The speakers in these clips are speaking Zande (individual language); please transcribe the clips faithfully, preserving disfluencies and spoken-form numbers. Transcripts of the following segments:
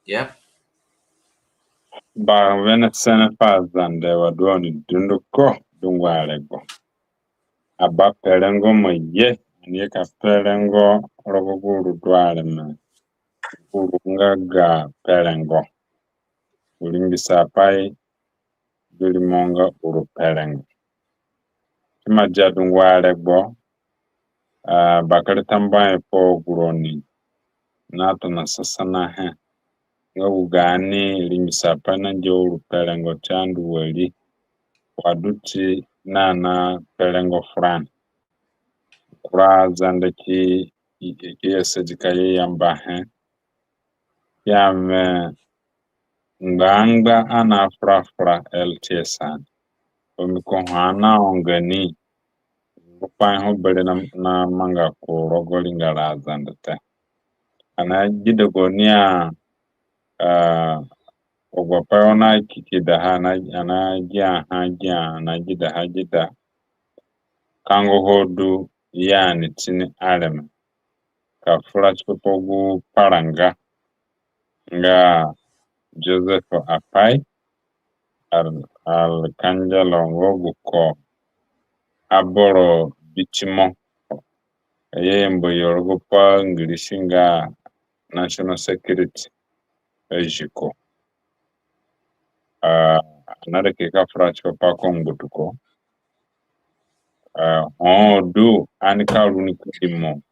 Yep. Ba wene sene fu Azande wa du oni dunduko dungu aregbo. Aba pe rengo mo ye, ani ye ka pe rengo rogo gu uru du areme. Uru nga ga pe rengo. Uru mbisa pai du rimo nga uru pe rengo. Ti ima dia dungu aregbo, ah, bakere tambuahe fu agu roni natona sasanahe. Nga gu gaani ringbisa pai nangia uru pe rengo ti andu wari, wa du ti nana pe rengo furani. Kura Zande ki, ki asadi ka ye yambahe. Ya mi ngbangba ani afura fura L T S ani. Bambiko ho ani aonga ni, gu pai ho bere na, namanga ku rogo ringara Azande te. Ani agida gaoni a, ah, agu apai oni akikidaha, ani, ani agiaha agia, ani agidaha agida. Kango ho du ya ni tini areme. Ka fura tipa pa gu paranga nga Joseph Apai, Al-, Arcangelo nga gu ko aboro bitimo. Ye yambu yo rogo pa Ngirisi nga national security aziko. Ah, ani areke ka fura tipa pa ko ngbutuko. Ah, ho du ani ka ru ni ki dimo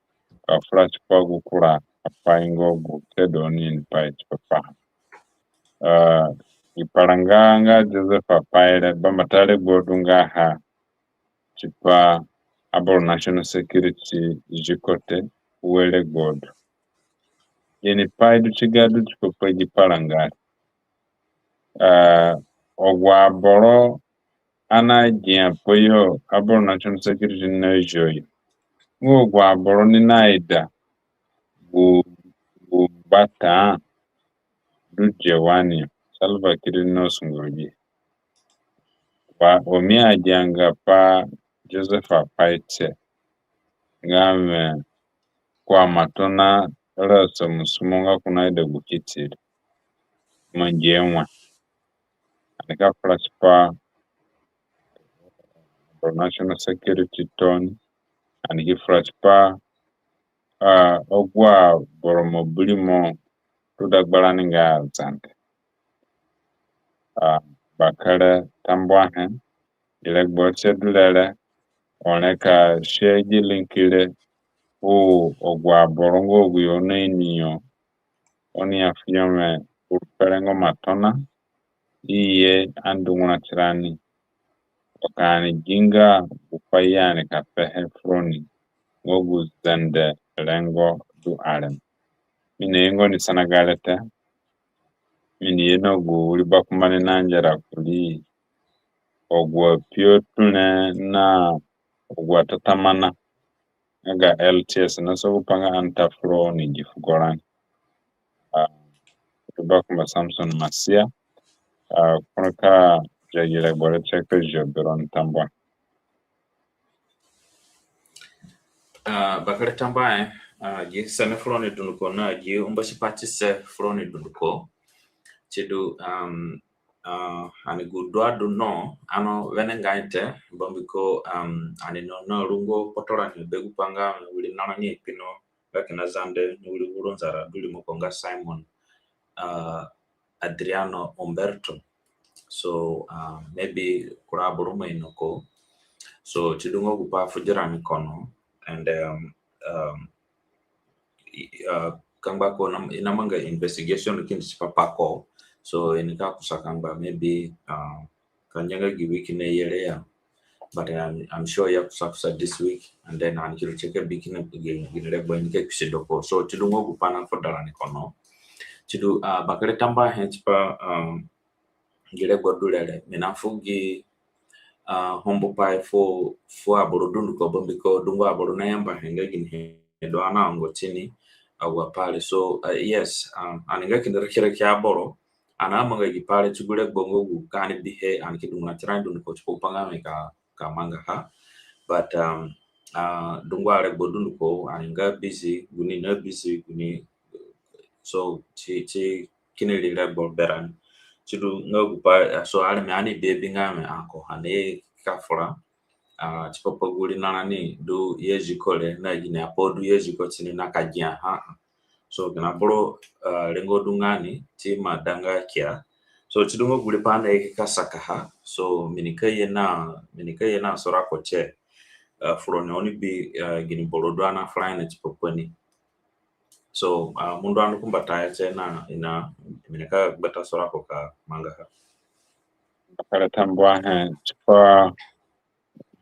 ka fura tipa gu kura apai nga gu kedo ni ni pai tipa paha. Ah, gi paranga nga Joseph Apai re, bambata regbo du nga ha tipa aboro national security ziko te, ue regbo du. Gini pai du ti ga du tipa pa gi paranga re? Ah, agu aboro ani agia pa yo, aboro national security nazio yo, nga agu aboro ni naida gu, gu gbata du dia wa ni, Salva Kiir ni nasungo gi. Wa, wa mi agianga pa Joseph Apai te, nga mi ko ima tona rasa musumo nga ko naida gu kiti re, mangi e wai? Ani ka fura tipa aboro national security tooni, ani ki fura tipa, ah, agu aboro mo bi rimo du dagbarani nga Azande. Ah, bakere tambuahe, gi regbo tie du re re, oni ka share gi link re fu agu aboro nga agu yo naini yo, oni ya fu yo mi uru pe rengo ima tona, i ye ani dungura tirani. Wa ka ani gi nga gu pai ani ka pehe fu roni nga gu Zande rengo du areme. Mi nayenga ni sana gare te. Mi niye na gu wiri bakumba ni nangera kurii agu apio tune na agu atatamana nga ga L T S na so gu pa nga ani ta fura ni gi fugo rani. Ah, wiri bakumba Samson Masia, ah, ko nika dia gi regbo re tie ka zio be roni tambuahe. Ah, bakere tambuahe, ah, gi sene fu roni dunduko na gi umbasi patise fu roni dunduko. Sidu, um, ah, ani gu du adu no, ani awenengai te, bambiko, um, ani no na rungo kpotorani be gu pa nga wiri narani akpi no, nga kina Zande, ni wiri vuru Nzara du rimoko nga Simon, ah, Adriano Umberto. So, ah, maybe kura aboro ima ino ko. So, sidu nga gu pa fu dirani kono, and, um, um, i-, ah, kangba ko na, i namanga investigation kindi tipa pa ko. So, i nika kusa kangba, maybe, ah, ka ngia nga gi week naye re ya. But I'm, I'm sure ya kusa kusa this week, and then ani ki ru tie ka bi kina gi, gi regbo i nika kusi do ko. So, sidu nga gu pa na fu dirani kono. Sidu, ah, bakere tambuahe tipa, um, gi regbo du re re. Mi nafu gi, ah, humbu pai fu, fu aboro dunduko, bambiko dungu aboro nayambahe nga ginihe du ani aongo tini agu apai re. So, ah, yes, um, ani nga kina raki raki aboro, ani amanga gi pai re ti gu regbo nga gu ka ani bihe, ani ki dungura tirani dunduko tipa gu pa nga mi ka, ka mangaha. But, um, ah, dungu aregbo dunduko, ani nga busy, guni na busy, guni, so, ti, ti, kini ri regbo berani. Sidu nga gu pai, so areme ani bi abi nga wẽ ako ha ni ka fura, ah, tipa pa gu ri na rani du ye ziko re na gini apai du ye ziko tini na ka gia ha. So kina boro, ah, rengo du nga ni ti ma danga kia. So sidu nga gu ri pai ani ye ka sakaha. So mi nika ye na, mi nika ye na sura ko tie, ah, fu roni oni bi, ah, gini boro du ani afura ni tipa pa ni. So, ah, mo ndu ani kumbatayo tie na ina, mi nika gbata sura ko ka mangaha. Bakere tambuahe tipa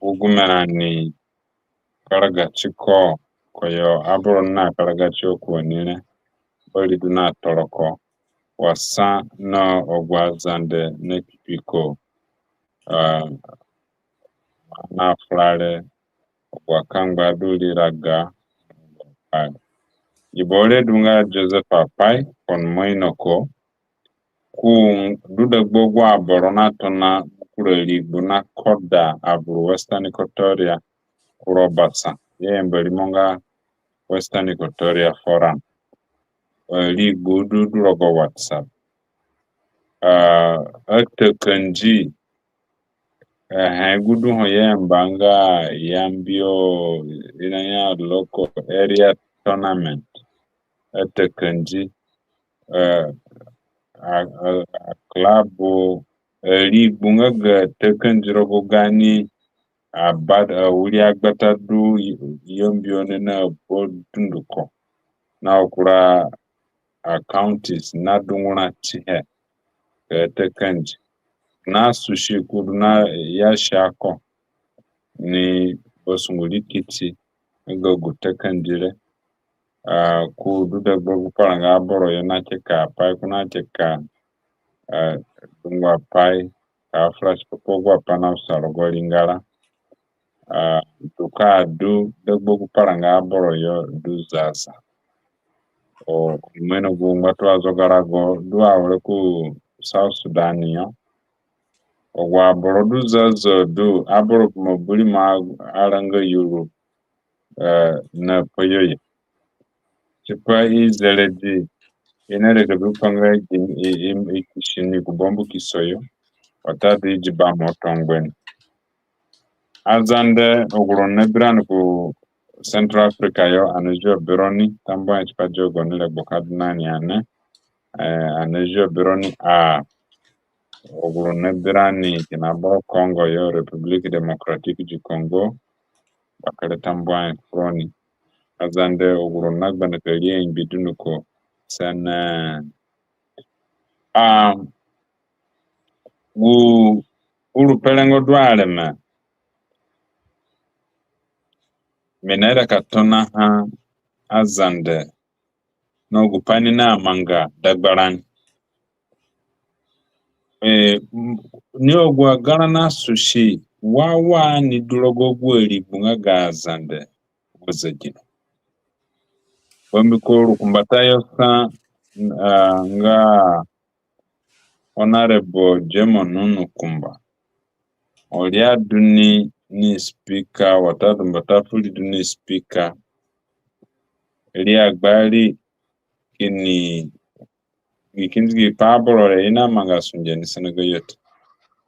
gu gume rani karaga tiko koyo aboro na karaga tiko ku ani re. Bari du na toroko wa sa na agu aZande na kpikpiko, ah, na fura re, agu akangba du ri raga. Gi boro re du nga Joseph Apai, ko ni ima ino ko, ko du dagba agu aboro na tona kura rigbu na koda avuru Western Equatoria kura basa. I ayamba rimo nga Western Equatoria Forum. Eh, rigbu du, du rogo WhatsApp. Ah, atakandi, eh, he gu du ho i ayamba nga Yambio, i na ya local area tournament. Atakandi, eh, a, a, a club, eh, rigbu nga ga atakandi rogo gaani abad, eh, awiri agbata du Yambio ni na aboro dunduko. Na kura a counties na dungura tihe. Ka atakandi na susi ku du na ya sako ni basungu rikiti nga gu atakandi re. Ah, ko du dagba gu paranga aboro yo na keka apai, ko na keka, ah, dungu apai ka fura tipa pa agu apai na usa rogo ringara. Ah, du ka du dagba gu paranga aboro yo du Zaza. O, ko ima ino gu ngbatunga zogarago du awere ku South Sudan yo. Agu aboro du Zaza du, aboro ku ma buri ma aranga Europe, eh, na pa yo ya. Tipa i zeredi, i na reka bi pa nga i, i, i, i kisi ni ku bambu kiso yo, watadu i di ba mo tongbe ni. AZande, agu roni na bi rani ku Central Africa yo, ani zio bi roni, tambuahe tipa dia gaoni regbo ka du na ni ane. Eh, ani zio bi roni a, agu roni na bi rani kina boro Congo yo, République Démocratique du Congo, bakere tambuahe fu roni. AZande, agu roni na gbanda ka ri a ngbi dunduko sene. Ah, gu uru pe rengo du areme, mi naida ka tonaha aZande na gu pai ni namanga dagbarani. Eh, m-, ni agu agarã na susi wa wa ni du rogo agu arigbu nga ga aZande wa zegino. Bambiko rukumbatayo sa, ah, nga Honorable Jemo Nunu Kumba. Ori adu ni, ni speaker, watadu mbata fu ri du ni speaker. Ri agbari kini gi kindi gi pa aboro re, i namanga sunge ni sana gayo te.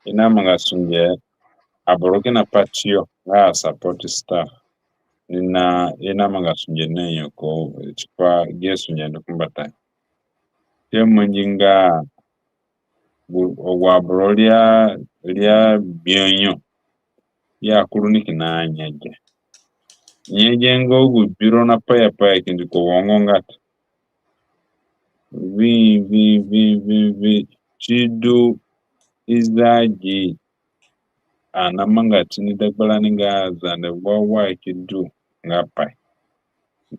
I namanga sunge aboro kina pa tiyo nga a support staff. Ni na, i namanga sunge ni na nyoko, tipa gi sunge ni kumbatayo. Ti amangi nga gu, agu aboro ria, ria gbia yo. Ya kuru ni kina nyege. Nyege nga gu biro na paya paya kindi ko wongo nga te. Vi, vi, vi, vi, vi. Sidu i zagi ani namanga tini dagbarani nga aZande wa wa ki du nga pai.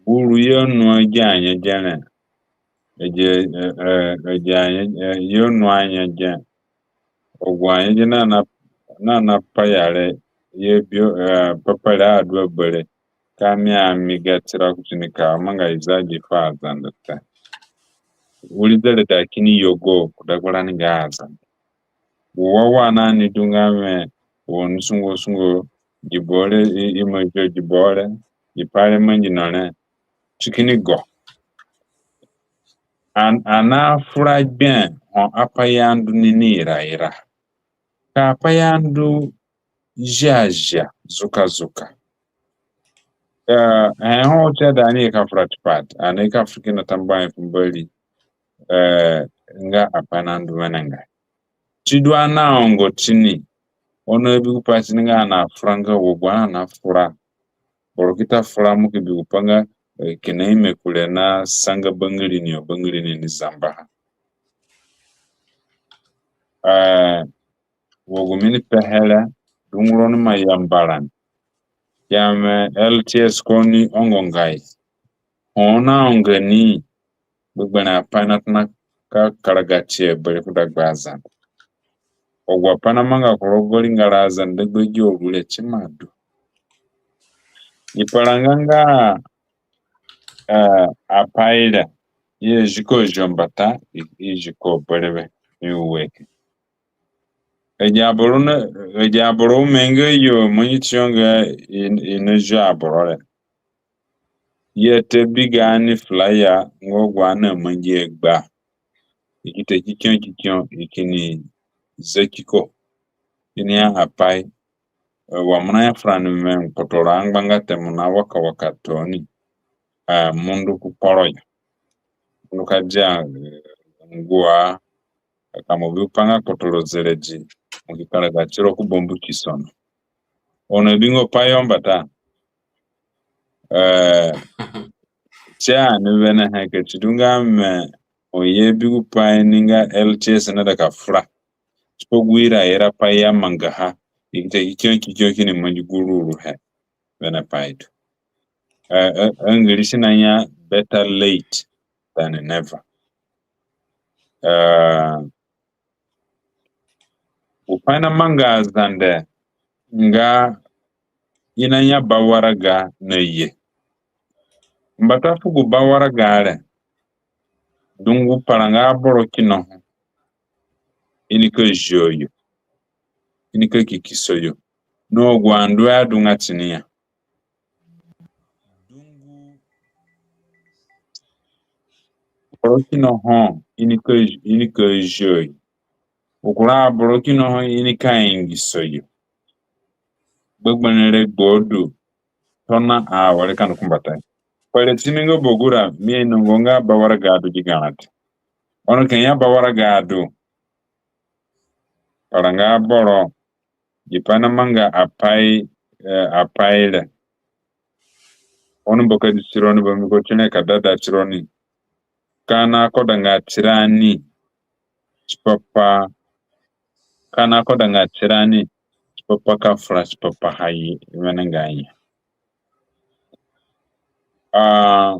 Gu ru yo nua gi anyege re. Agi, eh, eh, agi anyege, eh, yo nua anyege. Agu anyege na, na, na, na paya re, ye bio, eh, papa re adu a bere. Ka mi ami ga tira kuti ni ka manga i zagi fu aZande te. Wiri zereda kini yogo ku dagbarani nga aZande. Gu wa wa na ni du nga wẽ, wo ni sungo sungo gi boro re, i, i ma zio gi boro re, gi pai re mangi no re. Ti kini go. Ani, ani afura gbe ho apai ya ndu nini iraira. Ka apai ya ndu ziazia, zukazuka. Eh, he ho tie da ani ye ka fura tipa ti, ani ye ka fura kina tambuahe fu Mbori, eh, nga apai na ndu wenengai. Sidu ani aongo tini, ono bi gupai tini nga ani afura nga wa gu ani afura. Boro ki ta fura mo ki bi gupai nga, eh, kina ime kure na sanga bangiri ni yo, bangiri ni ni zambaha. Eh, wa gu mi ni pehe re, dungu roni ima yamba rani. Ya mi L T S ko ni ongo ngai. Ho na onga ni, gbegberẽ apai na tona ka karaga tie bere ku dagba Azande. Agu apai namanga ku rogo ringara Azande dagba agi auru re ti ima du. I paranga nga, eh, apai re, i zi ko zio mbata, i, i zi ko berewe, i uwe ke. Agi aboro na, agi aboro ome nga yo mangi tiyo nga i, i na zio aboro re. I ata bi gaani flyer nga agu ani amangihe gba. I ki ta kikio kikio, i kini zaki ko. Kini ya apai, eh, wa mo naya furani wẽ kpotoro angbanga te, mo na waka waka tooni. Eh, mo ndu ku kporo yo. Mo ndu ka dia, eh, ngua, ka mo bi gupai nga kpotoro zeredi, mo ki karaga tiro ku bambu ki sono. Ono bingo pai yo mbata. Eh, tie ani wenehe ka si du nga mi, oni ye bi gupai ni nga L T S naida ka fura. Tipa gu iraira pai i amangaha, i ki ta kikio kikio kini mangi gu ruruhe. Wene pai du. Eh, eh, Angirisi naya better late than never. Eh, gupai namanga Azande nga i naya ba waraga na ye. Mbata fu gu ba waraga re, dungu paranga aboro kina ho, i nika zio yo, i nika kikiso yo. Na agu andu adunga tini ya. Dungu aboro kina ho i nika, i nika zio yo. Gu kura aboro kina ho i nika ingiso yo. Gbegberẽ regbo du tona awere ka ndu ku mbatayo. Pere tini nga bogura mi ainongo nga ba waraga du gi garã te. Ono ka i ya ba waraga du, paranga aboro, gipai namanga apai, eh, apai re. Ono bakadi tironi, bambiko tini ka dada tironi. Ka na kodanga tirani tipa pa, ka na kodanga tirani tipa pa ka fura tipa paha i wenengai ya. Ah,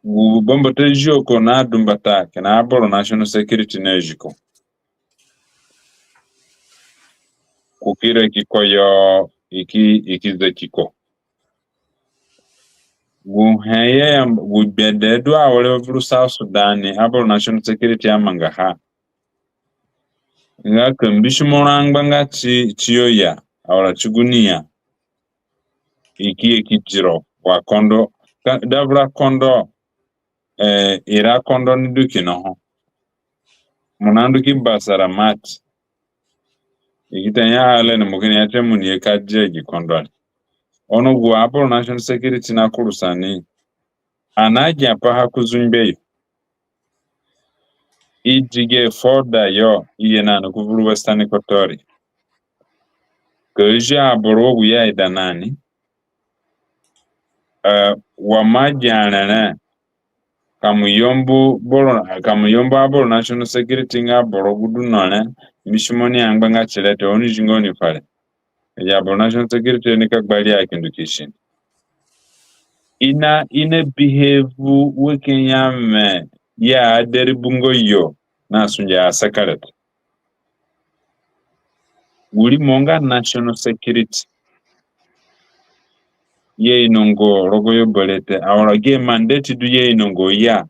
gu bambata zio ko nadu mbata, kina aboro national security na zi ko. Ko ki raki ko yo, i ki, i ki zaki ko. Gu he ya, gu gbede du awere vuru South Sudan ni, aboro national security amangaha nga ka mbisimo ro angbanga ti, tiyo ya, awere ti gu ni ya, i ki ye ki di ro wa kondo. Ka, da vura kondo, eh, ira kondo ni du kina ho. Mo na ndu ki basara mati. I ki ta ya ale ni mo kini ya te mo ni ye ka dia gi kondo re. Ono gu aboro national security na kurusa ni, ani agia paha ku zungbe yo. I di ge foda yo, i ye na ni ku vuru Western Equatoria. Ka zio aboro wa gu i aida na ni. Eh, wa mo agia re re, ka mo yambu boro, ka mo yambu aboro national security nga boro gu du no re, mbisimo ni angbanga ti re te, oni zinga oni fere. Ya aboro national security nika gbari a ki ndu ki si ni. I na, i na behave wa ka ya mi ya aderi bungo yo na sunge asaka re te. Gu rimo nga national security i ainongo rogo yo bere te, awere gi mandate du i ainongo ya.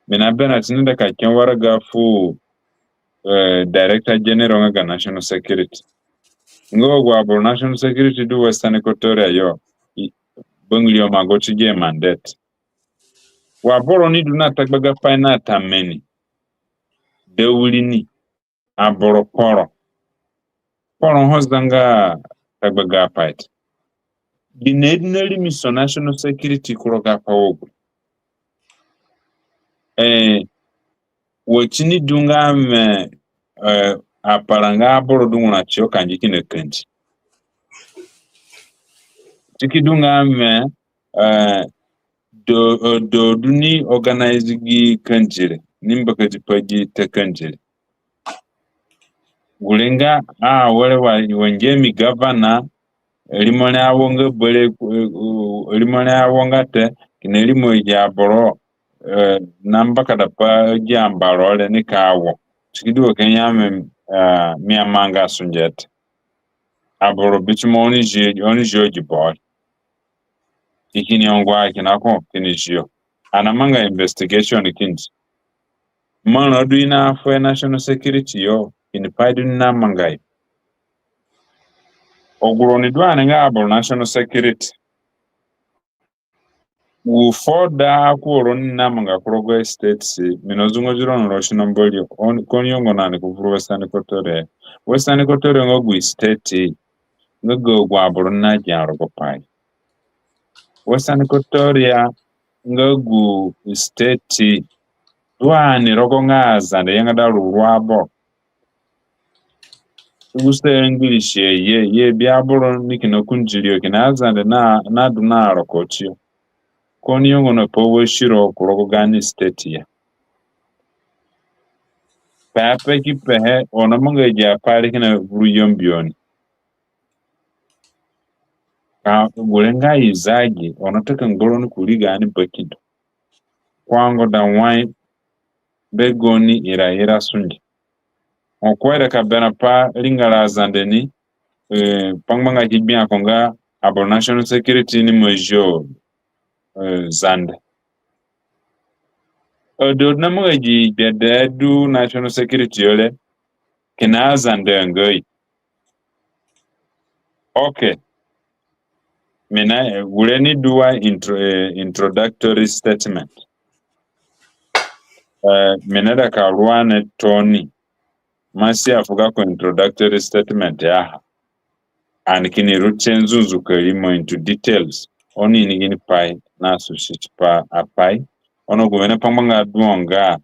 Mi naberã tini da ka ke waraga fu, eh, Director General nga ga National Security. Nga agu aboro National Security du Western Equatoria yo, i, bangiriyo ima go ti gi mandate. Wa boro ni du na tagbaga pai na tameni. Dawiri ni. Aboro kporo. Kporo ho zanga tagbaga pai te. Gine du na rimiso national security ku rogo apai wa gu. Eh, wa ti ni du nga wẽ, eh, aparanga aboro dungura tiyo ka ngi kina kandi. Ti ki du nga wẽ, eh, do, eh, do du ni organize gi kandi re, ni mbakadi pa gi ta kandi re. Gure nga, a, were wa, wa ngia mi gavana, rimo re awonga bere, eh, rimo re awonga te, kina rimo agi aboro, eh, na mbakada pa agi ambaro re ni ka wo. Ti ki du wa ka ngia mi, eh, mi amanga sunge te. Aboro bitimo oni zi, oni zi agi boro. I kini ongo a kina ko, kini zio. Ani amanga investigation kindi. Marã du i na fu national security yo, kini pai du ni na manga yo. Agu roni du ani nga aboro national security. Gu foda ku roni na manga ku rogo states, mi na zungo ziro no ro sino Mbori, oni, ko ni ongo na ni ku vuru Western Equatoria. Western Equatoria nga gu state, nga ga agu aboro na gia rogo pai. Western Equatoria nga gu state, du ani rogo nga Azande yangada ruru aboro. Gu sa English ye, ye, ye bi aboro ni kina kundiri yo kina Azande na, na du na roko tiyo. Ko ni ongo na pa wasiro ku rogo gaani state ya. Pepe ki pehe, ono manga agi apai re kina vuru Yambio ni. Ka gure nga i zagi, ono taka ngbaro ni ku ri gaani bakindo. Ko ango da wai be goni ira ira sunge. Ho ko aida ka berã pa ringara Azande ni, eh, pangbanga ki gbia ko nga aboro national security ni mazio, eh, Zande. Odo na manga gi gbede du national security yo re, kina Azande ngai. Okay. Mi na, eh, gure ni du wa intro-, eh, introductory statement. Eh, mi naida ka rua ni tooni. Masi afuga ko introductory statement ya ha. Ani kini ru tie nzunzu ka rimo into details. Oni ini gini pai na susi tipa apai. Ono gu wene pangbanga du nga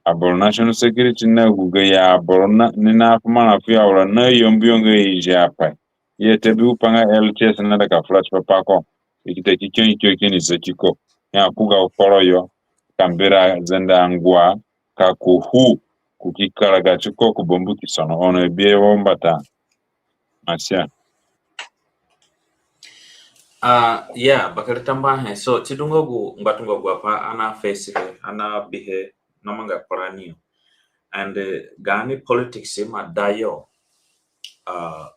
aboro national security na gu gayo aboro na, ni na fu marã fu yo awura na yambu yo nga i zi apai. I ete bi gu pa nga L T S naida ka fura tipa pa ko. I ki ta ki kio kio kini zaki ko. Ya ku ga kporo yo. Ka mbira zende angua. Ka ku hu. Ku ki karaga ti ko ku bambu ki sono. Ono i bi e wo mbata. Masia. Ah, yeah, bakere tambuahe. So, ti du nga gu ngbatunga agu apai ani na face he, ani na bihe, na manga kpurani yo. And, eh, gaani politics ima da yo. Ah,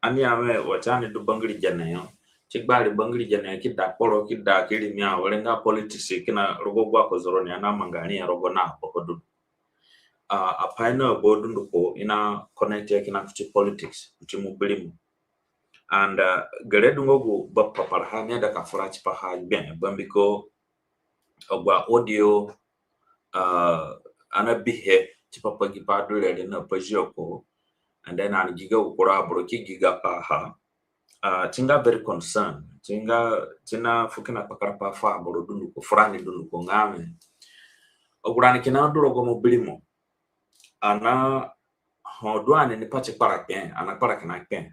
ani ya wẽ, wa ti ani du bangiri gene yo. Ti gbari bangiri gene yo, ki da kporo, ki da ki rimi awere nga politics, kina rogo agu akozoro ni ani na manga riahe rogo na aboko du. Ah, apai na aboro dunduko i na connect he kina kuti politics, kuti mubirimo. And, ah, gere du nga gu ba papara ha mi aida ka fura tipa ha gbe, bambiko agu audio, ah, ani na bihe tipa pa gi pai du re re na pa zio ko. And then ani gi ga gu kura aboro ki gi ga pa ha. Ah, ti nga very concern. Ti nga, ti na fu kina kpakarapai fu aboro dunduko, furani dunduko nga wẽ, agu rani kina du rogo mubirimo, ani na, ho du ani ni pati kpara kpe, ani na kpara kina kpe.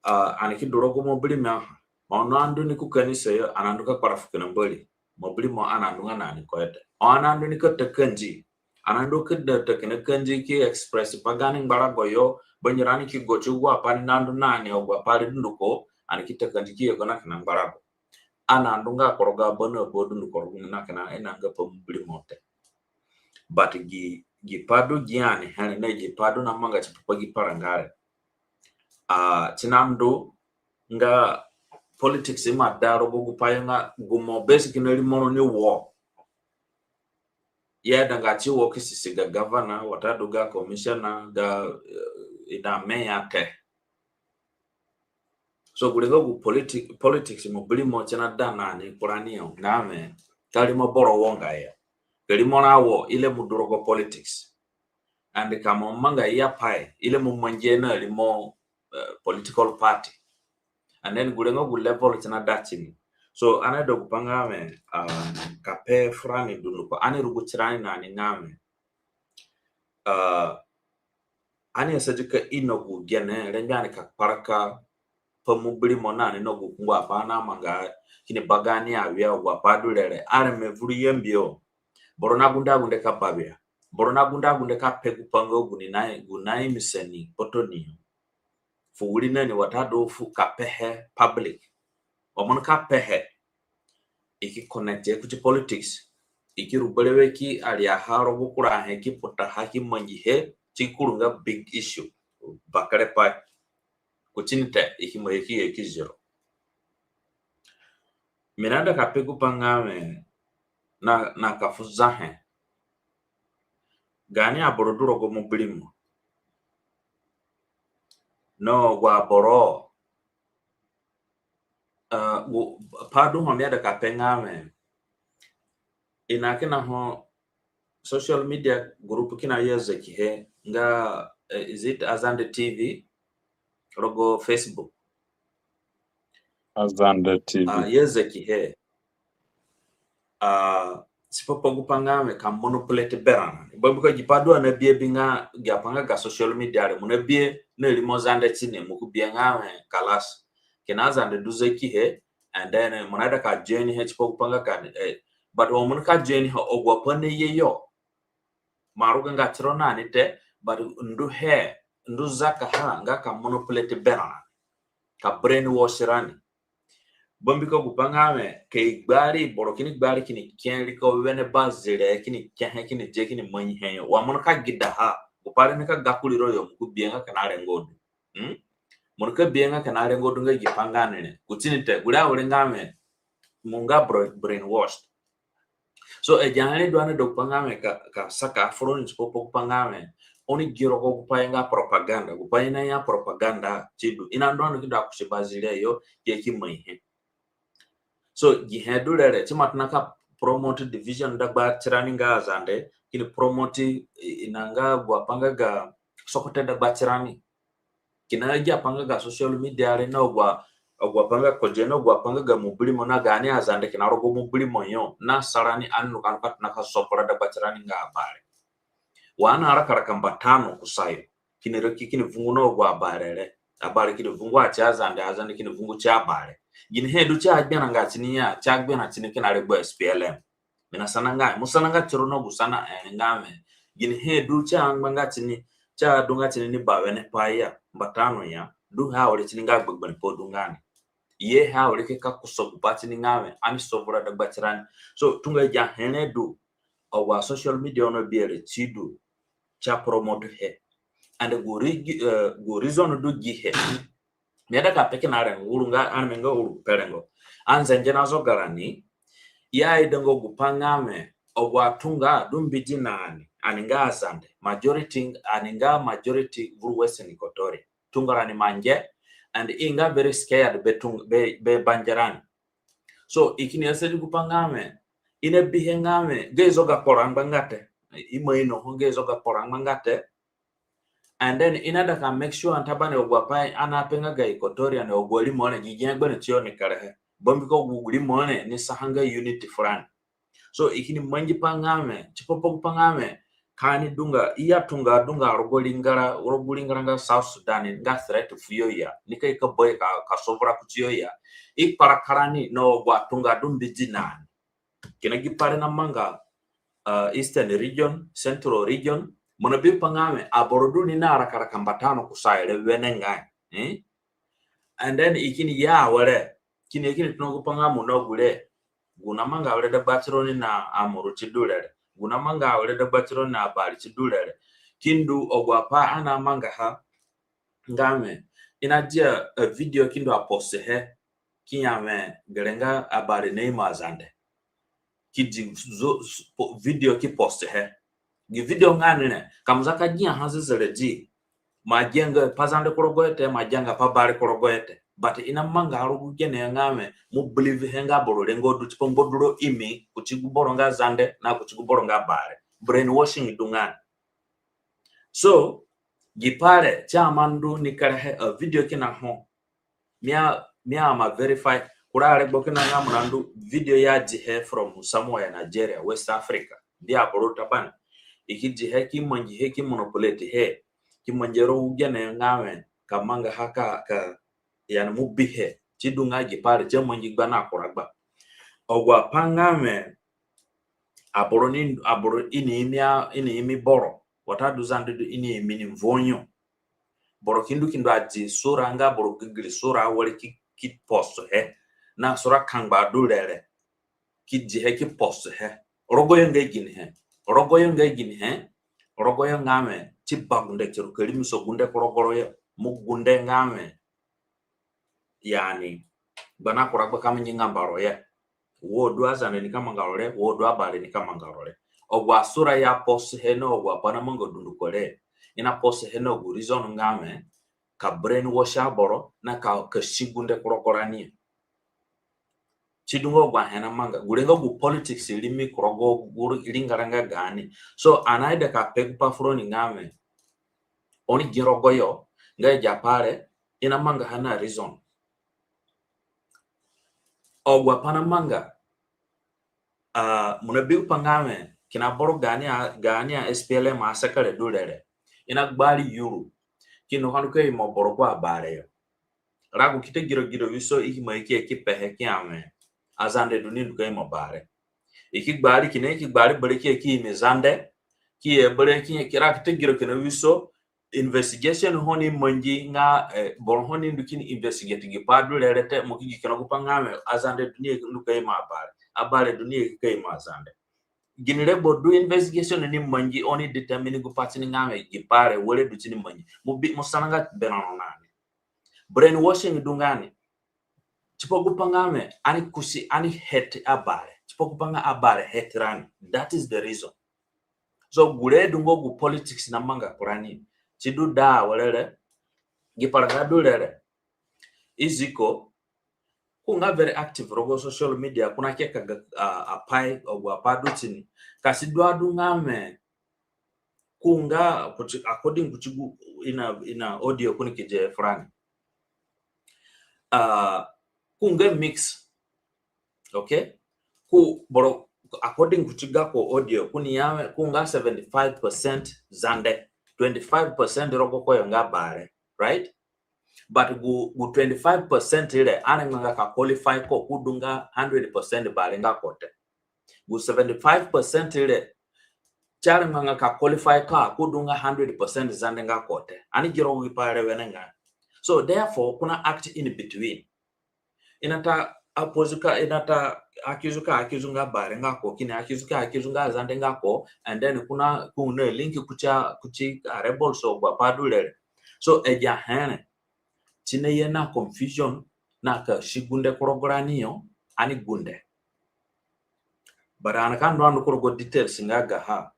Ah, ani ki du rogo mubirimo, ho ani ndu ni ku kanisa yo, ani nandu ka kpara fu kina Mbori. Mubirimo ani andunga na ni ko yo te. Ho ani nandu ni ka ta kandi, ani nandu ka ta kina kandi ki express pa gaani ngbarago yo, bangirani ki go ti agu apai ni nandu na ni, agu apai re dunduko, ani ki ta kandi ki yego na kina ngbarago. Ani andunga ku rogo aba na aba dunduko rogo na kina, i nanga pa mubirimo te. But gi, gi pai du gi ani here na gi pai du na manga tipa pa gi paranga re. Ah, ti na ndu nga politics ima da rogo gu pai yo nga gu mo basic na rimo ro ni wo. I aidanga ti wo ki susi ga gavana, watadu ga commissioner, ga, eh, i na meya te. So gure nga gu politi-, politics mubirimo ti na da na ni kpurani yo nga wẽ, Ka rimo boro wo nga ya. Ka rimo ra wo, i re mo du rogo politics. And ka mo manga ya pai, i re mo mangihe na rimo, eh, political party. And then gure nga gu level ti na da ti ni. So, ani aida gupai nga wẽ, um, ka pe furani dunduko, ani rugu tirani na ni nga wẽ, uh, ani asadi ka ino gu gene rengbe ani ka kparaka pa mubirimo na ni na gu kungbo apai ani amanga kini ba gaani awia agu apai du re re. Areme vuru Yambio, boro na gunde agunde ka ba wia. Boro na gunde agunde ka pe gupai nga gu ni na, gu na imise ni kpotoni yo. Fu wiri na ni watadu fu ka pehe public. Wa mo nika pehe, i ki connect he kuti politics. I ki ru berewe ki ariaha rogo kurahe ki putaha ki mangihe, ti ki kuru nga big issue. Bakere pai. Kuti ni te, i ki mo, i ki, i ki zero. Mi naida ka pe gupai nga wẽ, na, na ka fu zahe. Gaani aboro du rogo mubirimo. No, agu aboro, uh, gu, pai du ho mi aida ka pe nga wẽ, i na kina ho social media group kina ya zakihe nga, eh, is it Azande T V? Rogo Facebook. Azande T V. Ah, ya zakihe. Ah, tipa pa gupai nga wẽ ka manipulate berã na ni. Bambiko gi pai du ani abi abi nga gi apai nga ga social media re, mo na bi he na rimo Zande ti ni, mo ki bi he nga wẽ kalas. Kina Azande du zakihe, and then, eh, mo naida ka join he tipa gupai nga ka, eh, but wa mo nika join he, agu apai naye yo, mo aruganga tiro na ni te, but nduhe, ndu zakaha nga ka manipulate berã na ni, ka brainwash rani. Bambiko gupai nga wẽ, ka i gbari, boro kini gbari kini ke ri ko wene bazire, kini ke he, kini ye, kini mangi he yo. Wa mo nika gidaha, gupai re nika ga kuri ro yo, mo ki bi he nga kina rengo du. Hmm? Mo nika bi he nga kina rengo du nga gi pai nga ni re. Kuti ni te, gure awere nga wẽ, mo nga brain-, brainwashed. So, agi ahe re du ani aida gupai nga wẽ ka, ka saka furoni tipa gupai nga wẽ, oni gi rogo gupai nga propaganda, gupai i naya propaganda ti du, i nandu ani ki du akusi bazire yo, ki ye ki mai he. So, gi he du re re, ti ima tona ka promote division dagba tirani nga Azande, kini promote, i, i na nga agu apai nga ga sogote dagba tirani. Kina agi apai nga ga social media re na agu a-, agu apai nga kode na agu apai nga ga mubirimo na gaani Azande kina rogo mubirimo yo, na sa rani ani nika, nika tona ka sovura dagba tirani nga Abare. Wa ani araka raka mbata no kusayo. Kini raki kini vungu na agu Abare re. Abare kini vungu ati Azande, Azande kini vungu ti Abare. Gini he du ti agberã nga tini ya, ti agberã tini kina regbo S P L M. Mi nasananga, mo sananga tiro na gu sanahe re nga wẽ, gini he du ti angbanga tini, ti adunga tini ni bawene pai ya, mbata no ya, du he awere tini nga gbegberẽ pai du nga ni. Ye he awere ki ka kusa gupai tini nga wẽ, ani sovura dagba tirani. So, tunga agi ahe re du, agu a social media oni abi re ti du, ti apromote he. And gu re-, eh, gu reason du gi he. Mi aida ka pe kina rengo, uru nga, ani me nga uru pe rengo. Anzenge na zoga rani, i aidanga gupai nga wẽ, agu atunga du mbedi na ani, ani nga Azande, majority, ani nga majority vuru Western Equatoria. Tunga rani mangi, and i nga very scared be tung-, be, be bangirani. So, i kini asadi gupai nga wẽ, i nabihe nga wẽ, ga i zoga kporo angbanga te. I ima inoho ga i zoga kporo angbanga te. And then i naida ka make sure ntabani agu apai ani apenga ga Equatoria ni, agu arimo re, gi gi agbere tiyo ni kerehe. Bambiko gu rimo re ni saha nga unity furani. So, i kini mangi pai nga wẽ, tipa pa gupai nga wẽ, ka ani dunga, i atunga dunga rogo ringara, rogo ringara nga South Sudan, nga threat fuyo ya. Nika ye ka ba yo ka, ka sovura kutiyo ya. I kparaka rani na agu atunga du mbedi na ni. Kina gi pai re namanga, uh, Eastern region, Central region, mo nabi pa nga wẽ, aboro du ni naraka raka mbata no kusayo re wenengai. Eh? And then i kini ya awere, kini, kini tona gupai nga mo na gure, gu namanga awere dagba tironi na Amuru ti du re re. Gu namanga awere dagba tironi na Abare ti du re re. Ki ndu agu apai ani amangaha, nga wẽ, i nadia, eh, video ki ndu apost he, ki ya wẽ, gere nga Abare naimo Azande. Ki di zo-, s-, po-, video ki post he. Gi video nga ni re, ka mo za ka giaha zezeredi, mo agianga pa Zande ku rogoho te, mo agianga pa Bare ku rogoho te. But i namanga rogo gu gene nga wẽ mo believe he nga boro rengo du tipa ngbaduro imi kuti gu boro nga Zande na kuti gu boro nga Bare. Brainwashing du nga ni. So, gi pai re, si ima ndu ni kerehe, uh, video kina ho. Mi a, mi a ma verify. Kura aregbo kina nga mo nandu video ya dihe from somewhere Nigeria, West Africa. Bi aboro taban. I ki dihe ki mangihe ki manipulate he. Ki mangi rogo gu gene nga wẽ ka mangaha ka, ka, yani mo bihe. Si du nga gi pai re, si mangi gba na kura gba. Agu apai nga wẽ aboro ni, aboro i ni imi a, i ni imi boro. Watadu Zande du i ni imi ni mvuo yo. Boro ki ndu ki ndu adi sura nga boro gigiri sura awere ki, ki post he. Na sura kangba du rere. Ki dihe ki post he. Rogoyo nga ginihe? Rogoyo nga ginihe? Rogoyo nga wẽ si ba gunde tiro ka rimiso gunde ku rogo ro yo. Mo gunde nga wẽ, yani, gba na kura gba ka mangi nga mbaro ya. Wo du Azande nika manga ro re, wo du Abare nika manga ro re. Agu asura i apost he na agu apai namanga dunduko re, i napost he na gu reason nga wẽ ka brainwash aboro na ka, ka si gunde ku rogo rani. Si du nga agu ahe namanga. Gure nga gu politics rimi ku rogo gu ringara nga gaani. So, ani naida ka pe gu pai fu roni nga wẽ, oni gi rogoyo nga agi apai re i namangaha na reason. Agu apai namanga, ah, mo nabi gu pai nga wẽ kina boro gaani a, gaani a SPLM asekere du rere. I nagbari yuru. Kina ho ndu ka imo boro ku Abare yo. Rago ki ta giro giro wiso i ki mai ki, ki pehe ki ya wẽ Azande du ni ndu ka imo Bare. I ki gbari kina, i ki gbari bere ki, ki imi Zande. Ki ye bere ki, ki ra ki ta giro kina wiso investigation ho ni mangi nga, eh, boro ho ni ndu kini investigate gi pai du rere te, mo ki gi kina gu pai nga wẽ Azande du ni ndu ka imo Abare. Abare du ni ka imo Azande. Gini regbo du investigation ni mangi oni determine gu pai tini nga wẽ gi pai re were du tini mangi. Mo bi, mo sana nga berã ro na ni. Brainwashing du nga ni. Tipa gu pai nga wẽ ani kusi, ani hate Abare. Tipa gu pai nga Abare hate rani. That is the reason. So gure du nga gu politics namanga ku rani. Si du da were re, gi pai re nga du rere. Iziko, ko nga very active rogo social media, ko nakeka ga, a, apai, agu apai du tini. Ka si du adu nga wẽ ko nga kuti, according kuti gu ina, ina audio ko ni ki dihe fu rani. Ah, ko nga mix. Okay? Ko boro, according kuti gako audio, ko ni ya wẽ ko nga seventy-five percent Zande, twenty-five percent rogo ko yo nga Bare, right? But gu, gu twenty-five percent re, ani mangi nga ka qualify ko, ko du nga hundred percent Bare nga ko te. Gu seventy-five percent re, si arengba nga ka qualify ko, ko du nga hundred percent Zande nga ko te. Ani gi rogo gi pai re wenengai. So therefore, ko na act in between. I nata oppose ka, i nata accuse ka, accuse nga Bare nga ko, kini accuse ka, accuse nga Zande nga ko, and then ko na, ko na link kuti, kuti a rebels agu apai du rere. So agi ahe re, si naye na confusion, na ka si gunde ku rogo rani yo, ani gunde. But ani ka ndu andu ku rogo details nga gaha.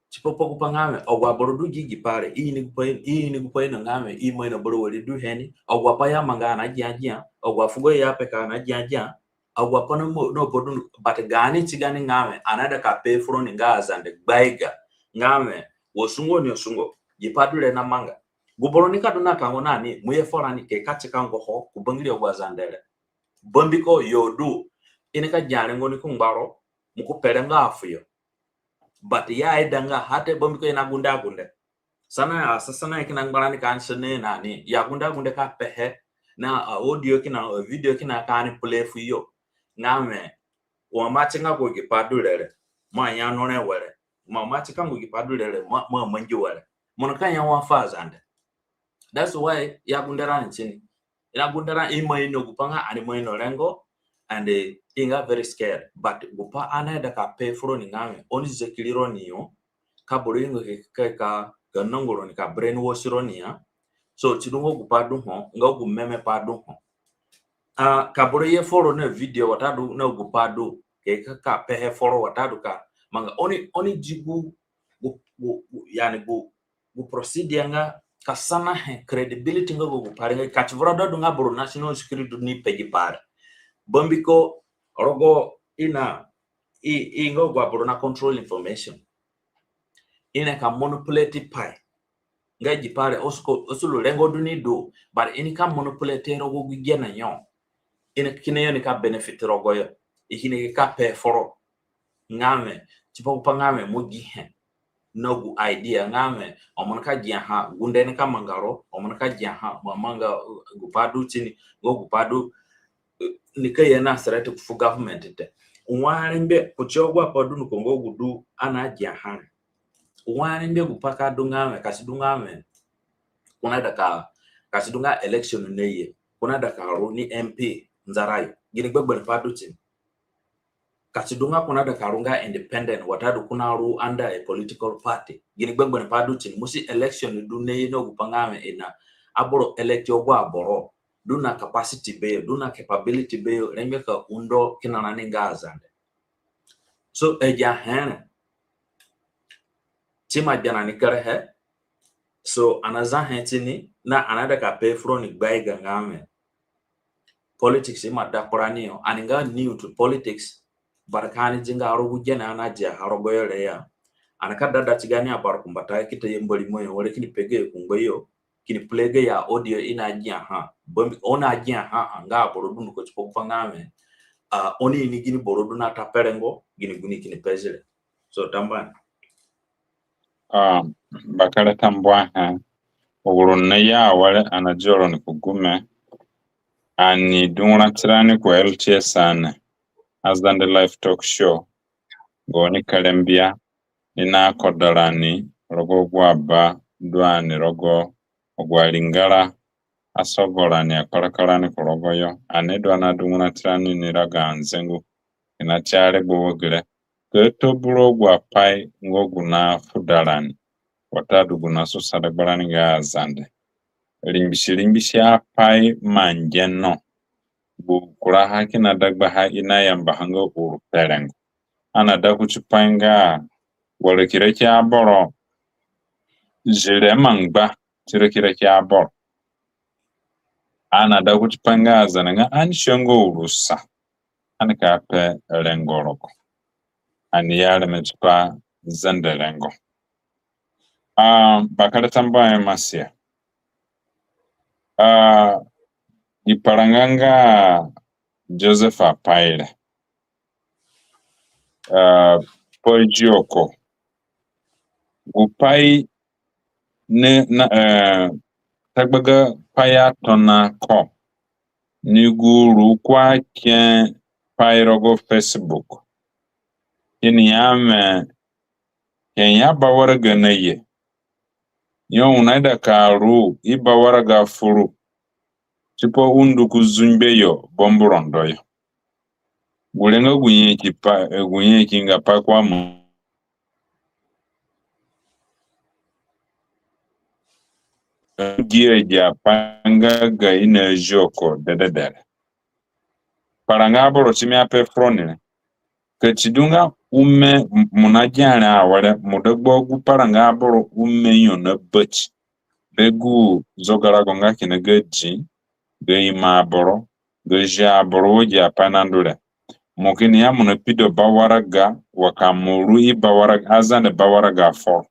Tipa pa gu pai nga wẽ, agu aboro du gi gi pai re, i ini gu pai, i ini gu pai ino nga wẽ, i ima ino boro wari du he ni, agu apai i amanga ani agia agia, agu afugo i apeka ani agia agia, agu apai na mo, na bodu, but gaani ti gaani nga wẽ, ani naida ka pe fu roni nga Azande gbaiga, nga wẽ, wa sungo ni sungo, gi pai du re namanga. Gu boro nika du na kango na ni, mo ye fu rani ke ka ti kango ho, ku bangiri agu Azande re. Bambiko yo du, i nika gia rengo ni ku ngbaro, mo ku pe rengo afuyo. But i aidanga ha te bambiko i nagunde agunde. Sana, a, sa, sana kina ngbarani ka ani sene na ni, i agunde agunde ka pehe, na, a, audio kina, a, video kina ka ani play fuyo. Nga wẽ, wa mo ati nga gu gi pai du rere, mo aya no re were. Mo, mo ati nga gu gi pai du rere, mo, mo mangi were. Mo nika ya wa fu Azande. That's why i agunde rani tini. I nagunde rani, i ima ino gu pai nga ani ima ino rengo, and, eh, i nga very scared. But gu pai ani naida ka pe fu roni nga wẽ, oni zakiri roni yo, ka boro ingo ke, ke ka, ka nongo roni, ka brainwash roni ya. So si du nga gu pai du ho, nga gu meme pai du ho. A, ka boro ye fu roni na video watadu na gu pai du, ke ka, ka pehe fu ro watadu ka manga, oni, oni di gu, gu, gu, gu, yani gu, gu procedure nga ka sanahe credibility nga gu pai re, ka ti vura du adu nga boro national security du ni pe gi pai re. Bambiko rogo i na i, i nga agu aboro na control information. I nika manipulate pai. Nga gi pai re, o si ko, o si ru rengo du ni du, but i nika manipulate rogo gu gene yo. I ni kina yo nika benefit rogoyo. I kini ka pe foro nga wẽ, tipa gu pai nga wẽ mo gihe na gu idea nga wẽ, o mo nika giaha, gunde nika manga ro, o mo nika giaha, mo amanga, uh, gu pai du tini, nga gu pai du, uh, nika ye na threat fu government te. Wa rengbe, kuti agu apai du ni ko nga gu du ani agiaha re. Wa rengbe gu pai ka du nga wẽ, ka si du nga wẽ, ko naida ka, ka si du nga election naye, ko naida ka ru ni M P Nzara yo, gini gbegberẽ pai du tini? Ka si du nga ko naida ka ru nga independent, watadu ko naru under a political party, gini gbegberẽ pai du tini? Mo si election du naye na gu pai nga wẽ i na aboro elect agu aboro du na capacity beyo, du na capability beyo, rengbe ka undo kina rani nga Azande. So, agi ahe re, si ima gbia na ni kerehe. So, ani nazahe tini, na ani naida ka pe furoni gbaiga nga wẽ, politics ima da kurani yo, ani nga new to politics, but ka ani di nga rogo gu gene ani adiaha rogoyo re ya, ani ka dada ti gaani abarukumbatayo ki ta yamba rimoyo, were kini pe gayo ku ngbayo, kini play gayo audio i nagiaha. Bambi oni agiaha, a, nga aboro dunduko tipa gu pai nga wẽ, a, oni ini gini boro du na ta pe rengo, gini gu ni kini pe zire. So, tambuahe. A, bakere tambuahe. Uguru ni ya awere, ani nadia roni ku gume. Ani dungura tirani ku L T S ane, Azande Live Talk Show. Gaoni kerembia ni nakoda rani rogo agu aba du ani rogo agu aringara asogo rani akparaka rani ku rogoyo. Ani du ani adungura tirani ni rago anzengu kina ti aregbo wa gere. Ka ta buro agu apai nga gu nafuda rani watadu gu nasusa dagbarani nga Azande. Ringbisi ringbisi apai mangi no. Gu kuraha kina dagbaha i nayambaha nga uru pe rengo. Ani nada kuti pai nga wa raki raki aboro, zire ima ngba ti raki raki aboro. Ani nada kuti pai nga Azande nga ani si nga uru sa, ani ka pe rengo rogo. Ani ye areme tipa Zande rengo. A, bakere tambuahe Masia. A, gi paranga nga Joseph apai re, a, pa Zioko, gu pai ni na, e, tagbaga pai atona ko ni gu uru ko ake pai rogo Facebook, kini ya wẽ, Kenya bawaraga naye. Yo u naida ka ru i bawaraga furu tipa u ndu ku zungbe yo bambu rondo yo. Gure nga gu nyaki pa, gu nyaki nga pa kua mo. Gi agi apai nga ga i na Zioko dedede re. Paranga aboro ti mi ape furoni re. Ka ti du nga u me, mo nagia re awere, mo dagba gu paranga aboro u me yo na bati. Be gu zogarago nga kina ga di, ga ima aboro, ga zi aboro wa gi apai nandu re. Mo kini ya mo na pido bawaraga, wa ka mo ru i bawaraga, Azande bawaraga foro.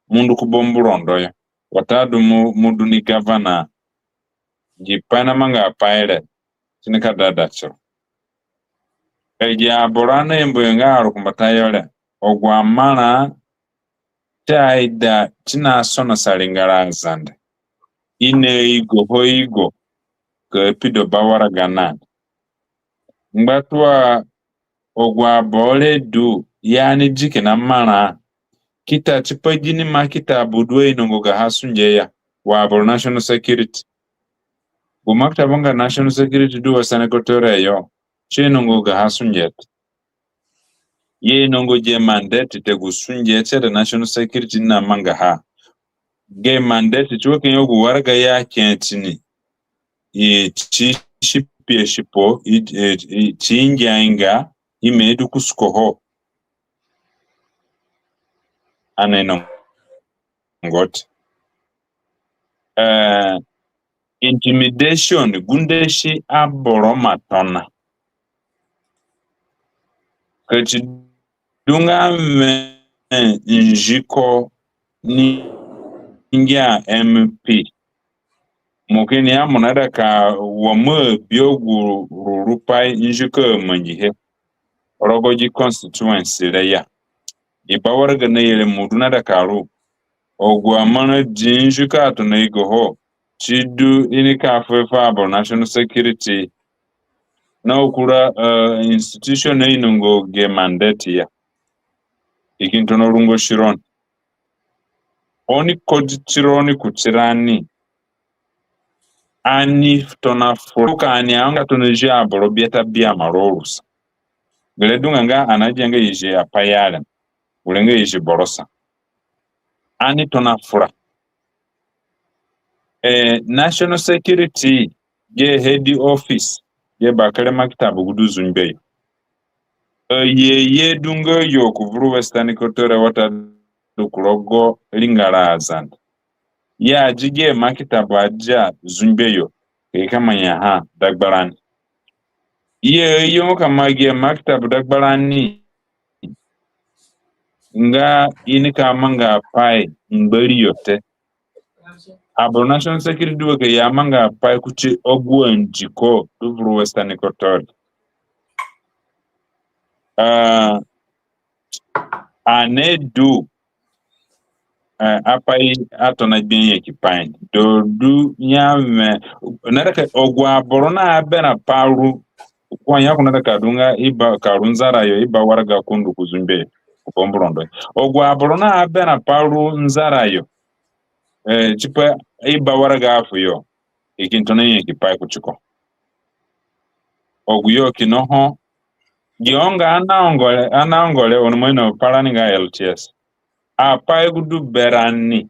Mo ndu ku bambu rondo yo. Watadu mo, mo du ni gavana. Gi pai namanga apai re, si nika dada tiro. Agi aboro anayamba yo nga arukumbatayo re, agu amarã ti aida ti nasonosa ringara Azande. I naigo ho igo ka pido bawaraga na ni. Ngbatunga agu aboro re du, i ani di kina marã. Kita tipa gini maktabu du ainongo gaha sunge ya wa aboro national security. Gu maktabu nga national security du wa Sene Equatoria yo, si ainongo gaha sunge te. I ainongo gi mandate te, gu sunge si aida national security namangaha. Gi mandate ti wa kina gu waraga i ake tini. I ti sipi sipo, i, i, i ti inga inga, i me i du ku suko ho. Ani ainongo te. Eh, intimidation, gunde si aboro ima tona. Ka si du nga mi, eh, nziko ni ngia M P. Mo kini ya mo naida ka wa mo bi agu ruru pai nziko amangihe rogo gi constituency re ya. I ba waraga naye re mo du naida ka ru. Agu amarã di nziko atona yugoho, si du i nika fuhe fu aboro national security na kura, eh, institution ainonga gi mandate ya. I kini tona rungosi roni. Oni kodi tironi kutirani. Ani tona fura ka ani aonga tona zi aboro biata biama ro rusa. Gere du nga nga ani agianga i zi apai areme. Gure nga i zi boro sa. Ani tona fura. Eh, National Security, gi head office, gi bakere makitabu gu du Zungbe yo. Eh, ye, ye du nga yo ku vuru Western Equatoria watadu ku rogo ringara Azande. Ya zi gi makitabu adia Zungbe yo, ka i ka mangaha dagbarani. Ye, yo ka manga gi makitabu dagbarani. Nga i nika manga apai ngbari yo te. Aboro national security du wa ka i amanga apai kuti agu andiko du vuru Western Equatoria. Ah, ani du, eh, apai atona gbe nyaki pai. Do du nyame, naida ka agu aboro naberã pa ru, ko anya ko naida ka du nga i ba ka ru Nzara yo, i ba waraga ko ndu ku Zungbe yo, ku Bamburondo. Agu aboro naberã pa ru Nzara yo, eh, tipa i ba waraga fu yo, i kini tona nyaki pai kutiko. Agu yo kina ho, gi onga ana ongore, ana ongore, oni ima ino pa rani nga L T S. Apai gu du berani.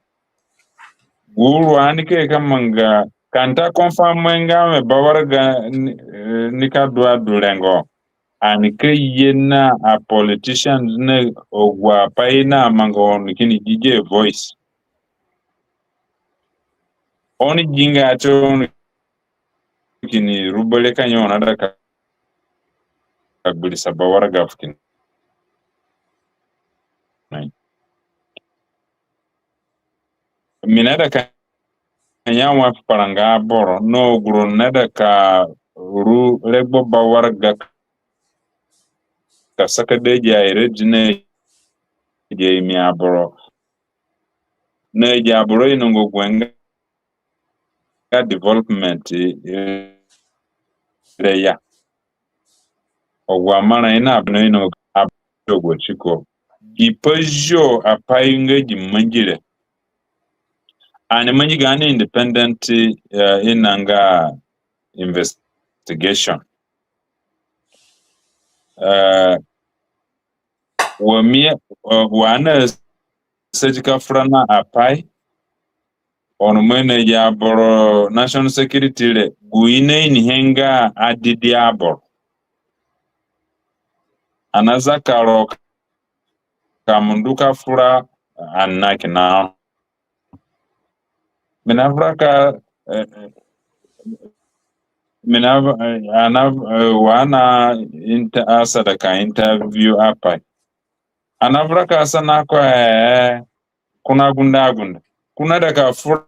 Gu uru ani ke ka manga, ka nta confirm nga mi ba waraga ni, eh, nika du adu rengo. Ani ka ye na a politicians na agu apai namanga oni kini gi gi voice. Oni gi nga ati oni kini rubare ka nyo naida ka gbirisa ba waraga fu kina. Mi naida ka nya wa paranga aboro, no gu ro naida ka ru regbo ba waraga ka saka de gi aire di na gi imi aboro. Na gi aboro inongo gu nga ka development, eh, re ya. Agu amarã i na bino ino agu tiko. Gi pa zio apai nga gi mangi re. Ani mangi gaani independent, eh, i na nga investigation. Eh, wa mi, eh, wa ani asadi ka fura na apai, ono mo ino gi aboro national security re, gu i nainihe nga adidi aboro. Ani nazaka ro ka mo ndu ka fura, ani na kina. Mi nafura ka, eh, eh, mi na, eh, ana, eh, wa ani inter-, asada ka interview apai. Ani nafura ka sana ko, eh, ko nagunde agunde. Ko naida ka fura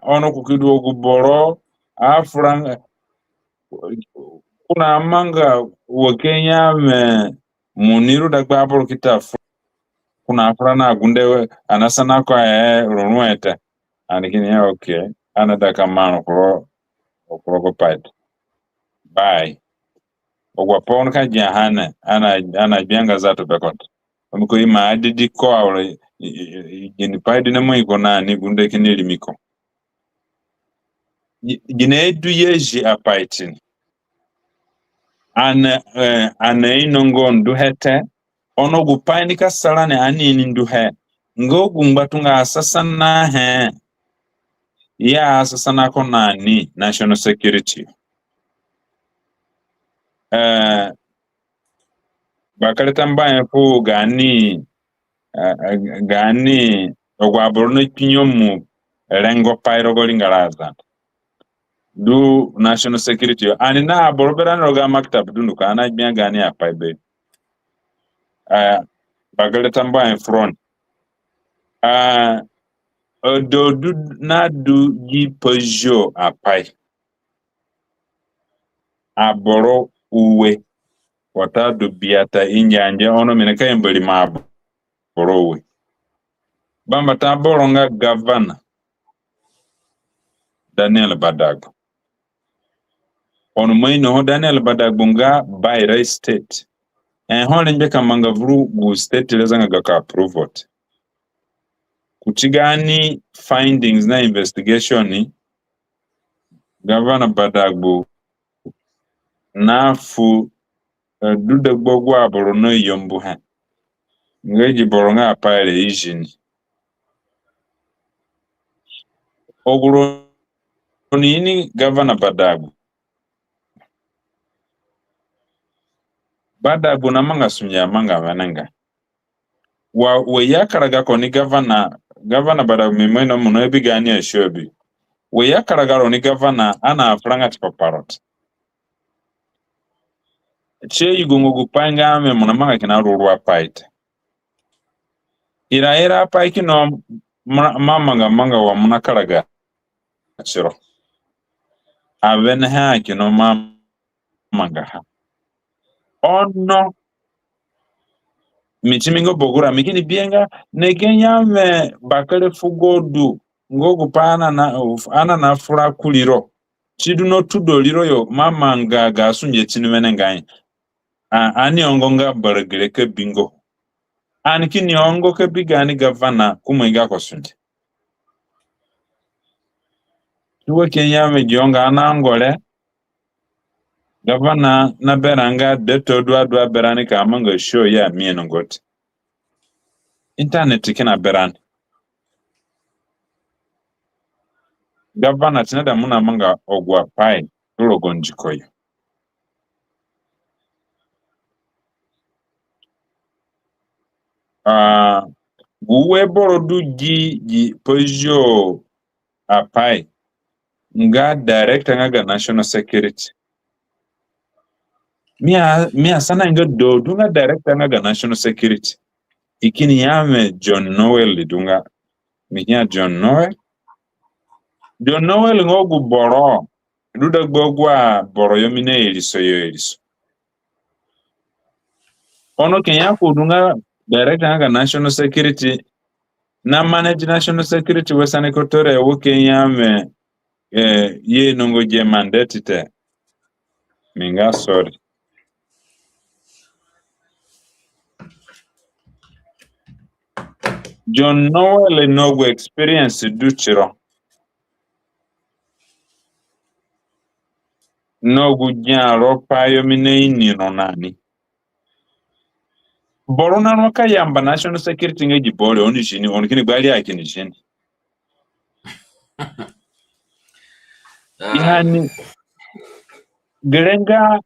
ono ko ki du wa gu boro, afura nga, ko namanga wa Kenya me, mo ni ru dagba aboro ki ta fu-, ko nafura na gunde we, ani nasana ko, eh, ruru ete. Ani kini ya, okay. Ani naida ka manga kuro, kuro ko pai. Bye. Agu apai oni ka giaha ni, ani, ani agbia nga zato be kote. Oni ko ima adidi ko awere, i, i, i, gini pai du ni mo iko na ni gunde kini rimi ko. Gi-, gini du ye zi apai tini. Ani, eh, ani ainongo nduhe te, ono gu pai nika sa rani ani ini nduhe. Nga gu ngbatunga asasanahe. Ya asasana ko na ni national security. Eh, bakere tambuahe fu gaani, eh, eh, gaani agu aboro nakpi nyemu rengo pai rogo ringara Azande. Du national security yo. Ani na aboro berani rogo amaktab dunduko, ani nagbia gaani apai be. Ah, bakere tambuahe furoni. Ah, odo du na du gi pa zio apai. Aboro ue. Watadu biata injanja ono mi nika yamba rimo aboro ue. Bambata aboro nga Governor Daniel Badagbu. Ono mo inoho Daniel Badagbu nga Baira State. Ee, ho rengbe ka manga vuru gu state re zanga gako approval te. Kuti gaani findings na investigation ni, Governor Badagbu nafu, eh, du dagba agu aboro nayambuhe nga gi boro nga apai re i zi ni. Agu roni ini Governor Badagbu. Badagbu namanga sunge amanga wenengai. Wa, wa i akaraga ko ni Governor, Governor Badagbu, mi ima ino mo nabi gaani ashow bi. Wa i akaraga ro ni Governor, ani afuranga tipa pa ro te. Si ayugonga gupai nga wẽ mo namanga kina ruru apai te. Iraira apai kina mo na, mo amanga amanga wa mo nakaraga tiro. Awenehe kina mo amangaha. Ono mi timi nga bogura, mi kini bihe nga, ni ki ya wẽ bakere fugo du nga gupai ani na, ani nafura kuriro. Si du na tudo riro yo, mo amanga ga sunge tini wenengai. A, ani ongo nga baragire ka bingo. Ani kini ongo ka bi gaani Governor kumoi gako sunge. Ti wa ki ya wẽ gi onga ani ango re, Governor naberã nga deto du adu aberã ni ka manga show ya mi inongo te. Internet kina berã ni. Governor, si naida mo namanga agu apai du rogo ndiko yo. Ah, gu ue boro du gi, gi pa zio apai nga director nga ga national security. Mi a, mi asana nga do du nga director nga ga national security. I kini ya wẽ John Noel du nga. Mi ki ya John Noel. John Noel nga gu boro du dagba agu aboro yo mi nairiso yo iriso. Ono Kenya ko du nga director nga ga national security, na manage national security Western Equatoria wo Kenya me, eh, ye nongo je mandate te. Mi nga sorry. John Noel na gu experience du tiro. Na gu gia ro pa yo mi naini ro na ni. Boro na ro ka yamba national security nga gi boro oni zini, oni kini gbari a kini zini. Ah. Yani, gere nga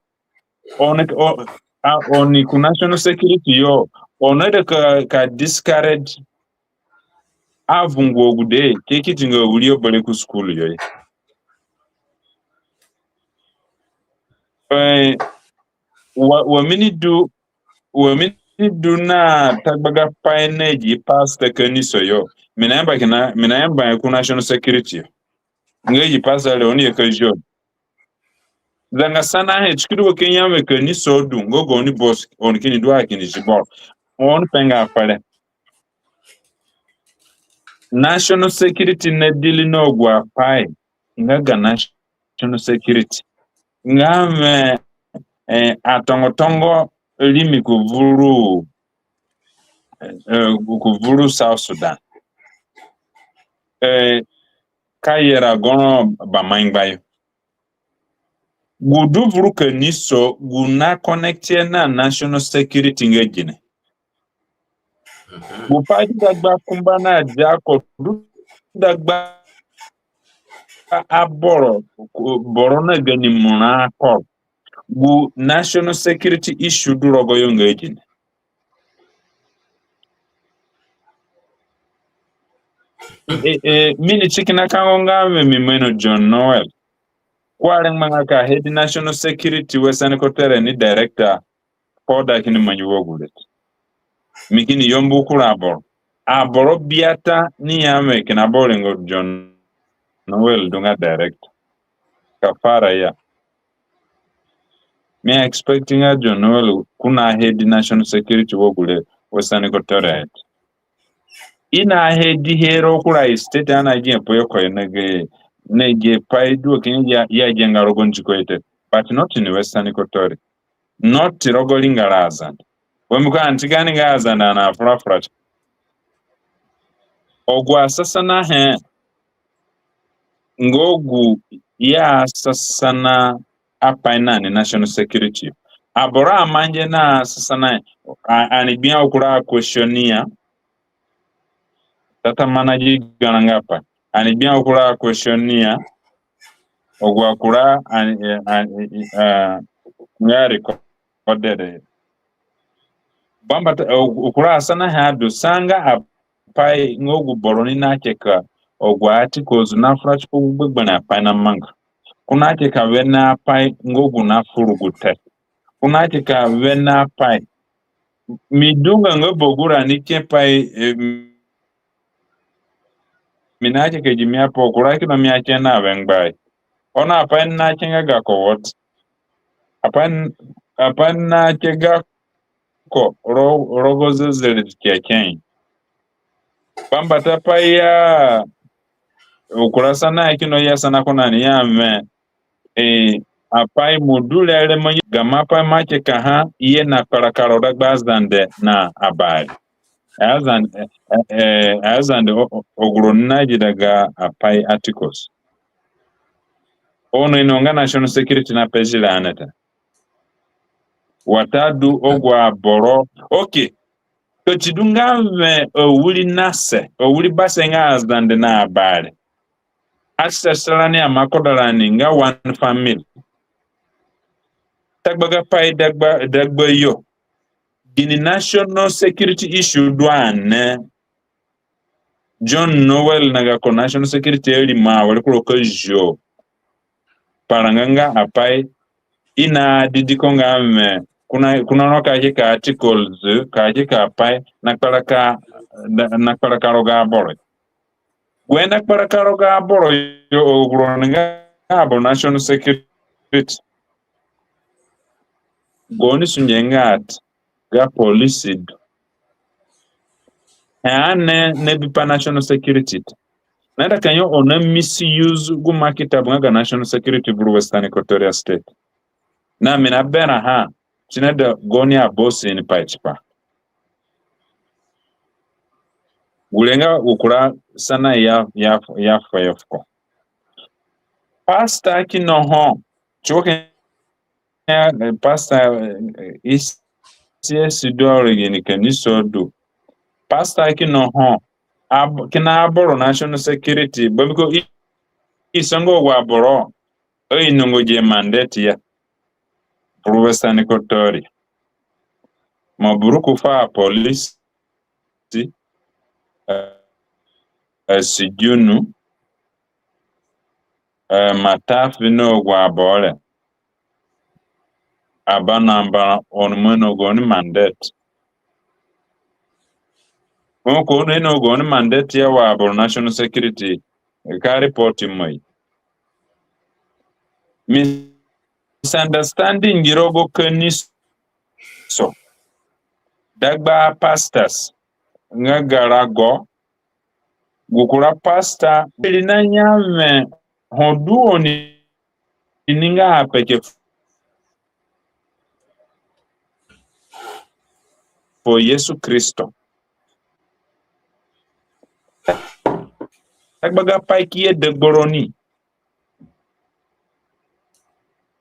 oni, o-, a, oni ku national security yo, oni de ka, ka discourage avungu agude, ke kiti nga wiri yo bare ku school yo. Eh, wa, wa mi ni du, wa mi ni du na tagbaga pai na gi pastor kanisa yo. Mi nayamba kina, mi nayamba ku national security yo. Nga gi pastor re oni ye ka zio. Zanga sanahe, si ki du wa Kenya me kanisa du nga gaoni boss, oni kini du a kini zi boro. Oni pe nga fere. National security na deal na agu apai nga ga national security. Nga me, eh, atongotongo rimi ku vuru, eh, ku vuru South Sudan. Eh, ka yera goro bamaingba yo. Gu du vuru kanisa, gu na connect na national security nga gine. Gu pai du dagba kumba na diako, du dagba aboro, boro na gani mura ko. Gu national security issue du rogo yo nga gine. E, e, mi ni si kina kango nga mi, mi ima ino John Noel. Ko arengbanga ka head national security Western Equatoria ni director, ko da kini mangi wa gure. Mi kini yambu kura aboro. Aboro biata ni ya mi kina boro nga John Noel du nga director. Ka fara ya. Mi expecting nga John Noel ko na head national security wa gure Western Equatoria. I na head he rogo kura state ani agia pa yo ko i na ge, na ge pai du kini ya, ya ge nga rogo ndiko ite. But not in Western Equatoria. Not rogo ringara Azande. Bambiko ani ti gaani nga Azande ani afura fura. Agu asanahe nga agu i asana apai na ni national security. Aboro amangi na asanahe, a-, ani gbia kura question ya. Tata managi garã nga pai. Ani gbia kura question ya. Agu akura ani, eh, ani, eh, nga recorded. Bambata, eh, agu kura asanahe adu sa nga apai nga gu boro ni na keka agu articles na fura tipa gu gbegberẽ apai namanga. Ko na keka wene apai nga gu na fu rugute. Ko na keka wene apai. Mi du nga nga Bogura ni ke pai, eh, mi na keka gimi apai kura kina mi ake na wengbai. Ono apai na ke nga gako what? Apai, apai na ke gako ro-, rogo zezere ti kekẽ. Bambata pai ya, agu kura sana kina ya sana ko na ni ya mi. Eh, apai mo du re re mangi gamo apai mo kekaha, i ye na kparakpara dagba Azande na Abare. Azande, eh, eh, Azande o-, o-, agu roni na gi daga apai articles. Ono i ino nga national security na pe zire ane te. Watadu agu aboro. Okay. Ka ti du nga mi awiri nase, awiri base nga Azande na Abare. Asese rani ama koda rani nga one family. Tagbaga pai dagba, dagba yo. Gini national security issue du ane. John Noel na gako national security arimo awere kuro ka zio. Paranga nga apai i na didi ko nga mi. Ko na, ko na ro ka keka articles, ka keka apai na kparaka, na, na kparaka rogo aboro. Gu na kparaka rogo aboro yo agu roni nga aboro national security. Gaoni sunge nga ati ga police du. He ane na bipa national security te. Na da ka nyo oni na misuse gu makitabu nga ga national security vuru Western Equatoria State. Na mi na berã ha, si na da gaoni abosi ni pai tipa. Gure nga gu kura sana ya, ya, ya fuko. Pastor kina ho, si wo ke eh, pastor, eh, E C S du, oro gini kanisa du. Pastor kina ho, ab-, kina aboro national security, bambiko i, i songo agu aboro, i inongo gi mandate ya. Professor Nicotori. Maburuku fu apolisi, eh, eh, sijunu, eh, matafi na agu aboro re. Aba namba oni ima ino gaoni mandate. Ko oni ino gaoni mandate ya wa aboro national security, ka report mai. Misunderstanding rogo kanisa. Dagba pastors nga ga rago, gu kura pastor, ri na nya mi ho du oni ni nga apeke fu Yesu Kristo. Dagba ga pai ki ye dagba roni.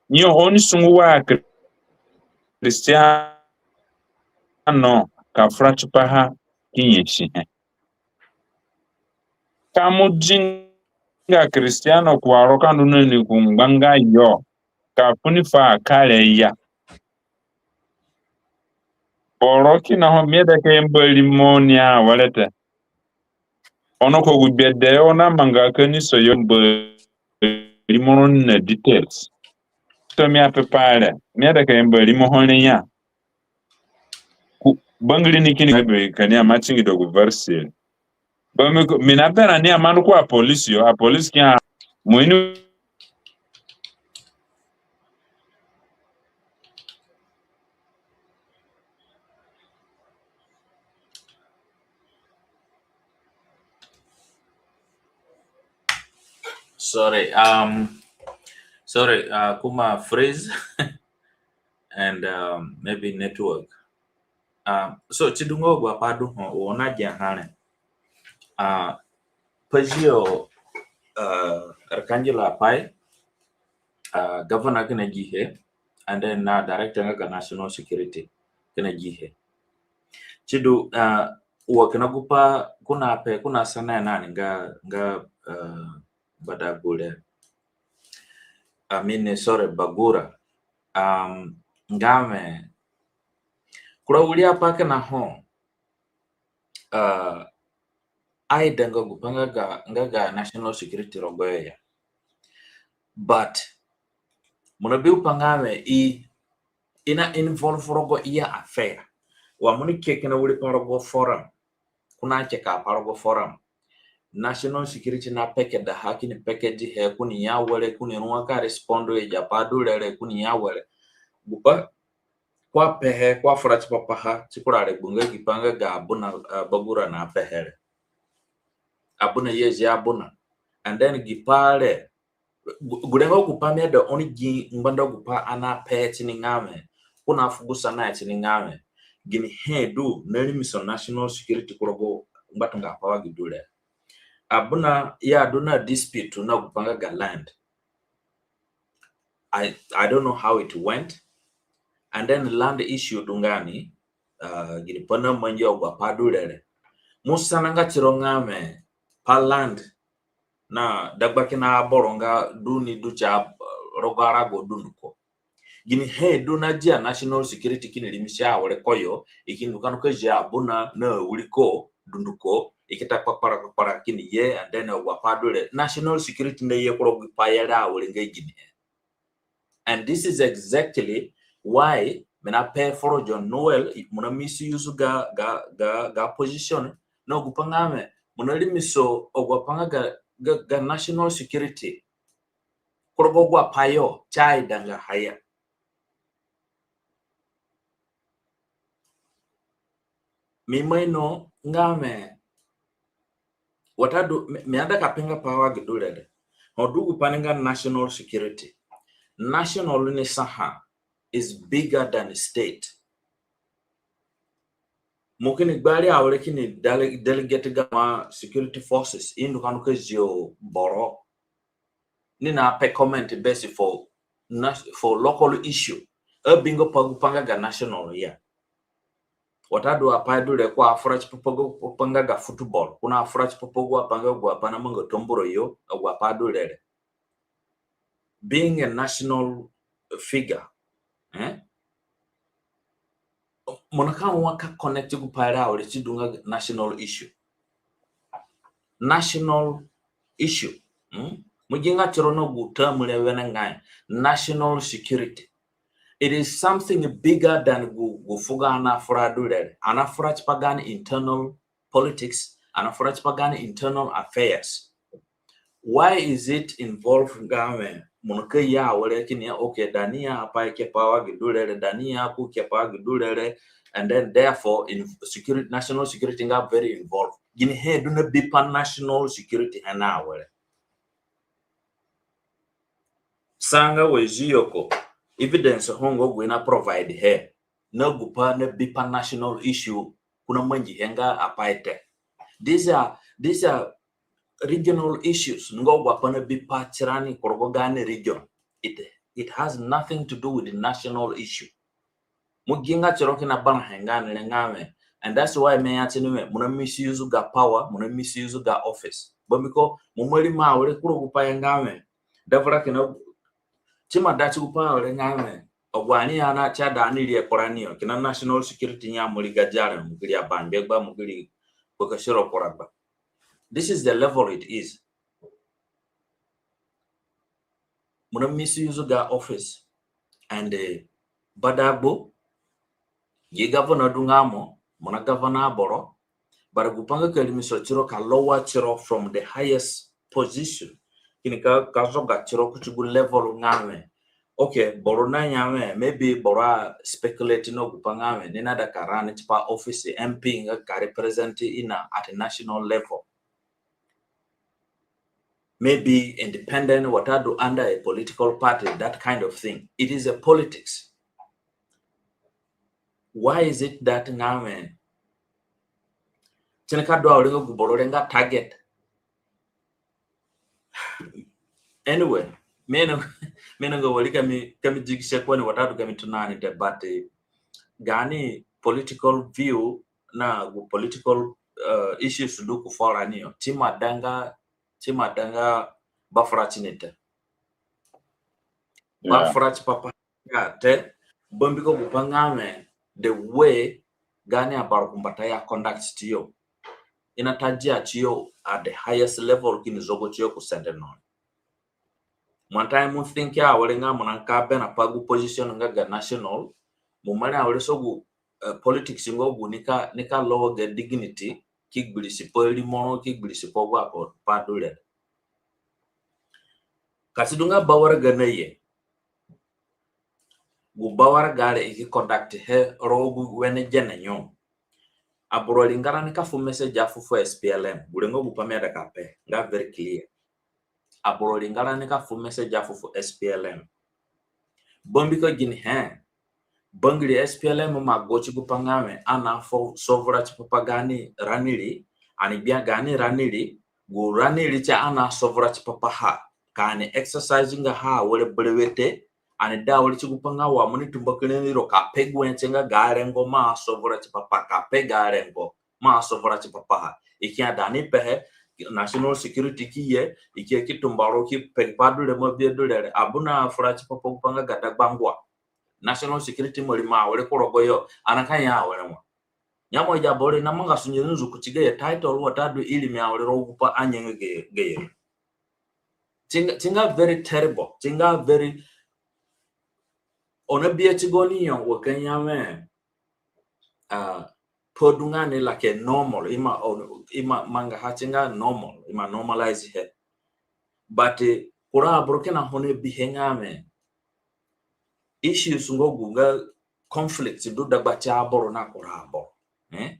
Nyo oni sungu wa Kristiano ka fura tipaha ki nyasihe. Ka mo di nga Kristiano ku aro ka ndu na ni ku ngbanga yo, ka fu ni fu akare ya. Boro kina ho mi aida ka yamba rimo ni awere te. Ono ko gu gbede yo namanga kanisa yo, Mbori mo ro ni na details. So mi ape pa re, mi aida ka yamba rimoho re ya. Ku, bangiri ni kini ka ni aima tingi do gu verse. Ba mi, mi naberã ni aima ndu ku apolisi yo, apolisi ki ya mo ini. Sorry, um, sorry, uh, ko ima freeze and, um, maybe network. Um, so si du nga agu apai du ho, wo nagia ha re. Uh, Pazio, uh, Arkangelo apai, uh, governor kina gihe, and then na director nga ga national security kina gihe. Si du, uh, wa kina gupai ko nape, ko nasana nani nga, nga, uh, Badagure. I mean, sorry, Bagura. Um, nga mi, kura wiri apai kina ho, uh, aidanga gupai nga ga, nga ga national security rogoyo ya. But mo nabi gupai nga mi i, i na involve rogo i ya affair. Wa mo ni ke kina wiri pai rogo forum, ko nake ka pai rogo forum, national security na peke da ha, kini peke di he, ko ni ya were, ko ni rua ka respond agi apai du re re, ko ni ya were. Gupai ko apehe, ko afura tipa paha, ti kura regbo nga gipai nga ga Abuna, uh, Bagura napehe re. Abuna ye zi Abuna. And then gipai re, gu-, gure nga gupai mi aida oni gi ngbanda gupai ani ape tini nga mi, ko nafu gu sanahe tini nga mi, ginihe du na rimisa national security ku rogo ngbatunga apai wa gi du re. Abuna ya du na dispute na gupai nga ga land. I, I don't know how it went. And then land issue du nga ni, uh, ginipai namangi agu apai du re re. Mo sana nga tiro nga mi, pa land na dagba kina aboro nga du ni du ti a, uh, rogo arago dunduko. Ginihe du na dia national security kini rimisi awere koyo, i ki ndu ka ndu ka zi Abuna na awiriko dunduko, i ki ta kpakpara kpakpara kini ye, and then agu apai du re. National security naye ku rogo gi pai re awere nga ginihe. And this is exactly why mi nape foro John Noel, mo na misuse ga, ga, ga, ga position, na gupai nga mi, mo na rimisa agu apai nga ga, ga, ga national security ku rogo agu apai yo, si aidanga ha ya. Mi ima ino nga mi, watadu mi, mi aida ka pe nga pai wa gi du re re. Ho du gupai ni nga national security. National ni saha is bigger than state. Mo kini gbari awere kini dele-, delegate gamo security forces, i ndu ka ndu ka zio boro ni na pe comment base for na-, for local issue. Abinga pa gupai nga ga national ya. Watadu apai du re ko afura tipa pa gu-, pa nga ga football, ko nafura tipa pa agu apai nga agu apai namanga Tambura yo, agu apai du re re. Being a national figure, eh? Mo nika rua ka connect gupai re awere si du nga national issue. National issue. Hmm? Mo gi nga tiro na gu term re wenengai. National security. It is something bigger than gu, gu fugo ani nafura du re re. Ani nafura tipa gaani internal politics, ani nafura tipa gaani internal affairs. Why is it involved nga mi? Mo nika ye awere kini ya, okay, da ni ya apai kepa wa gi du re re, da ni ya ko kepa wa gi du re re, and then therefore in security, national security nga very involved. Ginihe du na bipa national security he na awere? Sa nga we zio ko evidence ho nga gu i na provide he na gupai na bipa national issue ko namangihe nga apai te. These are, these are regional issues. Nga agu apai nabipa tirani ku rogo gaani region. It, it has nothing to do with the national issue. Mo gi nga tiro kina barahe nga ni re nga mi. And that's why mi ya tini mi, mo na misuse ga power, mo na misuse ga office. Bambiko mo ima rimi awere kuru gupai nga mi. Davura kina, si ima da ti gupai awere nga mi. Agu ani ya na ti ada ani ri kpurani yo, kina national security ya mo ri ga diare, mo ki ri abangbegba, mo ki ri kpakasiro kura gba. This is the level it is. Mo na misuse ga office and, eh, badagbo, gi governor du nga mo, mo na governor aboro, but gu pai nga ka rimiso tiro, ka lower tiro from the highest position, kini ka, ka zoga tiro kuti gu level nga wẽ, okay, boro na ya wẽ, maybe boro a speculate na gu pai nga wẽ ni naida ka run tipa office M P nga ka represent i na at a national level. Maybe independent, watadu under a political party, that kind of thing. It is a politics. Why is it that nga wẽ ti ni ka du awere nga gu boro re nga target? Anyway, mi ainonga, mi ainonga wari ka mi, ka mi digise ko ni watadu ka mi tona ni te, but, eh, gaani political view na gu political, uh, issues du ku furani yo, ti ima danga, ti ima danga bafura ti ni te. Yeah. Bafura tipa pa ya te, bambiko gu pai nga wẽ, the way gaani abarumbatayo a conduct tiyo, i nata dia tiyo at the highest level kini zogo tiyo ku sende no. Mo ata mo think awere nga mo na ka berã pa gu position nga ga national, mo mari awere so gu, eh, politics nga gu ni ka, ni ka lower ga dignity, ki gbirisi pa rimoro, ki gbirisi pa gu apai du re. Ka si du nga bawaraga na ye, gu bawaraga re i ki conduct he rogo gu wene gene yo, aboro aringara ni ka fu message afu fu S P L M. Gure nga gu pai mi aida ka pe nga very clear. Aboro aringara ni ka fu message afu fu S P L M. Bambiko ginihe? Bangiri S P L M ima go ti gu pai nga wẽ ani na fu sovura tipa pa gaani rani ri, ani gbia gaani rani ri, gu rani ri ti ani na sovura tipa paha, ka ani exercise nga ha awere berewe te, ani da awere ti gu pai nga wa mo ni tumba kina ni ro ka pe gu wẽ ti nga ga rengo mo a sovura tipa pa, ka pe ga rengo mo a sovura tipa paha. I ki ya da ni pehe, national security ki ye, i ki ya ki tumba ro ki pe pa du re mo bi du re. Abu na fura tipa pa gu pai nga ga dagbangua. National security mo rimo awere ku rogo yo, ani ka ya awere mo. Nyamo agi aboro re namanga sunge nzunzu kuti gayo title watadu irimi awere rogo gu pai anyanga gayo, gayo. Ti nga, ti nga very terrible. Ti nga very, oni bi a ti gaoni yo wa ka ya wẽ, ah, pa du nga ni like normal, ima, ima mangaha ti nga normal, ima normalize he. But, eh, kura aboro kina ho ni bihe nga wẽ, issues nga gu nga conflict du dagba ti aboro na kura aboro. Eh?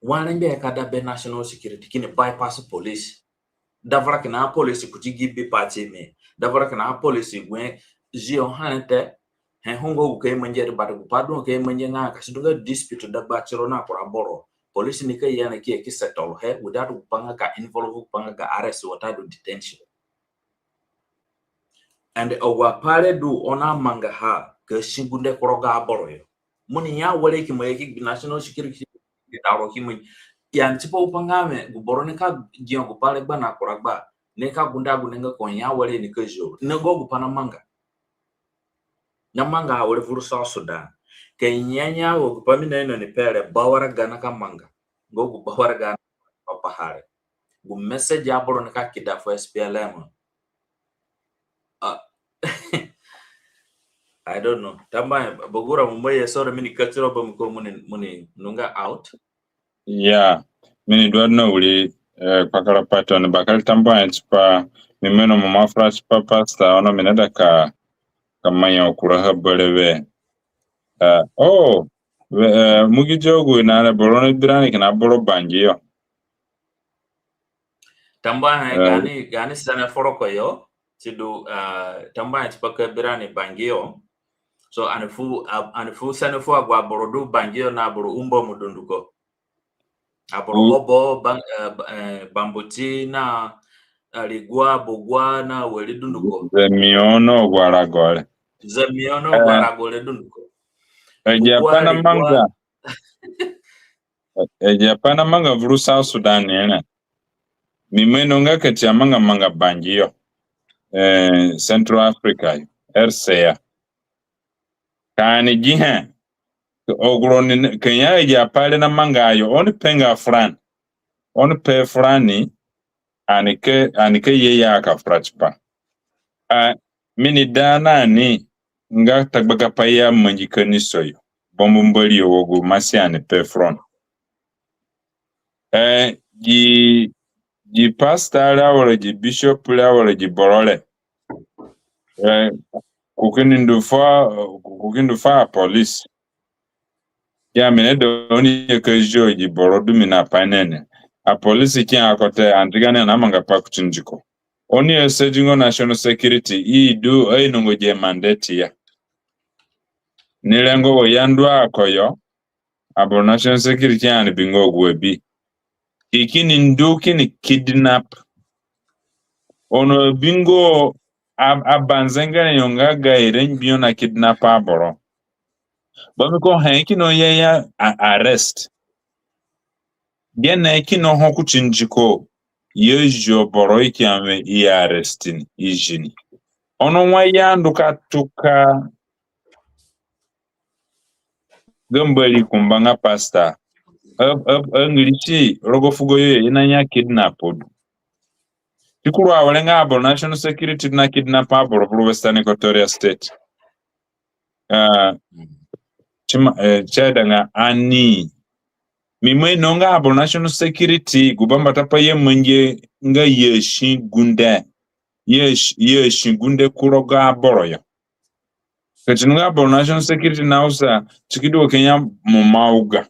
Wa rengbe ka da be national security kini bypass police. Davura kina police kuti gi bi pati mi. Davura kina police gu he zio ha ni te. He ho nga gu ka i mangi re, but gu pai du ka i mangi nga ka si du nga dispute dagba tiro na kura boro, police ni ka ye na ki ye ki settle he without gu pai nga ka involve gu pai nga ga arrest watadu detention. And agu apai re du oni amangaha ka si gunde ku rogo aboro yo. Mo ni ya were ki mo ye ki gbi national security ki da ro ki mo ya ni tipa gu pai nga wẽ gu boro ni ka gia gu pai re gba na kura gba ni ka gunde agunde nga ko ya were ni ka zio. Ni nga gu pai namanga. Namanga awere vuru South Sudan. Ka nyanya wo gu pai mi naino ni pe re, bawaraga na ka manga. Nga gu bawaraga na papaha re. Gu message aboro ni ka kida fu S P L M. Ah. I don't know. Tambuahe, Bagura, mo mbu ye, sorry, mi ni kati ro ba mo ko mo ni, mo ni nunga out. Yeah, mi ni du adu na wiri, eh, kpakarapai tooni. Bakere tambuahe tipa, mi ima ino mo ima fura tipa pastor, ono mi naida ka, ka manya kuraha berewe. Eh, oh, we-, eh, Mugiti Ogui na re boro ni bi rani kina boro Bangi yo. Tambuahe, eh, gaani, gaani sene foro ko yo, si du, eh, tambuahe tipa ka bi rani Bangi yo. So, ani fu, a-, ani fu sene fu agu aboro du Bangi yo na aboro Umbamu dunduko. Aboro Obo, Ba-, eh, Ba-, eh, Bambuti na, eh, Rigua, Bugua na wari dunduko. Zemio na agu arago re. Zemio na agu arago re dunduko. Agi apai namanga. Agi apai namanga vuru South Sudan re. Mi ima ino nga ka ti amanga manga Bangi yo. Eh, Central Africa yo. Eritrea. Ka ani gihe. Agu roni ka ya agi apai re namanga yo, oni pe nga furani. oni pe furani, ani ke, ani ke ye ya ka fura tipa. A, mi ni da na ni nga tagbaga pai ya mangi kanisa yo. Bambu Mbori yo wa gu masia ni pe furoni. Eh, gi, gi pastor re awere, gi bishop re awere, gi boro re. Eh, ko kini ndu fu, ko kini ndu fu apolisi. Ya mi ni da oni ye ka zio gi boro du mi na pai nene. Apolisi ki ako te, antiga ni na manga pa kuti ndiko. Oni asadi nga national security, i du, i inongo gi mandate ya. Ni rengo wa ya ndu ako yo, aboro national security ani bingo gu abi. I kini ndu kini kidnap. Ono bingo ab-, abanzengere yo nga ga ire ngbio na kidnap aboro. Bambiko he kino ye ya a-, arrest. Gene kino ho kuti ndiko, ye zio boro i ki ya mi i arrest ni, i zi ni. Ono wa ya ndu ka tuka ga Mbori kumba nga pastor. A, a, a ngirisi rogo fugo yo i na ya kidnap du. Ti kuru awere nga aboro national security na kidnap aboro vuru Western Equatoria State. Ah, tima, eh, si aida nga ani. Mi ima ino nga aboro national security, gu bambata pai ya mangi nga ya si gunde. Ya si, ya si gunde ku rogo aboro yo. Ka si ndu nga aboro national security na usa, si ki du wa ka ya mo ma uga.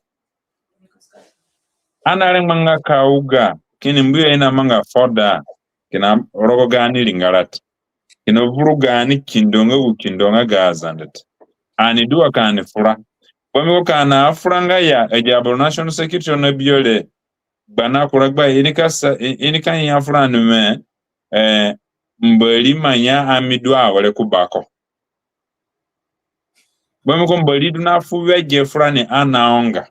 Ani arengbanga ka uga, kini mbu yo i na manga foda, kina rogo gaani ringara te. Kina vuru gaani kindo nga gu kindo nga ga Azande te. Ani du wa ka ani fura. Bambiko ka ani afuranga ya, agi aboro national security yo na bi yo re, gba na kura gba, i ni ka sa, i, i ni ka ya furani we, eh, Mbori ima ya ami du awere ku ba ko. Bambiko Mbori du na fu wege furani ani aonga.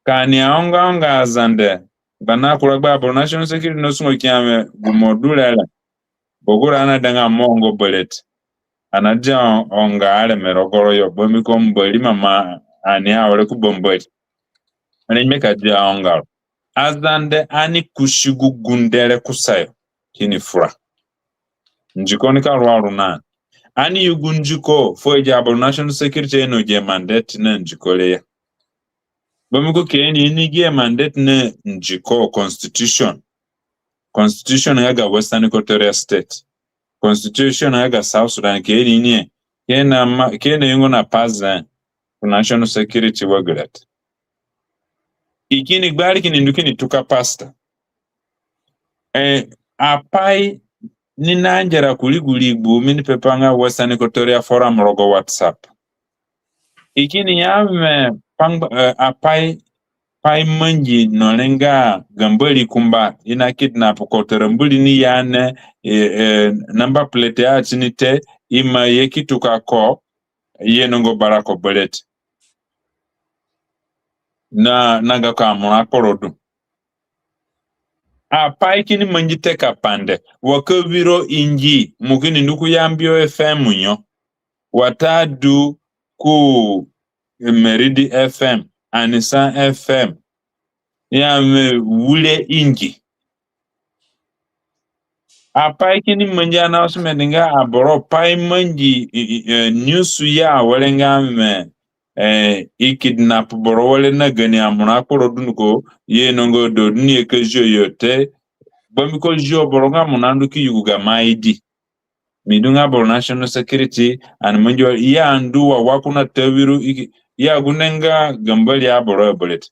Ka ani aonga aonga Azande, gba na kura gba aboro national security na sungo ki ya mi gu mo du re re. Bogura ani aidanga mo ongo bere te. Ani adia onga areme rogo ro yo, bambiko Mbori ima ma ani awere ku ba Mbori. Ani ima ka dia onga ro. Azande ani kusi gu gunde re kusayo, kini fura. Ndiko nika ru aru na ani. Ani yugu ndiko, fu agi aboro national security ino gi mandate na ndiko re ya. Bambiko ka i ini gi mandate na ndiko, constitution. Constitution nga ga Western Equatoria State. Constitution nga ga South Sudan, ka i ini, ka i na ma, ka i na yungo na pa ze ku national security wa gere te. I kini gbari kini ndu kini tuka pastor. Eh, apai ni na ngera kurii gu rigbu mi ni pepa nga Western Equatoria Forum rogo WhatsApp. I kini ya mi pangba, eh, apai, pai mangi no re nga ga Mbori kumba i na kidnap ko tara mburi ni ya ne, eh, eh, number plate a ti ni te, i ima ye ki tuka ko, ye nongo bara ko bere te. Na, na gako amura kporo du. Apai kini mangi te ka pande, wa ka wiro ingi, mo kini ndu ku Yambio FM yo, watadu ku Meridi FM, Anisa FM, ya mi wire ingi. Apai kini mangi announcement nga aboro pai mangi, i, i, eh, news ya awere nga mi, eh, i kidnap boro were na gani amura kporo dunduko, ye nongo do duni ye ka zio yo te, bambiko zio boro nga mo na ndu ki yugu gamo I D. Mi du nga boro national security, ani mangi wa, ya ndu wa wa kuna tawiru, i ki, ya gunde nga ga Mbori aboro abere te.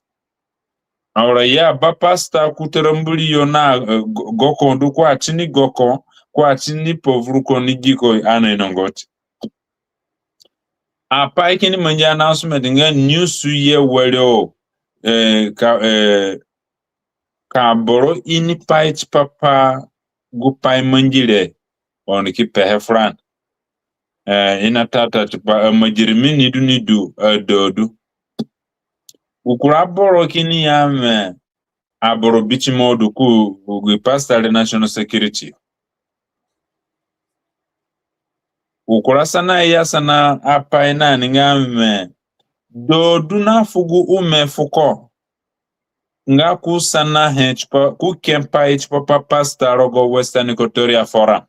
Awere ya ba pastor ku tara mburi yo na, eh, go-, goko ndu ko ati ni goko, ko ati ni pa vuru ko ni gi ko ani inongo te. Apai kini mangi announcement nga news ye were o, eh, ka, eh, ka boro ini pai tipa pa gu pai mangi re, oni ki pehe furani. Eh, i na tata tipa, eh, amajirimi ni du ni du, eh, do du. Gu kura boro kini ya mi, aboro bitimo du ku, gu pastor re national security. Gu kura sana ya sana apai na ni nga mi, do du na fu gu ome fuko. nga ku sanahe tipa, ku ke pai tipa pa pastor rogo Western Equatoria Forum.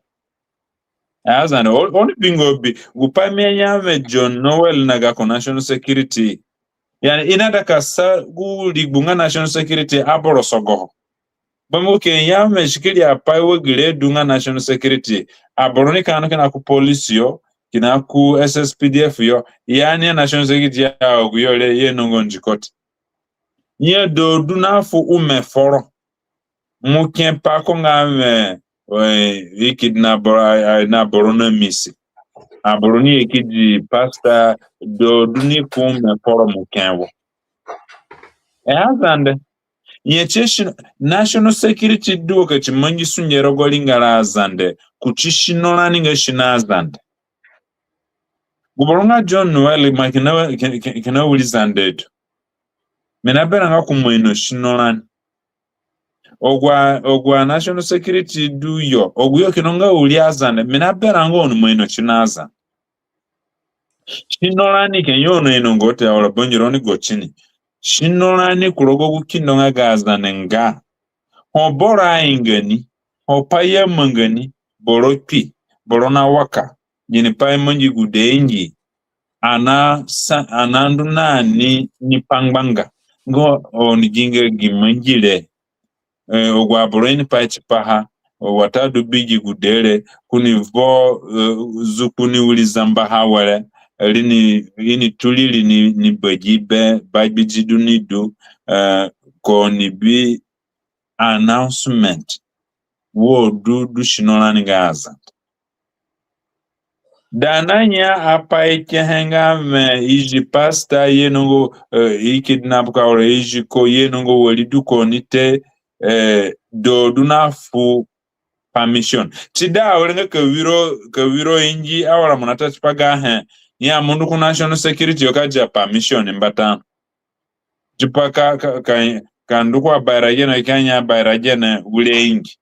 Azande, o-, oni bingo bi, gu pai mi aya we John Noel na gako national security. Yani, i naida ka sa gu rigbu nga national security aboro sogoho. Bambiko ke ya we sikiri apai wa gi re du nga national security. Aboro nika ndu kina ku police yo, kina ku S S P D F yo, ya ni national security ya agu yo re ye nongo ndiko te. Nye do du na fu ume foro. Mo ke pa ko nga we, eh, i ki di na boro, eh, na boro na misi. Aboro ni ye ki di pastor do du ni fu ume foro mo ke wo. E Azande. Nye ti si national security du wa ka ti mangi sunge rogo ringara Azande. Kuti sino rani nga sino Azande. Gu boro nga John Noel ma kina, kina, kina wiri Zande du. Mi naberã nga ku mo ino sino rani. Agu a, agu a national security du yo, agu yo kina nga wiri Azande, mi naberã nga oni mo ino sino Azande. Sino rani ke yo oni ainonga te, awara bangironi go tini. Sino rani ku rogo gu kindo nga ga Azande nga. Ho boro ainga ni, ho pai amanga ni, boro kpi, boro nawaka, ginipai mangi gude ingi, ana sa-, ana ndu na ni, ni pangbanga. Nga oni gi nga gi mangi re. Eh, agu aboro ini pai tipaha, watadu bi gi gude re, ko ni vo, eh, zu ko ni wiri zamba ha were, ri ni, i ni turi ri ni, ni bagi be, bagbidi du ni du, eh, ko ni bi announcement wo du, du sino rani nga Azande. Da na nya apai kehe nga we i zi pastor ye nongo, eh, i kidnap ka wara i zi ko ye nongo wari du ko ni te, eh, do du na fu permission. Ti da awere nga ka wiro, ka wiro ingi awara mo nata tipa gahe. Ya mo ndu ku national security yo ka dia permission mbata. Tipa ka, ka, ka, ka ndu ku abaira gene, ka nya abaira gene wire ingi.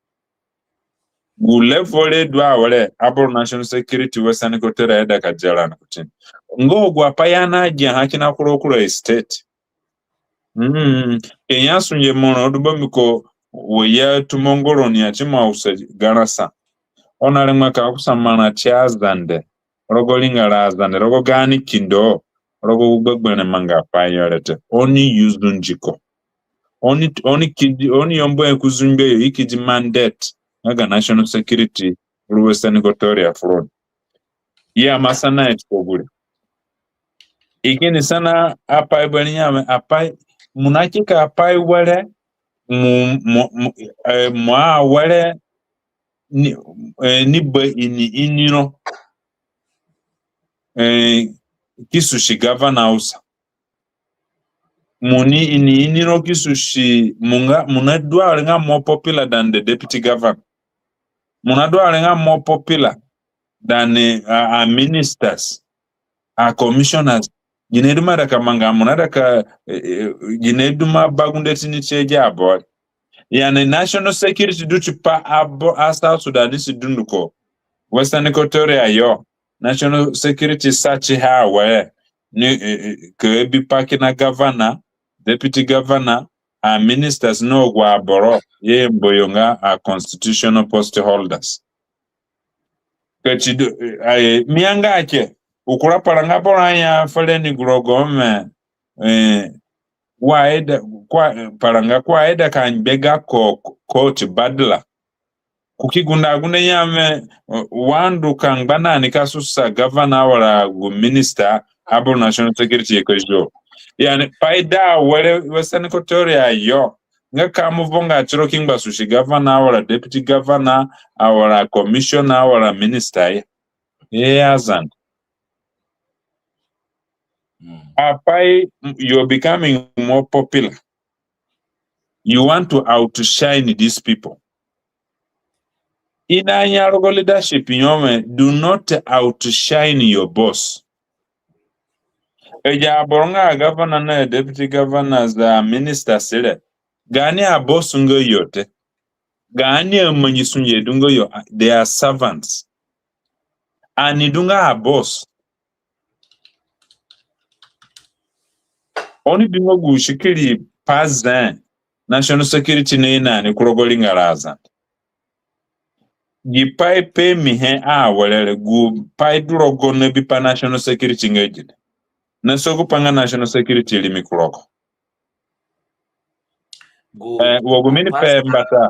Gu level re du awere, aboro national security Western Equatoria aida ka dia rani kuti ni. Nga agu apai ya na giaha kina kura kura state. Mm, Kenya sunge moro du bambiko wa ya tumongo roni ya ti mo ausa garã sa. Oni arengbanga ka kusa marã ti Azande rogo ringara Azande, rogo gaani kindo, rogo gu gbegberẽ mangapai yo re te. Oni yuzu ndiko. Oni, oni kidi, oni yambu he ku zungbe yo, i kidi mandate nga ga national security ru Western Equatoria fu roni. I ima sana he ti ko gure. I kini sana apai bari ya we apai, mo na kika apai were, mo, mo, mo, eh, mo awere ni, eh, ni ba ini ini ro. Eh, ki susi governor ausa. Mo ni ini ini ro ki susi, mo nga, mo nadu awere nga more popular than the deputy governor. Mo nadu awere nga more popular than, eh, a, a ministers, a commissioners. Gine du mo aida ka manga, mo naida ka, eh, eh, gine du mo abagunde tini ti agi aboro. Yani national security du tipa aboro a South Sudanese dunduko. Western Equatoria yo. National security sa tihe awere ni, eh, eh, ka bipa kina governor, deputy governor, a ministers na agu aboro i ayamba yo nga a constitutional post holders. Ka ti du, eh, mi anga ke, gu kura paranga boro aya fere ni gu rogo we, eh, wa aida, ko a, paranga ko aida ka ngbe gako court badala. Ko ki gunde agunde ya we, eh, wa ndu ka ngba na ni ka susa governor wala gu minister, aboro national security ye ka zio. Yani, pai da awere Western Equatoria yo, nga ka mo vonga tiro ki ngba susi governor wala deputy governor, wala commissioner wala minister ya. Ye Azande. Mm. Apai, you're becoming more popular. You want to outshine these people. I naya rogo leadership yo we, do not outshine your boss. Agi aboro nga governor na deputy governors, a ministers re, gaani a boss nga yo te. Gaani amangi sunge du nga yo, they are servants. Ani du nga a boss. Oni bingo gu sikiri pa zee. National security naye na ni ku rogo ringara Azande. Gi pai pe mi he awere re, gu pai du rogo na bipa national security nga gine? Na so gu pai nga national security rimi ku rogo. Gu, eh, wa gu mi ni pe mbata.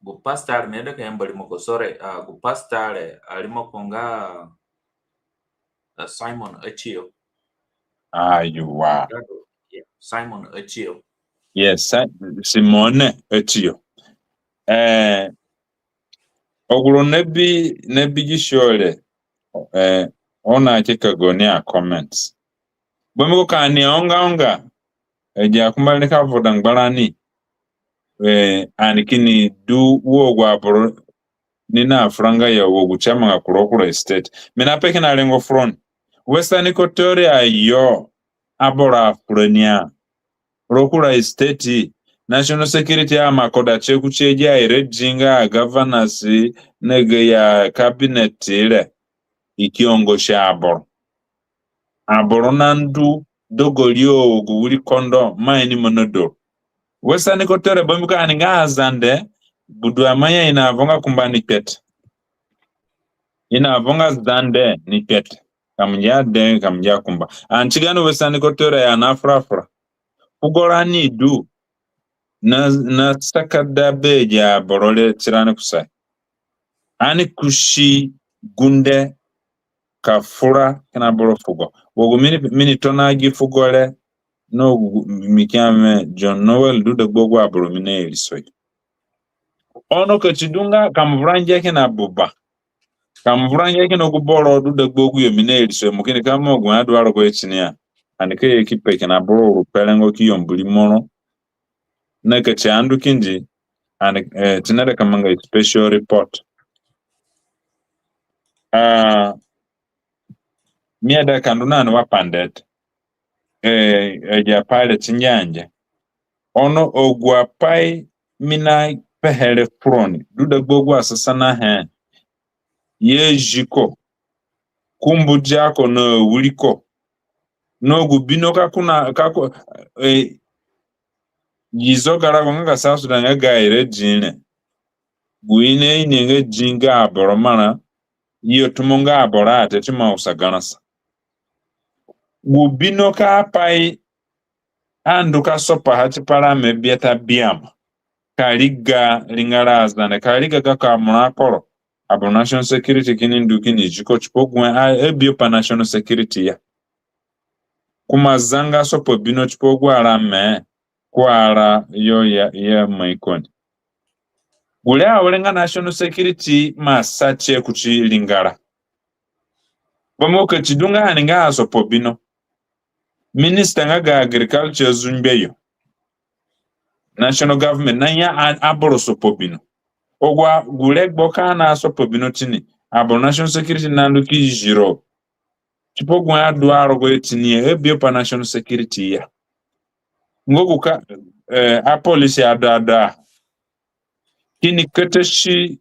Gu pastor ni ida ka yamba rimoko, sorry, ah, gu pastor, eh, arimoko nga, eh, Simon Achio. Aiwa. Yeah, Simon Achio. Yes, Si-, Simone Achio. Eh, agu ro nabi, nabi gi sio re, eh, oni akeka gaoni a comments. Bambiko ka ani onga onga, eh, agi akumba re nika voda ngbarani, eh, ani kini du wa agu aboro ni nafuranga ya wa gu si amanga ku rogo kura state. Mi nape kina rengo fu roni. Western Equatoria yo, aboro afura ni a rogo kura state, national security ama koda tie kuti agi aire di nga governors na gayo cabinet re, i ki ongosi aboro. Aboro nandu dogori o gu wiri kondo mai ni manado. Western Equatoria bambiko ani nga Azande, Buduamanya i navonga kumba ni kpete. I navonga Zande ni kpete. Ka mo ngia de, ka mo ngia kumba. Ani ti gaani Western Equatoria ya nafura fura. Fugo rani du na, na sakada be agi aboro re tirani kusayo. Ani kusi gunde ka fura kina boro fugo. Wa gu mi ni, mi ni tona gi fugo re, na gu mi ki ya mi John Noel du dagba agu aboro mi nairisoyo. Ono ka si du nga ka mo vura ngia kina buba, ka mo vura ngia kina gu boro du dagba agu yo mi nairisoyo, mo kini ka mo gu adu arogo yo tini ya. Ani ka ye ki pe kina boro uru pe rengo ki yambu rimo ro. Na ka si andu kindi, ani, eh, si naida ka manga special report. Ah, mi aida ka ndu na ni wa pande te. Eh, agi apai re si ngia angia. Ono agu apai mi napehe re fu roni du dagba agu asanahe. I zi ko, kumbu diako na wiri ko, na gu bino ka kuna, ka ku-, eh, gi zogarago nga ga South Sudan nga ga ire di re. Gu i naini nga di nga aboro marã, i atumo nga aboro a te ti ima usa garã sa. Gu bino ka apai andu ka sopaha tipa rame biata biama ka riga ringara Azande, ka riga gako amura kporo. Aboro national security kini ndu kini zi ko tipa gu a, a bi yo pa national security ya. Ko ima zanga sopa bino tipa agu arame ko ara yo ya, ya mai ko ni. Gure awere nga national security ima sa tie kuti ringara. Bambiko ka si du nga ani nga asopa bino, minister nga ga agriculture zungbe yo, national government naya a-, aboro sopa bino. Agu gure gbo ka ani asopa bino tini, aboro national security nandu ki zi ro tipa gu adu arogo yo tini ya, a bi yo pa national security ya. Nga gu ka, eh, apolisi adu adu a kini katasi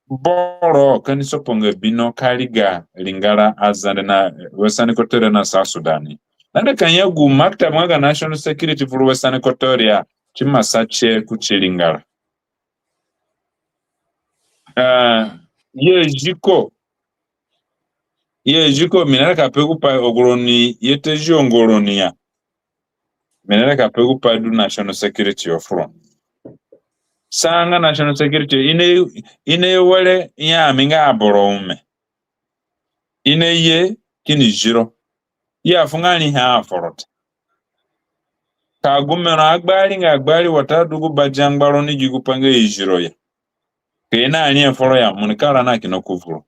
boro ka ni soponga bino ka riga ringara Azande na Western Equatoria na South Sudan. Naida ka ya gu maktab nga ga national security vuru Western Equatoria si ima sa tie kuti ringara. Ah, i zi ko, i zi ko, mi naida ka pe gu pai agu roni i ata zio nga roni ya. Mi naida ka pe gu pai du national security yo fu roni. Sa nga national security, i na, i naye were ya mi nga aboro ome. I naye kini zi ro. I afunga riahe foro te. Ka gu mero agbari nga agbari watadu gu badiangba roni gi gu pai nga i zi ro ya. Ka i na riahe foro ya, mo nika ra na kina kuvuro.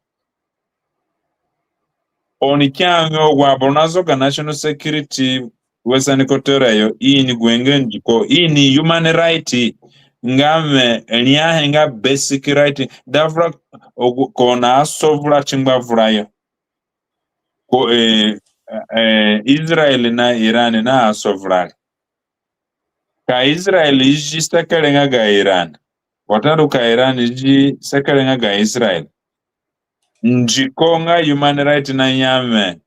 Oni ki ya nga agu aboro nazoga national security Western Equatoria yo, i ini gu nga ndiko, i ini human right, nga mi riahe nga basic right. Davura agu ko nasovura ti ngba vura yo. Ko, eh, eh, Israel na Iran nasovura re. Ka Israel zi sekere nga ga Iran, watadu ka Iran zi sekere nga ga Israel, ndiko nga human right naya mi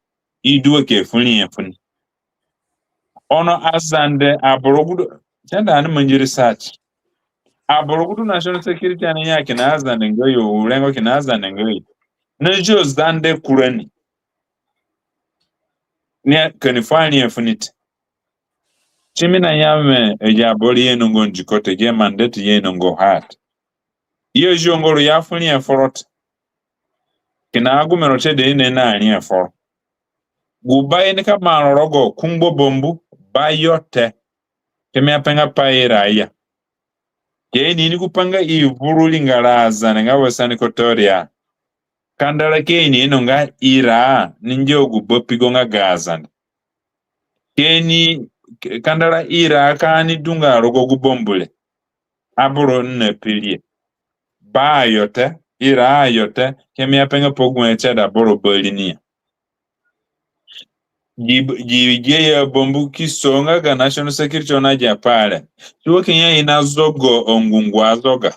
i du wa ke fu riahe fu ni. Ono Azande aboro gu du, Tenda ani mangi research. Aboro gu du national security ani ya kina Azande nga yo, u rengo kina Azande nga yo. Na zio Zande kura ni. Ni a-, ka ni fu ani a fu ni te. Ti mi na ya mi, agi aboro ye no ngo ndiko te, gi mandate ye no ngo hat. Yo zio ngo ru ya fu ni a foro te. Kina agu mi ro te de i ni na ni a foro. Gu ba i ni ka maro rogo kungbo bambu, ba yo te. Ke mi apenga pa ira ya. Ke i ni ni gu pa nga i vuru ringara Azande nga Western Equatoria. Kandara ke i ni no nga ira ni ngia gu ba pigo nga ga Azande. Ke ni, kandara ira ka ni du nga rogo gu bambu re. Aboro na pirie. Ba yo te, ira yo te, ke mi apenga pa gu he ti ada boro bari ni ya. Gi, gi, gi ya bambu ki so nga ga national security ona gi apai re. Ti wo ke ya i na zogo ongungu azoga.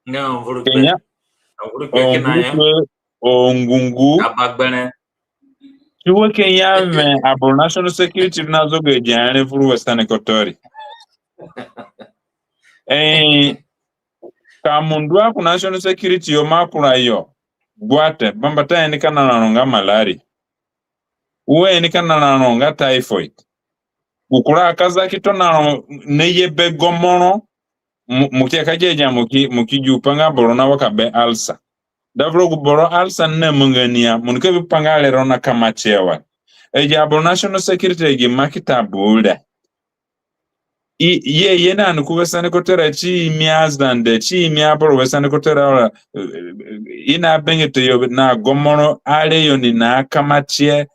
Nga onvuru kpe. Kenya. Onvuru kpe kina ya. Ongungu. Abagbere. Ti wo ke ya mi aboro national security na zogo agi are vuru Western Equatoria. Eh, ka mo ndu a ku national security yo mo kura yo. Gbua te, bambata i ni ka nara ro nga malaria. Ue i ni ka nara ro nga typhoid. Gu kura akazaki tona ro na ye be gomoro, mo, mo ki aka gia gia mo ki, mo ki gi pa nga boro na waka be ulcer. Davuro gu boro ulcer na manga ni ya, mo ni ka bi pa nga re ro na kama tie wa. Agi aboro national security agi makita bure. I, ye, ye na ni ku Western Equatoria ti imi Azande, ti imi aboro Western Equatoria, eh, eh, i na benge te yo na gomoro are yo ni na kama tie.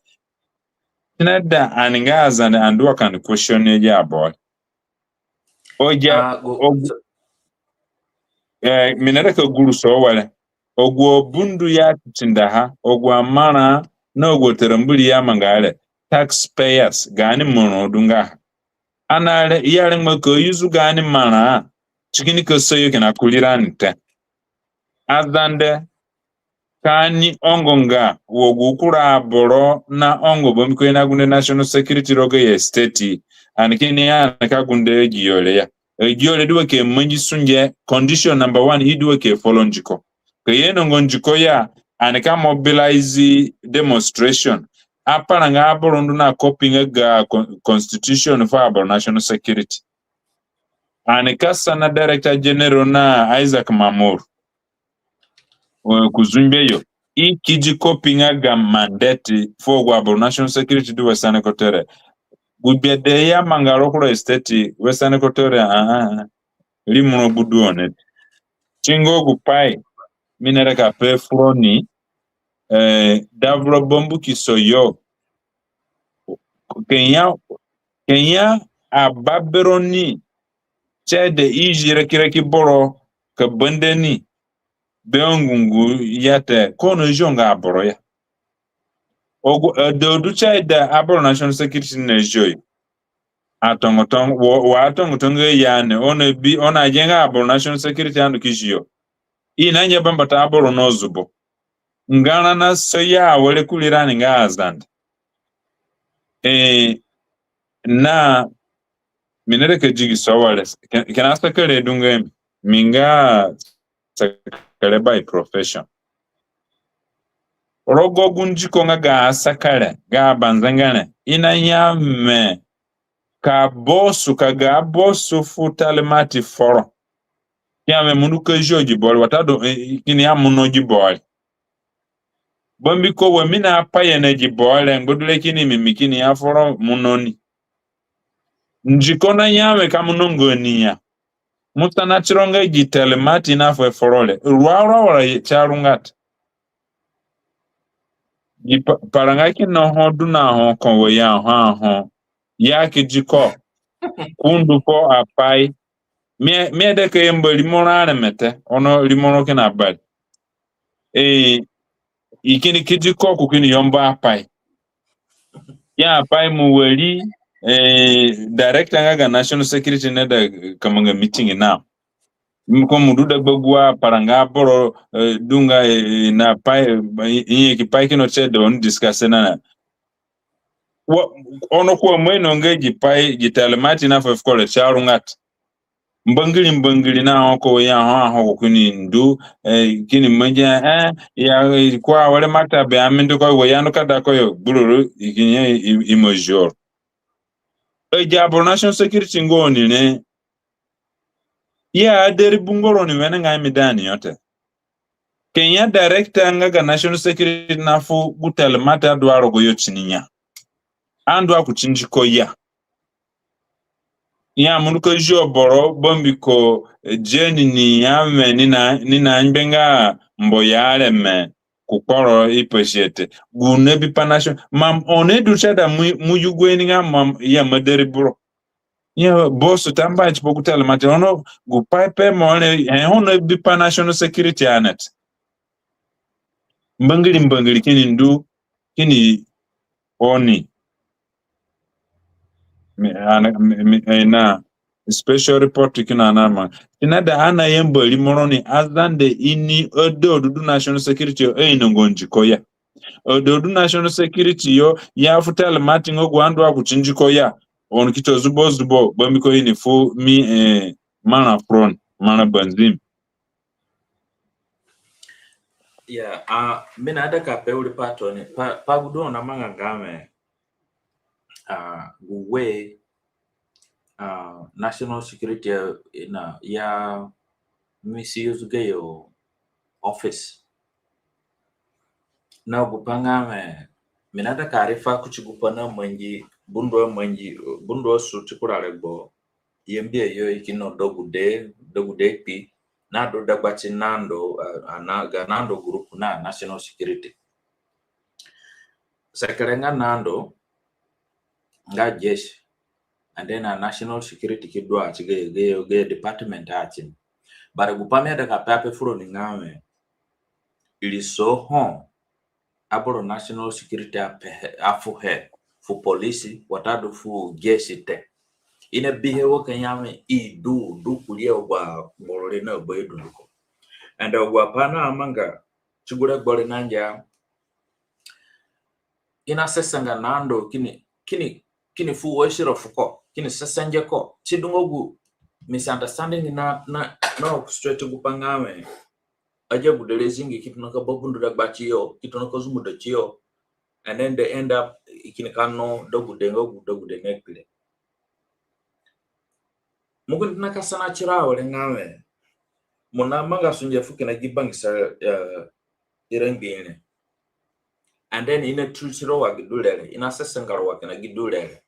Ti na da ani nga Azande ani du wa ka ni question agi aboro. Oja, ah, go, og-, so, eh, mi na raka guru so ware. Agu abundu ya titindaha, agu amarã na agu ataramburi ya manga re, taxpayers, gaani marã du nga ha. Ani are, i are ngba ka use gaani marã, ti kini ka sayo kina kurirani te. Azande, ka ani ongo nga wa gu kura aboro na ongo bambiko i na gunde national security rogo gayo state, ani kini ya ani ka gunde agi yo re ya. Agi yo re du wa ke mangi sunge, condition number one, i du wa ke follow ndiko. Ka ye no ngo ndiko ya, ani ka mobilize demonstration. Aparanga aboro ndu na copy nga ga con-, constitution fu aboro national security. Ani ka sana director general na Isaac Mamur. Eh, ku zungbe yo. I ki di copy nga ga mandate fu agu aboro national security du Western Equatoria. Gu gbede ya manga ro kura state Western Equatoria, ah, ah, ah. Rimoro gbudu one. Ti nga gu pai mi na raka pe furoni, eh, davuro bambu ki so yo. Kenya, Kenya ababeroni ti aida i zi rakiraki boro ka banda ni be ongungu ya te, ko na zio nga aboro ya. Agu, eh, adedu ti aida aboro national security na zio yo. Atongotongo, wa, wa atongotongo ya ni, oni bi, oni agia nga aboro national security andu ki zio. I na ngia bambata aboro na zubo. Ngarã na so ya awere kurirani nga Azande. Eh, na mi na raka digi so ware, ke-, kina sakare du nga mi, mi nga sakare by profession. Rogo gu ndiko nga ga asakare, ga abanzengere, i na ya mi ka bosu, ka ga bosu fu Talimati foro. Ki ya mi mo ndu ka zio gi boro re, watadu, eh, kini ya mo no gi boro re. Bambiko wa mi na pa ye na gi boro re, ngbadure kini mi, mi kini ya foro mo no ni. Ndiko na ya mi ka mo no nga ni ya. Mo sana tiro nga gi Talimati na fuhe foro re. Ruarua wara ti arunga te. Gi pa-, paranga kina ho du na ho ko wa ya ho aho. Ya ki di ko. Ko ndu ko apai. Mi, mi aida ka yamba rimoro areme te. Ono rimoro kina bari. Eh, i kini ki di ko, ko kini yamba apai. Ya apai mo wari, eh, director nga ga national security na ida ka manga meeting na. Ko mo du dagba gu aparanga aboro, eh, du nga, eh, na pai, eh, i nyaki pai kina tie da oni discuss na na. Wa, ono ko ima ino nga gi pai, gi telemati na fu fuko re si arunga te. Mbangiri mbangiri na ho ko ya ho, aho ko kini ndu, eh, kini mangi, eh, ya, eh, ko awere mata be ami ndu ko, wa ya ndu ka da ko yo, gbururu, i kini ya, i, i mo zio ro. Agi aboro national security nga oni re, ya aderi bungo roni wenengai mi da ni yo te. Kenya director nga ga national security na fu gu telemati adu a rogo yo tini ya. Andu a kuti ndiko ya. Ya mo ndu ka zio boro, bambiko, eh, Jane ni ya we ni na, ni na ngbe nga mbo ya areme ku kporo i pasi he te. Gu na bipa national, ma oni du si ada mo, mo yugo ni nga ma ya mo deri buro. Ya boss tambuahe tipa gu telemati, ono gu pai pe mo re, eh, ho na bipa national security ane te. Mbangiri mbangiri kini ndu, kini oni. Mi, ana, mi, mi, eh, na special report kina na ma. Kina da ana yamba rimo roni Azande ini ado dudu national security yo, eh, inongo ndiko ya. Ado dudu national security yo, ya fu telemati nga gu andu a kuti ndiko ya. Oni ki ta zubo zubo, bambiko ini fu mi, eh, marã furoni, marã banzimi. Ya, ah, mi naida ka pe wiri pa tooni, pa, pa gu du oni namanga nga we, ah, gu we, ah, national security ya, na, ya misuse gayo office. Na gu pa nga we, mi naida ka refer kuti gu pa namangi, bundu amangi, bundu asu ti kura regbo, Yambio yo i kini no degude, degude kpi, na du dagba ti nando, ah, ah, na, ga nando group na national security. Sekere nga nando, nga jeshi, and then a national security ki du a ti gayo, gayo, gayo department a ti ni. But gu pa mi aida ka pe ape furoni nga we, iriso ho aboro national security apehe, afuhe fu polisi watadu fu jeshi te, i nabihe wa ka ya we i du, du kurii agu aboro re na bayo dunduko. And agu apa namanga ti gu regbo re nangia, i nasese nga nando kini, kini, kini fu wasiro fuko, kini sese nge ko. Si du nga gu misunderstanding na, na, na orchestrate gu pa nga we, agi agude re zingi ki tona ka ba bundu dagba tiyo, ki tona ka zumuda tiyo. And then they end up, i kini ka no degude nga gu degude na kpi re. Mo kini na ka sana tiro awere nga we, mo namanga sunge fu kina gi bangisa, eh, ira ngbii re. And then i naturu tiro wa gi du re re, i nasese nga ro wa kina gi du re re.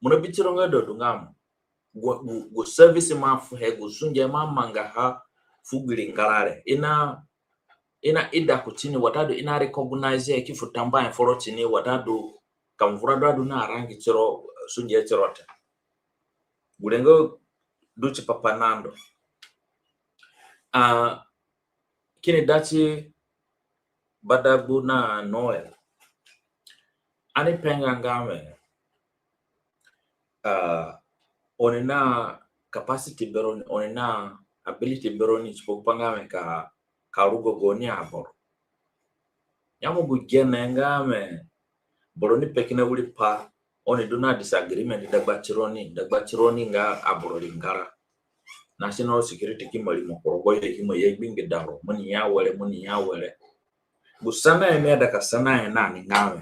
Mo nabi tiro nga da du nga mo, gu, gu, gu service mo afuhe, gu sunge mo amangaha fu gi ringara re, i na, i naida kuti ni watadu i na recognize he ki fu tambuahe foro ti ni watadu ka mo vura du adu na rangi tiro, sunge tiro te. Gure nga du tipa pa nando. Ah, kini da ti Badagbu na Noel. Ani pe nga nga we, ah, oni na capacity beroni, oni na ability beroni tipa gu pa nga we ka, ka ruga gaoni aboro. Nyemu gu gene nga we, boro ni pe kina wiri pa, oni du na disagreement dagba tironi, dagba tironi nga aboro ringara. National security ki ima rimo ku rogoyo, ki ima ye gbingbida ro, mo ni ya were, mo ni ya were. Gu sanahe mi aida ka sanahe na ni nga we,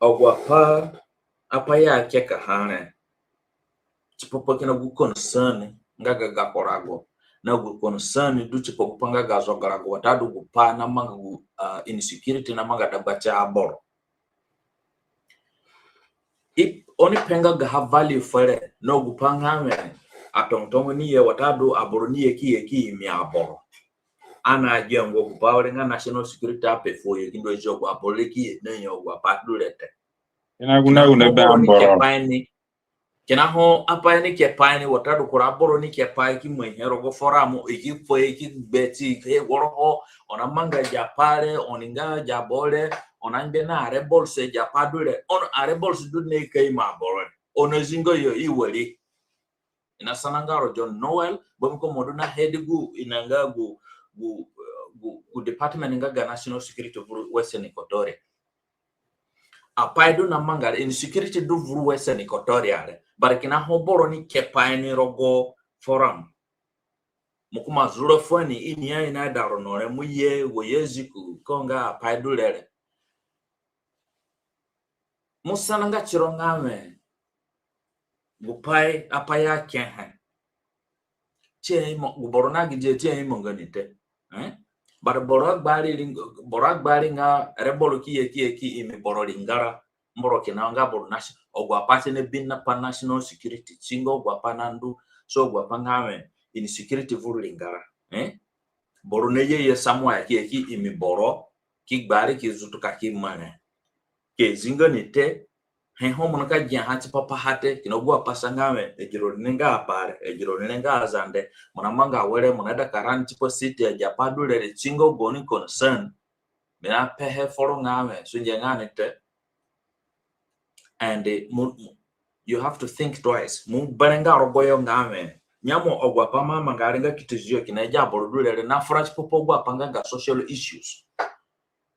agu apa, apai ya kekaha re, tipa pa kina gu concern nga ga gako rago, na gu concern du tipa gu pa nga ga zogarago, watadu gu pa namanga gu, ah, insecurity namanga dagba ti aboro. I, oni pe nga gaha value fere, na gu pa nga we, atongotongo ni ye, watadu aboro ni ye ki ye ki imi aboro. Ani agia nga gu pa were nga national security ape fuo ye ki ndu a zi agu aboro re ki ye na yo agu apa du re te. Kina gu na gu na be aboro. Kina ho apai ni ke pai ni, watadu kura aboro ni ke pai ki mai he rogo forum, i ki fuhe, i ki gbeti, i ki he goro ho, oni namanga agi apa re, oni nga agi aboro re, oni nagbe na arebels agi apa du re, oni arebels du ni ka imi aboro re. Oni zingo yo i wari. I nasana nga ro John Noel, bambiko mo du na head gu, i na nga gu, gu, gu, gu department nga ga national security vuru Western Equatoria. apai du namanga re, insecurity du vuru Western Equatoria re. But kina ho boro ni kepai ni rogo forum. Mo kuma zura fuani, i ni ya i naida ro no re, mo ye wo ye ziku ko nga apai du re re. Mo sana nga tiro nga wẽ, gu pai, apai akehe. Ti aimo, gu boro na gi dia ti aimo nga ni te. Eh? But boro agbari ring-, boro agbari nga re boro ki ye ki ye ki imi boro ringara. Mboro kina nga boro nasi-, agu apai ti ni bi na pa national security. Ti nga agu apai nandu, so agu apai nga wẽ, insecurity vuru ringara. Eh? Boro na ye ye somewhere ki ye ki imi boro, ki gbari ki zutuka ki mare. Ke zinga ni te, he ho mo nika giaha tipa paha te, kina agu apai sa nga wẽ, agi roni re nga Abare, agi roni re nga Azande, mo namanga were, mo naida ka run tipa city, agi apai du re re, ti nga gaoni concern, mi napehe foro nga wẽ, sunge nga ni te. And, eh, mo, mo, you have to think twice. Mo berẽ nga rogoyo nga wẽ, nyemu agu apai mo amanga re nga ki ta zio kina agi aboro du re re nafura tipa pa agu apai nga ga social issues.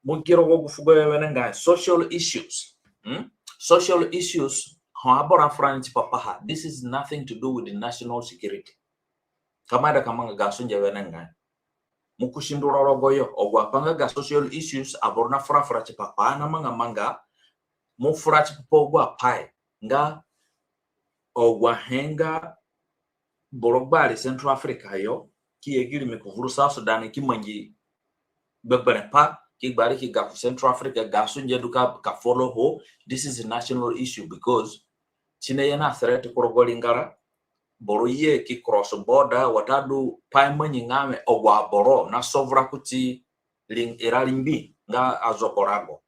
Mo gi rogo gu fugo yo wenengai, social issues. Hmm? Social issues, ho aboro afura ni tipa paha. This is nothing to do with the national security. Ka mo aida ka manga ga sunge wenengai, mo kusi ndu ro rogoyo, agu apai nga ga social issues, aboro nafura fura tipa pa, namanga manga, mo fura tipa pa agu apai nga agu ahe nga boro gbari Central Africa yo, ki ye ki rimi ku vuru South Sudan, ki mangi gbegberẽ pai, ki gbari ki ga ku Central Africa, ga sunge du ka, ka follow ho. This is a national issue because ti ni ye na threat ku rogo ringara, boro ye ki cross border, watadu pai mangi nga wẽ agu aboro nasovura kuti ring-, ira ringbi nga azogorago.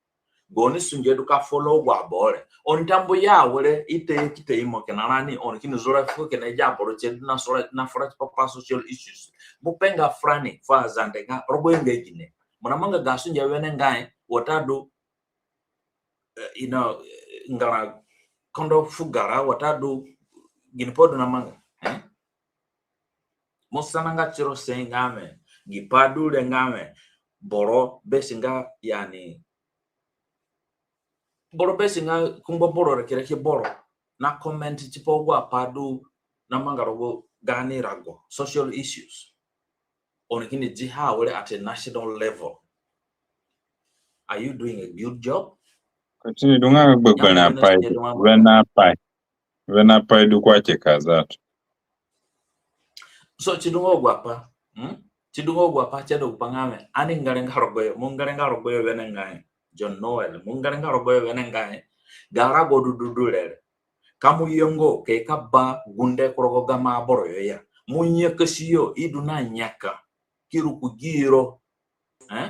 Gaoni sunge du ka follow agu aboro re. Oni tambuahe were, i ta ye ki ta imo kina rani, oni kini zura fuo kina agi aboro tie du nasura, nafura tipa pa social issues. Mo pe nga furani fu Azande nga rogoyo nga gine. Mo namanga ga sunge wenengai, watadu, eh, you know, eh, ngara kondo fu gara, watadu ginipai du namanga. Eh? Mo sana nga tiro sa nga wẽ, gi pai du re nga wẽ, boro be si nga, yani, boro be si nga kungbo boro raki raki boro na comment tipa agu apai du namanga rogo gaani rago, social issues. Oni kini diha were at a national level. Are you doing a good job? Ka ti ni du nga gbegberẽ apai, wene apai. Wene apai du kua ke kazatu. So, ti du nga agu apai. Hmm? Ti du nga agu apai, ti du gu pai nga wẽ, ani ngere nga rogoyo, mo ngere nga rogoyo wenengai. John Noel, mo ngere nga rogoyo wenengai. Ga rago du du du re re, ka mo yengo ka i ka ba gunde ku rogo gamo aboro yo ya, mo nyakasi yo, i du na nyaka ki ru ku giro. Eh?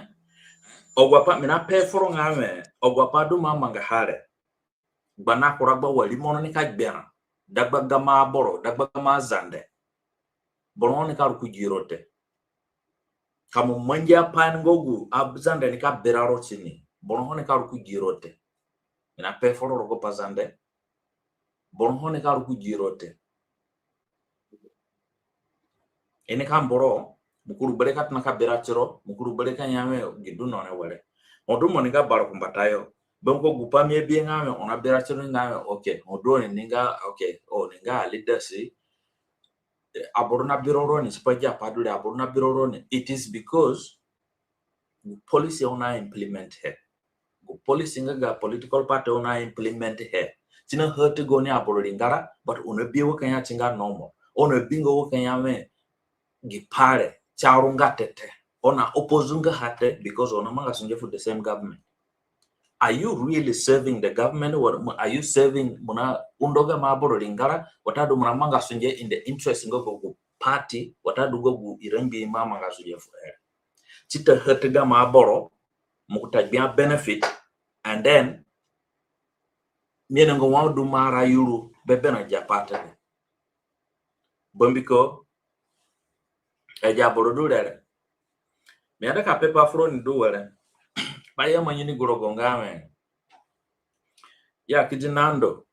Agu apai mi nape foro nga wẽ, agu apai du mo amangaha re, gba na kura gba wa rimo no nika gberã dagba gamo aboro, dagba gamo Azande, boro ho nika ru ku giro te. Ka mo mangi apai nga gu Azande nika berã ro tini, boro ho nika ru ku giro te. Mi nape foro rogo Pazande, boro ho nika ru ku giro te. I nika mbu ro, mo kuru bere ka tona ka berã tiro, mo kuru bere ka ya wẽ gi du no re were. Ho du mo ni nga baro ku mbatayo. Be mo ko gu pai mi abi nga wẽ, oni naberã tiro ni nga wẽ, okay. Ho du oni ni nga, okay, oni nga leaders. Eh, aboro nabi ro roni, tipa agi apai du re, aboro nabi ro roni. It is because gu policy oni na implement he. Gu policy nga ga political party oni na implement he, ti na hurt gaoni aboro ringara, but oni abi wo ka ya ti nga normal. Oni abi nga wo ka ya wẽ gi pai re ti arunga te te. Oni na oppose nga ha te because oni namanga sunge fu the same government. Are you really serving the government, or are you serving, mo naundo gamo aboro ringara, watadu mo namanga sunge in the interest nga ga gu party, watadu ga gu irangbii mo amanga sunge fu he re? Ti ta hurt gamo aboro, mo ku ta gbia benefit, and then mi ainonga wa du mo ara yuru be berã agi apai te. Bambiko agi aboro du re re, mi aida ka pepai furoni du were. Pai ya mangi ni gu rogo nga wẽ, ya ki di nando,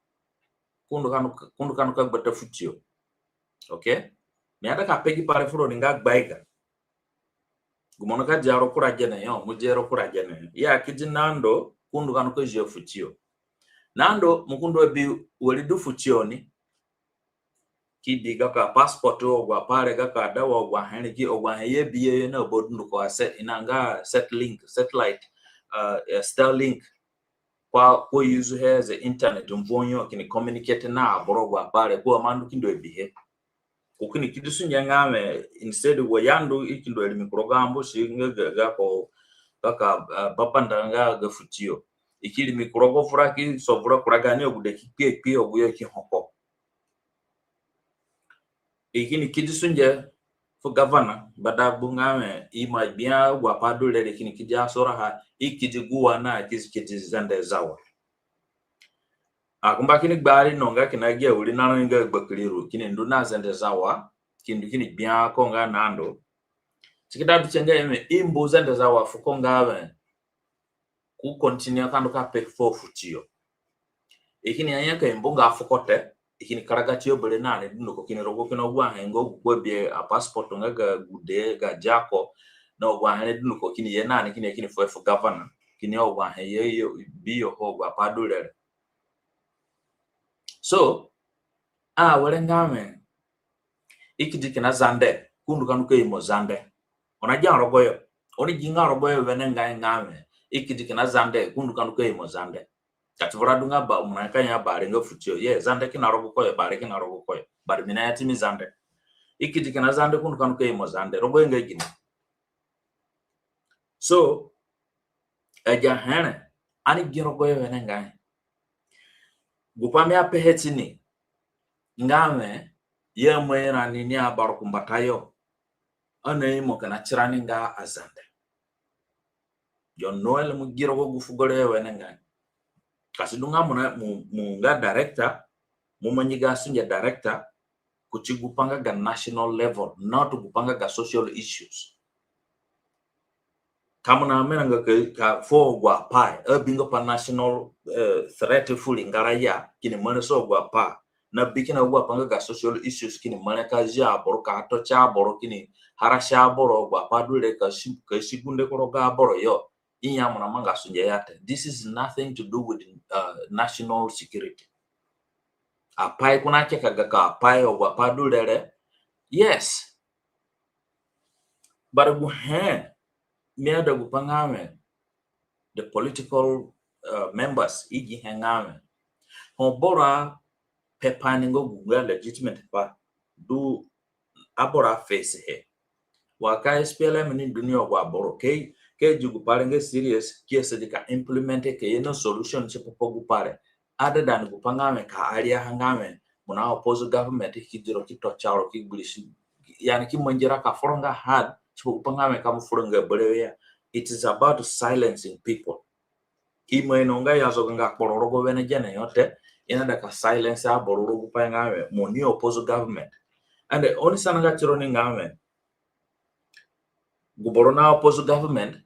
ko ndu ka nu-, ko ndu ka nu ka gbata fu tiyo. Okay? Mi aida ka pe gi pai re furoni nga gbaiga. Gu mo nika dia ro kura gene yo, mo dia ro kura gene yo. Ya ki di nando, ko ndu ka nu ka zio fu tiyo. Nando mo ki ndu abi wari du fu tiyo ni, ki bi gako passport, agu apai re, gako adawa, agu ahe re, ki agu ahe i abi ye na ba dunduko, ase ina nga Starlink, satellite, uh, eh, Starlink. Ko, ko use he as a internet, mvuo yo kini communicate na aboro, agu apai re ko ima ndu ki ndu abihe. Ko kini kedi sunge nga wẽ, instead wa i andu i ki ndu arimi ku rogo ambush nga ga, gako, gako, uh, babanda nga ga fu tiyo. I ki rimi ku rogo vura, ki sovura kura gaani agude ki kpi akpi, agu yo ki ho ko. I kini kedi sunge fu gavana Badagbu nga wẽ i ima gbia agu apai du re, i kini kedi asuraha, i kedi gu wa na ki kedi Zande Zawa. Akumba kini gbari no nga kina gi awirina ro nga Gbakiri ru, kini ndu na Zande Zawa, ki ndu kini gbia ko nga Nando. Si ki da du tie nga wẽ i mbu Zande Zawa fuko nga wẽ ko continue ka ndu ka pe fuo fu tiyo. I kini ya nyaka i mbu nga fuko te, i kini karaga tiyo berewe na ani dunduko, kini rogo kina agu ahe nga gu ko abi a passport nga ga gude, ga diako, na agu ahe re dunduko kini ye na ani, kini, kini fuhe fu gavana, kini agu ahe ye, ye, bi yo ho agu apai du re re. So, awere nga wẽ i kedi kina Zande, ko ndu ka ndu ka imo Zande. Oni agia rogoyo. Oni gi nga rogoyo wenengai nga wẽ i kedi kina Zande, ko ndu ka ndu ka imo Zande. Ka ti vura du nga ba, mo na ka ya Bare nga fu tiyo. Ye, Zande kina rogo ko yo, Bare kina rogo ko yo. But mi na ya ti mi Zande. I kedi kina Zande, ko ndu ka ndu ka imo Zande. Rogoyo nga gine? So, agi ahe re, ani gi rogoyo wenengai. Gupai mi apehe ti ni nga wẽ, i aima ira ni ni abarukumbatayo, ani aimo kina tirani nga Azande. John Noel, mo gi rogo gu fugo re wenengai. Ka si du nga mo na, mo, mo nga director, mo mangi ga sunge director kuti gupai nga ga national level, not gupai nga ga social issues. Ka mo na meranga ka, ka fuo agu apai, abinga pa national, eh, threat fu ringara ya, kini mere so agu apai. Na bi kina agu apai nga ga social issues, kini mere ka zi aboro, ka torture aboro, kini harass aboro, agu apai du re ka si, ka si gunde ku rogo aboro yo. I ya mo na manga sunge ya te. This is nothing to do with, uh, national security. Apai ko na ke ka ga ka apai, agu apai du re re. Yes. But gu he mi aida gupai nga wẽ, the political, uh, members i gi he nga wẽ, ho boro ape pa ni nga gu nga legitimate pa du, aboro aface he. Wa ka S P L M ni du ni agu aboro, ke, ke di gupai re nga serious, ki asadi ka implement he, ka ye na solution tipa pa gupai re. Other than gupai nga wẽ ka aria ha nga wẽ mo na oppose government, ki di ro ki torture ro, ki gbirisi, yani ki mangi raka furanga hard tipa gupai nga wẽ ka mo furanga berewe ya. It is about silencing people. I ima ino nga i azoganga kporo rogo wene gene yo te, i naida ka silence aboro rogo gupai nga wẽ mo ni oppose government. And oni sananga tironi nga wẽ gu boro na oppose government,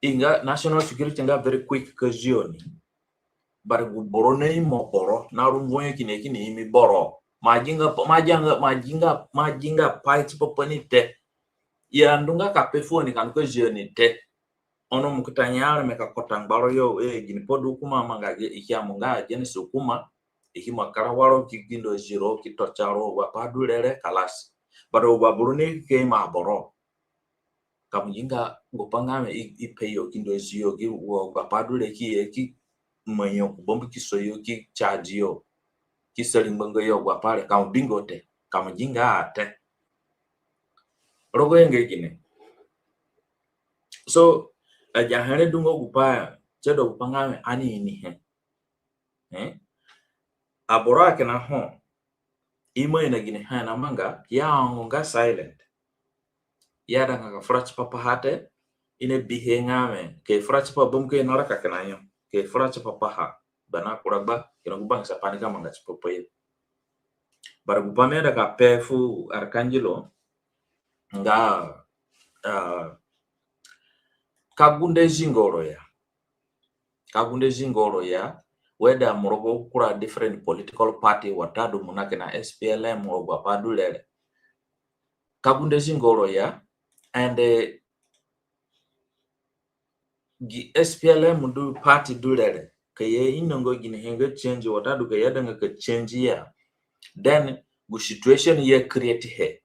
i nga national security nga very quick ka zio ni. But gu boro na imo boro, na ru mvuo yo kini, kini imi boro, mo aginga, mo aginga, mo aginga, mo aginga pai tipa pa ni te. I andunga ka pe fuo ni ka ndu ka zio ni te. Ono mo ki ta nye areme ka kota ngbaro yo, eh, ginipai du hukuma amanga gi, i ki ya mo nga against hukuma, i ki ima karawa ro, ki gi ndu zi ro, ki torture ro, agu apai du re re, kalas. But agu aboro ni ki ima aboro, ka mo gi nga gupai nga wẽ i, i pe yo ki ndu zi yo, gi agu apai du re ki ye ki manyo ku bambu ki so yo, ki charge yo, ki sari ngbanga yo, agu apai re ka mo bingo te, ka mo gi nga a te. Rogo yo nga gine? So, agi ahe re du nga gupai, si du gupai nga wẽ ani ini he. Eh? Aboro akina ho, i ima ino gini he i namanga, i aongo nga silent. I aidanga ka fura tipa paha te, i nabihe nga wẽ ka i fura tipa bambu ka i naraka kina yo, ka i fura tipa paha. Bana kura gba, kina gu bangisa pai nika manga tipa pa yo. But gupai mi aida ka pe fu Arkangelo nga, ah, ka gunde zingo ro ya. Ka gunde zingo ro ya, whether mo rogo kura different political party, watadu mo na kina S P L M, agu apai du re re. Ka gunde zingo ro ya, and, eh, gi S P L M du party du re re, ka i ainonga ginihe nga change, watadu ka i aidanga ka change ya, then gu situation i a create he,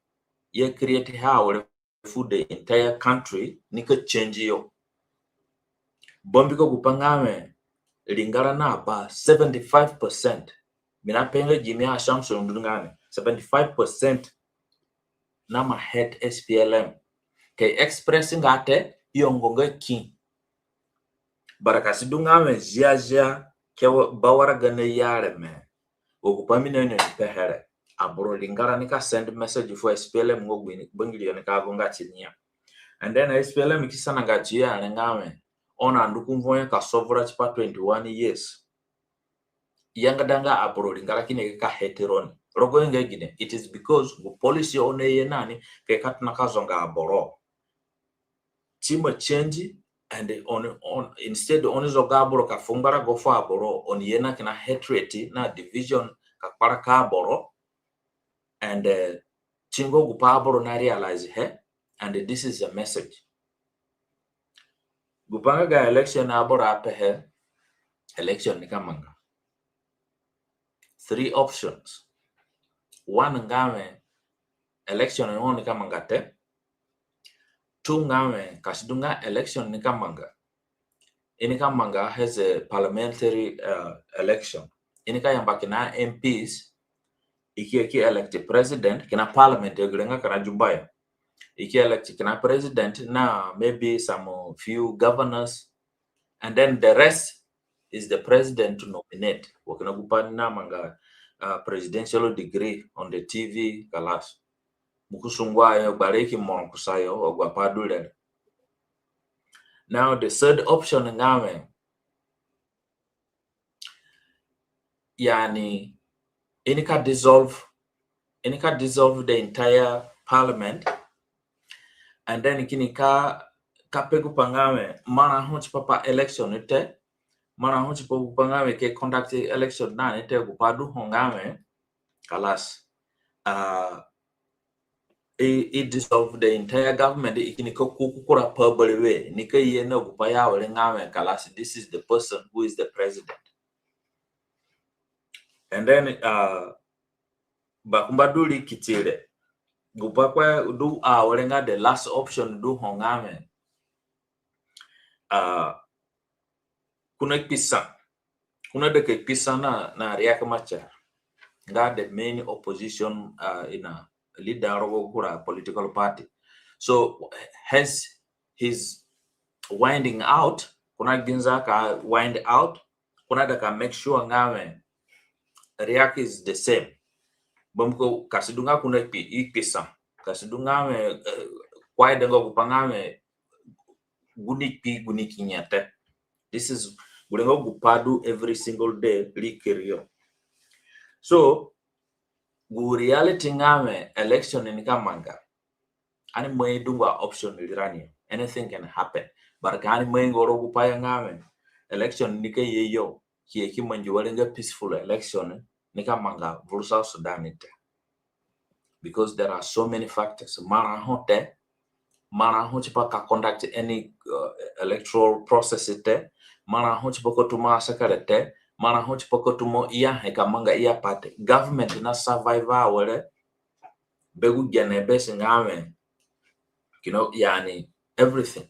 i a create he awere fu the entire country nika change yo. Bambiko gupai nga wẽ ringara na ba seventy-five percent. Mi nape nga gimi a Samson du nga ni, seventy-five percent na ma hate S P L M. Ka i express nga te, i ongo nga ki. Bara ka si du nga wẽ ziazia ke wa-, ba waraga na ye areme. Wa gupai mi naino ni pehe re, aboro ringara nika send message fu S P L M nga gu ini bangiriyo nika gonga ti ni ya. And then S P L M ki sananga tiyo are nga wẽ, oni andu ku vonya ka sovura tipa twenty-one years. I angadanga aboro ringara kini ka hate roni. Rogo yo nga gine, it is because gu policy oni aye na ni ka i ka tona ka zonga aboro. Ti ima change, and oni, oni, instead oni zoga aboro ka fu ngbarago fu aboro, oni ye na kina hatred na division ka kparaka aboro. And, eh, ti nga gupai aboro na realize he, and this is a message. Gupai nga ga election aboro apehe, election nika manga. Three options. One nga wẽ election no nika manga te. Two nga wẽ ka si du nga election nika manga, i nika manga as a parliamentary, uh, election. I nika yamba kina M Ps, i ki, i ki elect president kina parliament yo, gere nga kina Juba yo. I ki elect kina president na maybe some few governors, and then the rest is the president to nominate. Wa kina gupai ni namanga, uh, presidential decree on the T V, kalas. Mo ki sungu ayo, gbare ki moro kusayo, agu apai du re. Now the third option nga wẽ, yani, i nika dissolve, i nika dissolve the entire parliament, and then kini ka, ka pe gupai nga wẽ marã ho tipa pa election te, marã ho tipa gupai nga wẽ ka i conduct election na ni te, gupai du ho nga wẽ, kalas. Uh, i, i dissolve the entire government, i kini ka ku ku kura pai berewe, nika ye na gupai ya awere nga wẽ, kalas, this is the person who is the president. And then, uh, bakumba du ri kiti re, gupai kpe du awere nga the last option du ho nga wẽ, uh, ko na kpi sa, ko naida ka kpi sa na, na Riek Machar, nga the main opposition, uh, ina leader rogo kura political party. So as he's winding out, ko na gbinza ka wind out, ko naida ka make sure nga wẽ Riek is the same. Bambiko ka si du nga ko na kpi, i kpi sa. Ka si du nga wẽ, uh, ko aidanga gupai nga wẽ gu ni kpi, gu ni ki nye te. This is, gure nga gupai du every single day ri keriyo. So gu reality nga wẽ election nika manga, ani mai dungu option rirani. Anything can happen. But ka ani mai nga rogo gupai ya nga wẽ election nika ye yo, ki ye ki mangi were nga peaceful election nika manga vuru South Sudan te. Because there are so many factors. Marã ho te, marã ho tipa ka conduct any, uh, electoral process te, marã ho tipa ka tumo asekere te, marã ho tipa ka tumo i ahe ka manga i apai te. Government na survive awere be gu gene be si nga wẽ, you know, yani, everything.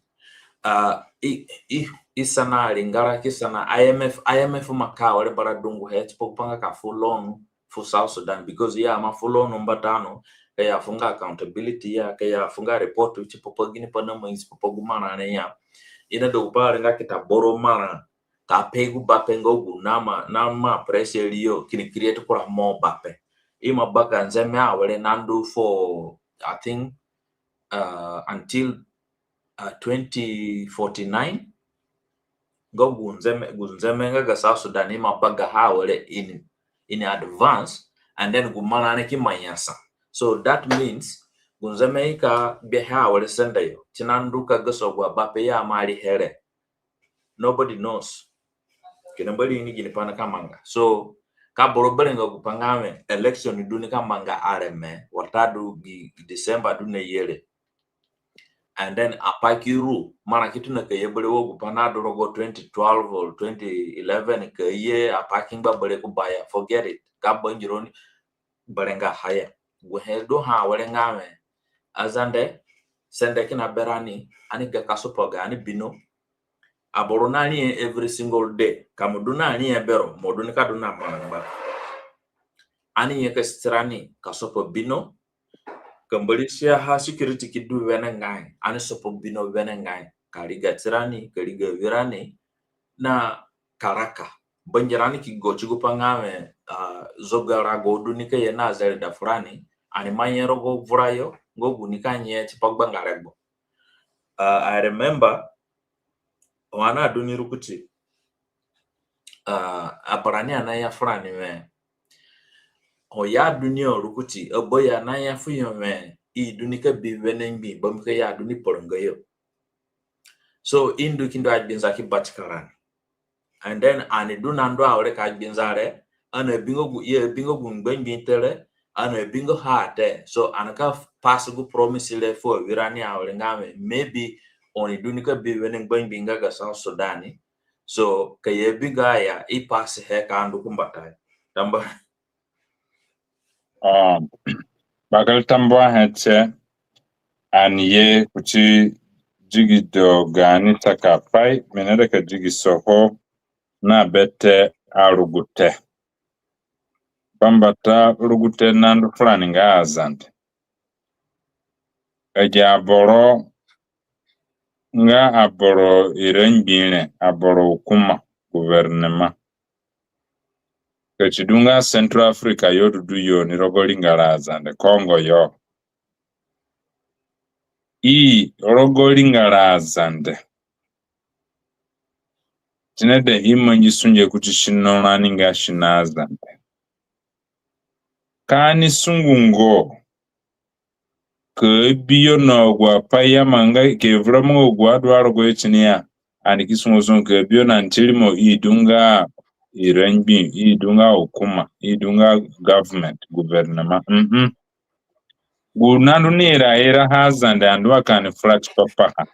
Uh, i, i, i sana ringara ki sana I M F, I M F ima ka awere bara dunguhe tipa gupai nga ka fu loan fu South Sudan, because i aima fu loan mbata no, ka i afunga accountability ya, ka i afunga report tipa pa ginipai namangi tipa pa gu marã re ya. I naida gupai re nga ki ta borrow marã ka pay gu bape nga gu nama, nama pressure yo kini create kura more bape. Ima baga nzeme awere nandu for, I think, uh, until, uh, twenty forty-nine. Nga gu nzeme, gu nzeme nga ga South Sudan ima bagaha awere in, in advance, and then gu marã re ki ima nyasa. So that means gu nzeme i ka gbeha awere sende yo, ti nandu ka gasa agu abape i aima rihe re. Nobody knows. Kina mbari ini ginipai nika manga. So ka boro berẽnga gupai nga wẽ election du nika manga areme, watadu gi December du naye re, And then apai ki ru, marã ki tona ka ye berewe gu pai na du rogo twenty twelve or twenty eleven, ka ye apai ki ngba berewe ku ba ya, forget it. Ka bangironi berewe nga ha ya. Gu he du ha awere nga wẽ, Azande, sende kina berani, ani ga ka sopa gaani bino. Aboro na rihe every single day. Ka mo du na rihe bero, mo du nika du na marã ngba. Ani nyakasi tirani ka sopa bino. Ka Mbori sia ha security ki du wenengai, ani sopa bino wenengai. Ka riga tirani, ka riga awirani, na ka raka. Bangirani ki go ti gu pai nga wẽ, ah, zoga rago du nika ye na zereda furani, ani ima nye rogo vura yo, nga gu nika nye tipa gbanga regbo. Ah, I remember, ho ani adu ni rukutu, ah, abarani anaya furani wẽ, ho i adu ni rukutu, aba yo anaya fuyo wẽ, i du nika bi wene ngbi, bambiko i adu ni paranga yo. So, i ndu ki ndu agbinza ki batika rani. And then ani du na ndu awere ka gbinza re, ani abinga gu, i abinga gu ngba ngbi te re, ani abinga ha te. So ani ka pass gu promise re fu awirani awere nga wẽ, maybe oni du nika bi wene ngba ngbi nga ga South Sudan. So ka i abinga ya, i pass he ka ndu ku mbatayo. Tamba. Ah, bakere tambuahe tie, ani ye kuti digido gaani sakapai, mi naida ka digisoho na bete arugute. Bambata rugute nandu furani nga Azande. Agi aboro nga aboro ira ngbi re, aboro hukuma, guvernema. Ka si du nga Central Africa yo du du yo ni rogo ringara Azande, Congo yo. I rogo ringara Azande, si naida i mangi sunge kuti sino rani nga sino Azande. Ka ani sungu ngo ka bi yo na agu apai i amanga nga ka vura manga agu adu a rogoyo tini ya. Ani ki sungu sungu ka bi yo na ni ti rimo, i du nga ira ngbi, i du nga hukuma, i du nga government, guvernema. Mhm. Gu nandu ni iraira ha Azande, andu wa ka ani fura tipa paha.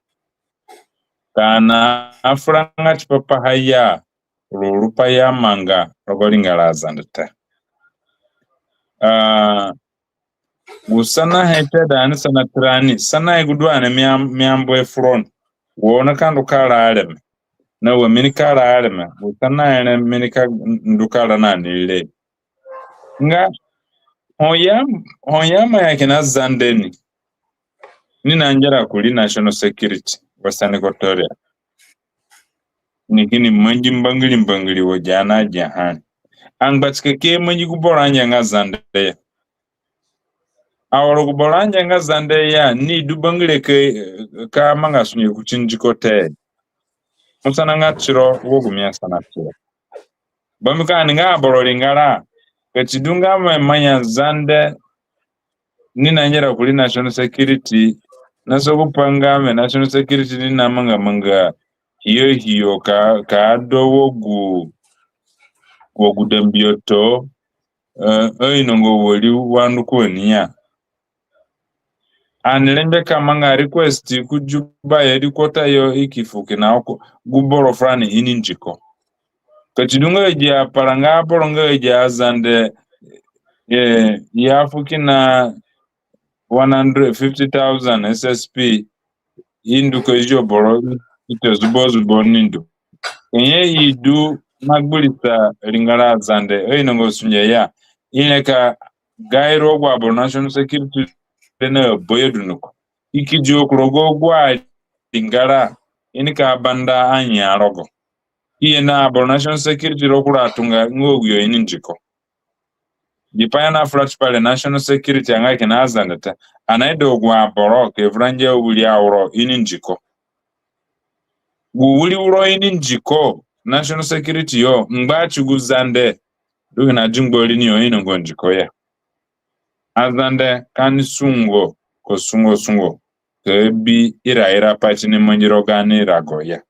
Ka ani afuranga tipa paha ya, rurupai i amanga rogo ringara Azande te. Ah, gu sanahe tie da ani sana tirani, sanahe gu du ani mi am-, mi ambu e fu roni. Wo nika ndu kara areme. Na wa mi nika ra areme, gu sanahe re mi nika ndu kara na ni re. Nga, ho i a-, ho i aima ya kina Zande ni, ni nangera kurii national security, Western Equatoria. Ni kini mangi mbangiri mbangiri wa gia na gia ha ni. Angbatika ki mangi gu boro angianga Zande ya. Awere gu boro angianga Zande ya, ni du bangire ka, ka manga sunge kuti ndiko te. Mo sana nga tiro, wo gu mi asana tiro. Bambiko ani nga aboro ringara, ka si du nga mo ima ya Zande, ni nangera kurii national security, na so gu pa nga mo national security ni namanga manga hiyo hiyo ka, ka do wo gu, wo gu dambioto, eh, ainonga wari wa ndu ku ani ya. Ani rengbe ka manga request ku Juba headquarter yo, i ki fu kina gu boro furani i ni ndiko. Ka si du nga agi aparanga aboro nga agi Azande, eh, i afu kina one hundred fifty thousand S S P, i ndu ka zio boro, i ta zubo zubo ni ndu. Ka nye i du na gburisa ringara Azande, ainonga sunge ya, i rengbe ka gairo agu aboro national security re na bayo dunduko. I ki di wo ku rogo agu aringara, i nika banda anya rogo. I ye na aboro national security ro kura atunga nga agu yo i ni ndiko. Gi pai ani afura tipa re, national security anga kina Azande te. Ani naida agu aboro ka vura ngia wiri auro i ni ndiko. Gu wiri uro i ni ndiko, national security yo, ngba ti gu Zande du kina dingbo ri ni yo, i ni ngo ndiko ya. Azande ka ni sungo, ka sungo sungo ka bi iraira pai ti ni mangi rogo gaani rago ya.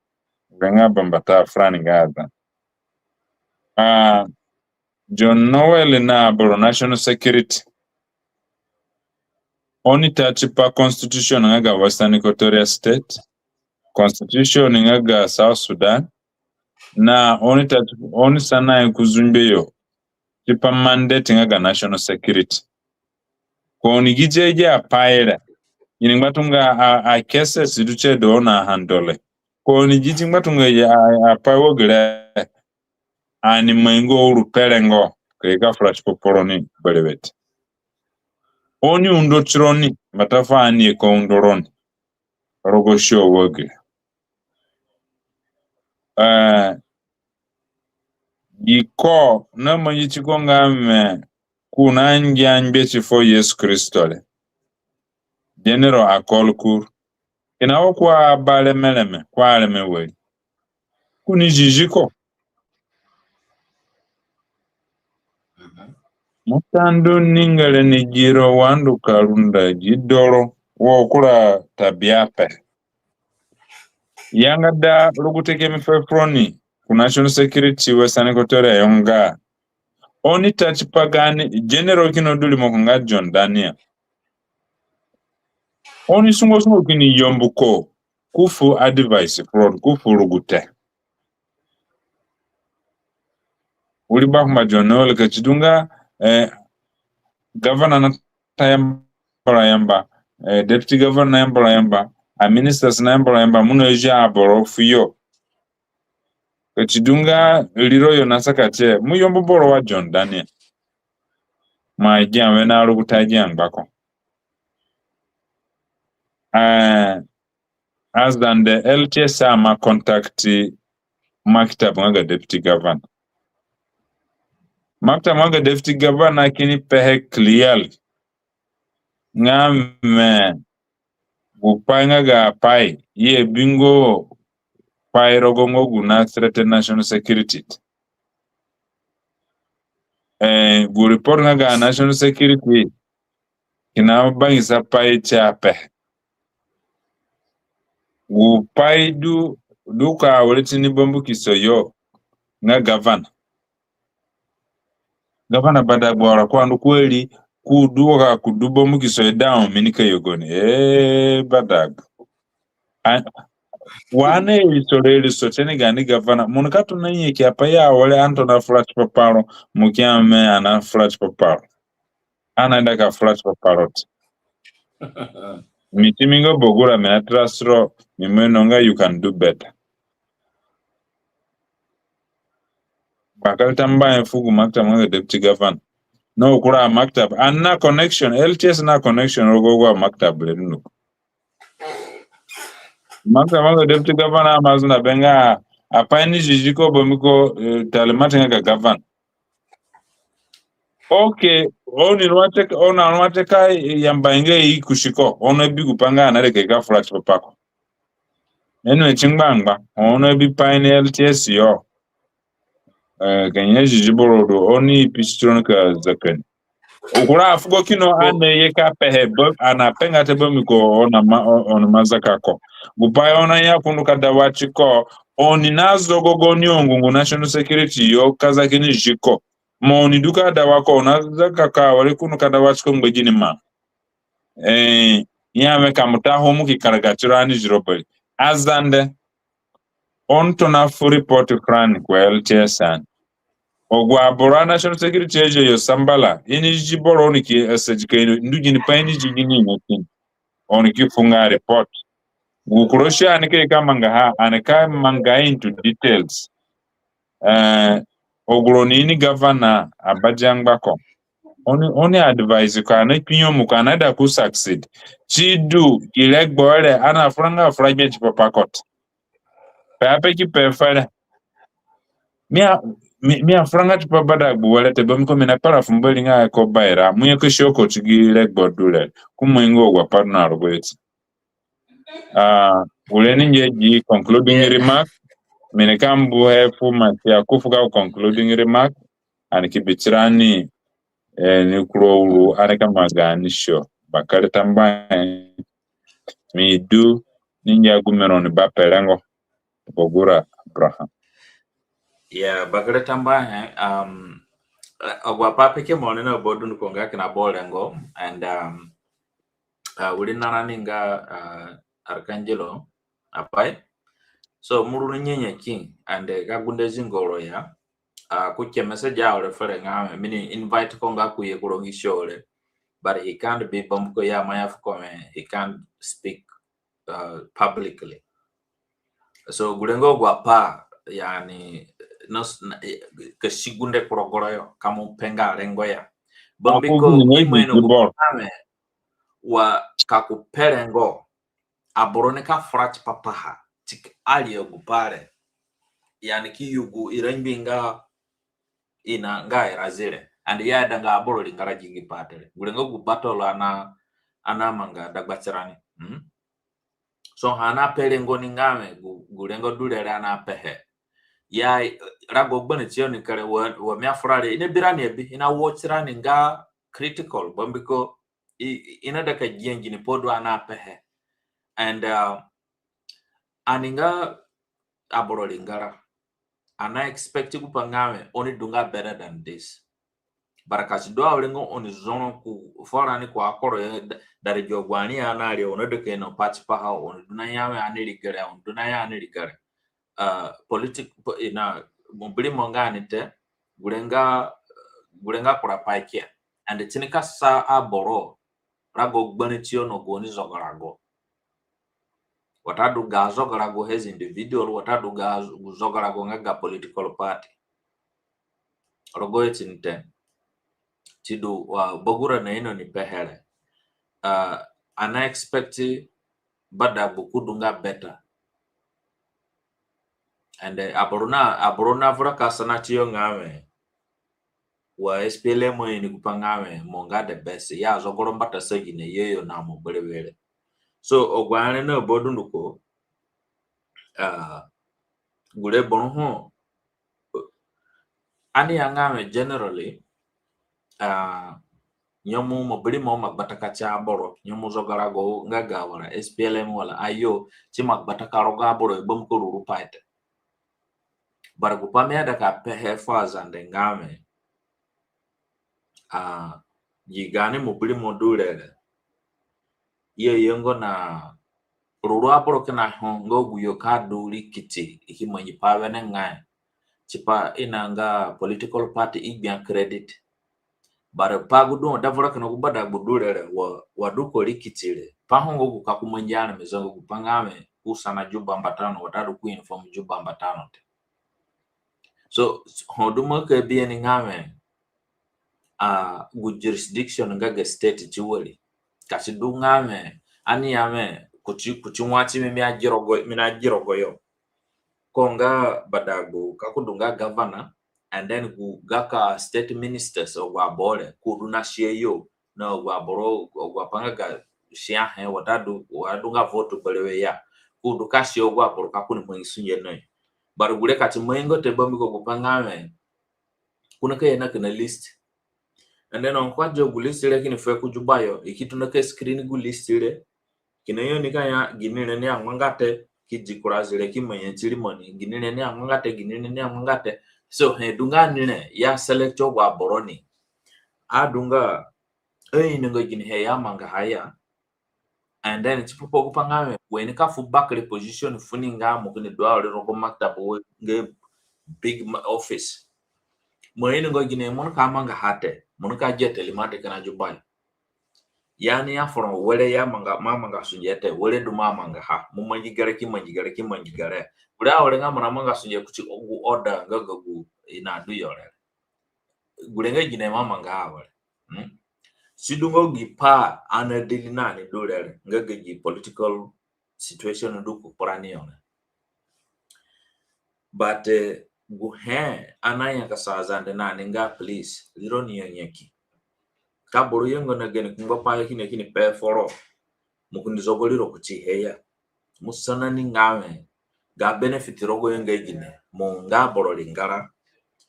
Gbe nga bambata furani nga Azande. Ah, John Noel na aboro national security. Oni ta tipa constitution nga ga Western Equatoria State, constitution nga ga South Sudan, na oni ta, oni sanahe ku zungbe yo tipa mandate nga ga national security. Ka oni gi agi apai re, i ni ngbatunga a, a cases du tie du oni a handle. Ka oni gi ti ngbatunga a, a, apai wa gere, ani mangi nga uru pe rengo ka ye ka fura tipa pa roni berewe te. Oni undo tironi mbata fu ani ye ka undo roni rogo show wa gere. Eh, gi ko namangi tiko nga mi, ko na ngia ngbeti fu Yesu Kristo re, General Akol Kur, kina wo ko aba remereme, ko areme wari, ko ni zizi ko. Mo ta ndu ni ngere ni giro wa ndu ka runda gi doro wo kura tabia pe. Yanga da rugute ke mi fe fu roni ku national security Western Equatoria yo nga, oni ta tipa gaani general kina du rimoko nga John Daniel. Oni sungo sungo kini yambu ko, ko fu advice fu roni, ko fu rugute. Wiri bakumba John Noel, ka si du nga, eh, governor na ta yamba ra yamba, eh, deputy governor na yamba ra yamba, a ministers na yamba ra yamba, mo na zi aboro fuyo. Ka si du nga riro yo na saka tie, mo yambu boro wa John Daniel. Mo agi a wene arugute agi a ngbako. Eh, Azande L T S ima contact maktab nga ga deputy governor. Maktab nga ga deputy governor kini pehe clear nga mi, gu pai nga ga apai i abingo pai rogo nga gu na threaten national security. Eh, gu report nga ga national security kina bangisa pai ti ape. Gu pai du, du ka were tini bambukiso yo nga governor. Governor Badagbu, ora ko andu ku eri, ko du wa ka ko du bambukiso yo down, mi nika yugo ni. Eh, Badagbu. A, wa ani iriso re iriso tie ni gaani governor. Mo nika tona nyanyaki apai ya were ani tona fura tipa pa ro, mo ki ya mi ani na fura tipa pa ro. Ani aida ka fura tipa pa ro te. Mi timi nga Bogura, mi na trust ro, mi ima ino nga you can do better. Bakere tambuahe fu gu maktab nga ga deputy governor. Na gu kura maktab, ani na connection, L T S na connection rogo agu amaktab re dunduko. Maktab nga ga deputy governor ima zuna be nga apai ni zizi ko bambiko, eh, talimat nga ga governor. Okay, oni rua te, oni arua te ka yamba nga i kusi ko, oni abi gu pai nga ani aida ka fura tipa pa ko. Anyway, si ngbangba, oni abi pai ni L T S yo. Eh, ka ngia zizi boro du, oni ipi si tiro ni ka zaka ni. Gu kura afugo kino ani aye ka pehe, ba, ani apenga te bambiko oni ima, o-, oni ima zaka ko. Gu pai oni aya ko ndu ka da wa ti ko, oni na zogo gaoni angungu national security yo ka zaki ni zi ko. Mo oni du ka da wa ko, oni na zaka ka wari ko ndu ka da wa ti ko ngba gini ma. Eh, ya mi ka mo ta ho mo ki karaga tiro ani ziro bari. Azande, oni tona fu report fu rani ku L T S ani. Agu aboro a national security azi yo sambala, i ni zi boro oni ki asadi ka ino ndu gini pai ni zi gini ino kini. Oni ki fu nga report. Gu kura si ani ka mangaha, ani ka manga into details. Eh, agu roni ini governor Abadia ngbako. Oni, oni advise ko, ani kpinyemu ko, ani aida ko succeed. Si du, gi regbo re, ani afuranga afura gbe tipa pa ko te. Pe ape ki pe fere. Mi a, mi, mi afuranga tipa Badagbu were te, bambiko mi na kpara fu Mbori nga ko baira, mo ye ko sio ko ti gi regbo du re, ko mangi nga agu apai du na rogoyo te. Ah, gure ni ngia gi concluding remark. Mi nika mbu he fu Masia ko fu ka concluding remark. Ani ki bi tirani, eh, ni kuru uru, ani ka manga gaani show. Bakere tambuahe. Mi du ni ngia gu mi roni bape rengo. Bogura Abraham. Yeah, bakere tambuahe. Um, agu apai peke mo ni na ba dunduko nga kina boro rengo. And, um, Ah, wiri narani nga, ah, Arcangelo Apai. So, mo ru ni nyanyaki, and, eh, ka gunde zingo ro ya. Ah, ko ke message awere fere nga mi ni invite ko nga ko ye ku rogo gi show re. But he can't be, bambiko ya ma ya fu ko mi, he can't speak, uh, publicly. So, gu rengo gu apai, yani, no s-, na, eh, ka si gunde ku rogo ro yo, ka mo pe nga rengo ya. Bambiko imo ino gu pai wa ka ko pe rengo, aboro nika fura tipa paha, ti ki aria gu pai re. Yani ki yugu ira ngbi nga ina nga ira zire. And ya da nga aboro ringara gi gi pai te re. Gu rengo gu battle ana, ana manga dagba tirani. Hmm? So ho ana pe rengo ni nga mi, gu, gu rengo du re re ana pehe. Ya, eh, rago gbani tiyo ni kere wa, wa mi afura re, i na bi rani abi, i na wo tirani nga critical, bambiko i, i, i na da ka gia gini pai du ana pehe. And, uh, ani nga aboro ringara, ana expect gu pai nga mi, oni du nga better than this. Bara ka si du awere nga oni zoro ku furani ku akoro ya da-, dari gi agu ani ana ri, oni na da ka ino pai tipaha, oni du na ya mi ani rigere, oni du na ya ani rigere. Uh, politic, po-, ina, mo biri mo nga ni te, gu renga, gu renga kura pai kia. And ti ni ka sa aboro, rago gbani tiyo no gu oni zogarago. Watadu ga zogarago as individual, watadu ga z-, zogarago nga ga political party. Rogo yo ti ni te. Ti du wa Bagura na ino ni pehe re. Uh, ana expect Badagbu ko du nga better. And, eh, aboro na, aboro na vura ka sana tiyo nga mi, wa S P L M ini gu pai nga mi, mo nga the best. Ya zogoro mbata sa gine, yo yo na mo berewe re. So, agu areme na ba dunduko, ah, gure boro ho, ani ya nga mi generally, ah, nyemu mo biri mo ma gbataka ti aboro, nyemu zogarago nga ga wara S P L M wala ayo, ti ma gbataka rogo aboro, i bambiko ruru pai te. Bara gu pai mi aida ka pehe fu aZande nga mi, ah, gi gaani mo biri mo du re re, i ayenga na ruru aboro kina ho nga agu yo ka du rikiti, i ki mangi pai wenengai. Tipa i na nga political party i gbia credit. Bara pai gu du ho da vura kina gu Badagbu du re re, wa, wa du ko rikiti re. Pai ho nga gu ka ko mangi areme zanga gu pai nga mi ko sana Juba mbata no, watadu ko inform Juba mbata no te. So, ho du mo ka bihe ni nga mi, ah, gu jurisdiction nga ga state ti wari. Ka si du nga mi, ani ya mi, kuti, kuti wa ti mi, mi agi rogo, mi na agi rogo yo. Ko nga Badagbu, ka ko du nga governor, and then gu gako state ministers, agu aboro re, ko du na sia yo, na agu aboro, agu apai nga ga sia he, watadu, wa du nga vote berewe ya. Ko du ka sia agu aboro ka ko ni mangi sunge na yo. Bara gure ka ti mangi nga te, bambiko gu pai nga mi, ko na ka ye na kina list. And then oni ka dia gu list re kini fu ku Juba yo, i ki tona ka screen gu list re. Kina yo ni ka ya, gini re ni angbanga te, ki di kura zire ki manye ti rimoni, gini re ni angbanga te, gini re ni angbanga te. So, he du nga ni re, ya select agu aboro ni. A du nga, eh, i ni nga gini he ya mangaha ya. And then, tipa pa gu pai nga mi, we ni ka fu back re position fu ni nga mo kini du awere rogo maktab we nga big ma-, office. Mo ini nga gini mo ni ka mangaha te, mo ni ka gete rimate kina Juba yo. Ya ni ya foro were ya manga, mo amanga sunge te, were du mo amangaha. Mo mangi gere ki mangi gere ki mangi gere. Gure awere nga mo na manga sunge kuti gu order nga ga gu i na du yo re. Gure nga gine mo amangaha awere. Hmm? Si du nga gi pai ani na deal na ni du re re, nga ga gi political situation du ku kpurani yo re. But, eh, gu he ani na nyakasa aZande na ni nga, please, riro ni yo nyaki. Ka boro ye nga na gani kungbo pai yo kini, kini pe foro, mo kini zogo riro kuti he ya. Mo sana ni nga mi, ga benefit rogo yo nga gine, mo nga boro ringara.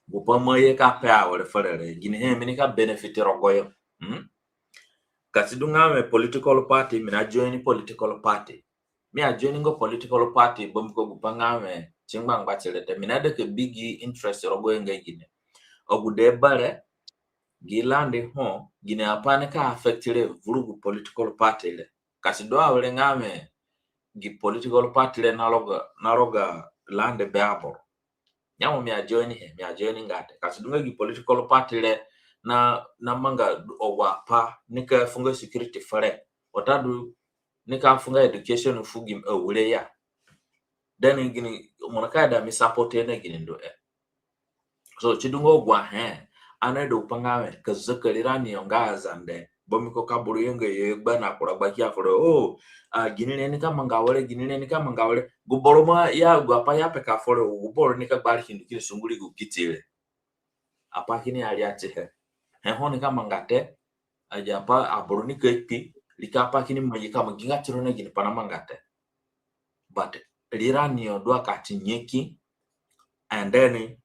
Gu pai mo ye ka pe awere fere re, gini he mi ni ka benefit rogo yo. Hmm? Ka si du nga mi political party, mi na join political party. Mi a join nga political party, bambiko gu pai nga mi ti ngbangba ti re te, mi na da ka bi gi interest rogo yo nga gine. Agude bare, gi land ho, gine apai ni ka affect re vuru gu political party re. Ka si du awere nga wẽ gi political party re na roga, na roga land be aboro. Nyamo mi a join he, mi a join nga te. Ka si du nga gi political party re na, na manga agu apai nika fu nga security fere, watadu nika fu nga education fu gi, eh, awire ya. Then gini, mo nika ida mi support he na gini ndu he. So si du nga agu ahe ani adu pa nga wẽ ka zaka rirani yo nga Azande. Bambiko ka boro ye nga yo gba na kura gba kia fere. Oh, ah, gini re nika manga were, gini re nika manga were. Gu boro ma ya, agu apai ya peka fere, gu boro nika gbari kindu kini sunguri gu kiti re. Apai kini aria tihe. He ho nika manga te. Agi apai aboro nika kpi, rika apai kini mangi ka mo gi nga tiro na gini pai na manga te. But rirani yo du a ka ti nyaki, and then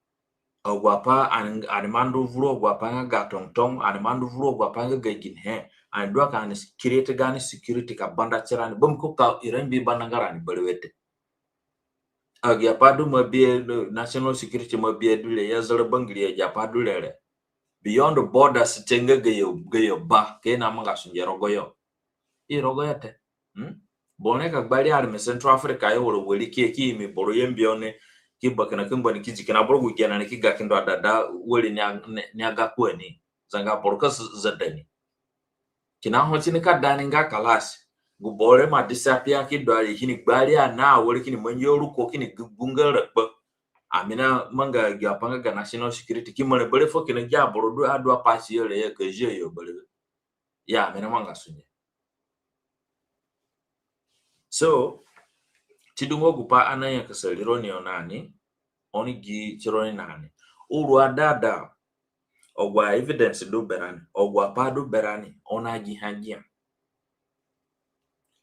agu apai ani, ani ima ndu vuru agu apai nga ga tongtong, ani ima ndu vuru agu apai nga ga gini he, ani du a ka ani create gaani security ka banda tirani, bambiko ka ira mbi banda nga rani berewe te. Agi apai du ima bi, national security ima bi du re, ya zara bangiri agi apai du re re. Beyond borders te nga ga yo, ga yo ba, ka i na manga sunge rogo yo. I rogo yo te. Hmm? Boro nika gbari areme Central Africa yo, wara wari ki, ki imi boro Yambio ni, ki ba kina ki ngba ni, ki zi kina boro gu gene ni, ki ga kindo adada wari ni a, ni, ni a ga ku ani. Zanga boro ka z-, zada ni. Kina ho ti nika da ni nga kalasi. Gu boro re ima disappear ki du ari, kini gbari ana awere, kini mangi aruko, kini gu-, gu nga rakpa. Ami na manga agi apai nga ga national security, ki mara bere fo kina gi aboro du adu apai si yo re ya ka zi yo berewe. Ya, mi na manga sunge. So si du nga gu pai ani nanyakasa rironi yo na ni, oni gi tironi na ni. Uru adada, agu a evidence du berani, agu apai du berani, oni agihe agiha.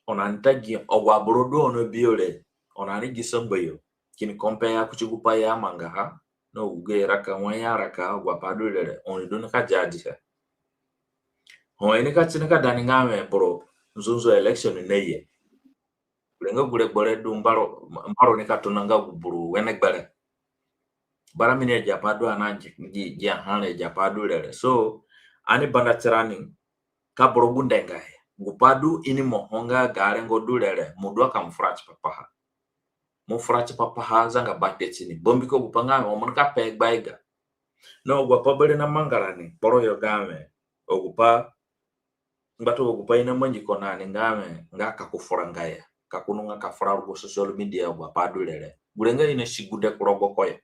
Oni ani ta gi, agu aboro du oni abi yo re, oni ani gi sangba yo, kini compare ya kuti gu pai i amangaha na gu gayo raka, wai i araka, agu apai du re re, oni du nika judge he. Ho i nika ti nika da ni nga wẽ boro nzunzu election na ye. Gure nga gu regbo re du mbaro, mbaro nika tona nga gu buru wene gbere. Bara mi ni agi apai du ani gi, gi, gi ahe re, agi apai du re re. So ani banda tirani, ka boro gunde nga he. Gu pai du ini mo ho nga ga rengo du re re, mo du a ka mo fura tipa paha. Mo fura tipa paha zanga bakpe tini. Bambiko gu pai nga wẽ, wa mo nika pe gbaiga na agu apai berewe na manga rani kporo yo, nga wẽ agu pai, ngbatunga gu pai i namangi ko na ni nga wẽ, nga ka ko fura nga ya, ka ko nunga ka fura rogo social media, agu apai du re re. Gure nga i nasi gunde ku rogo ko ya.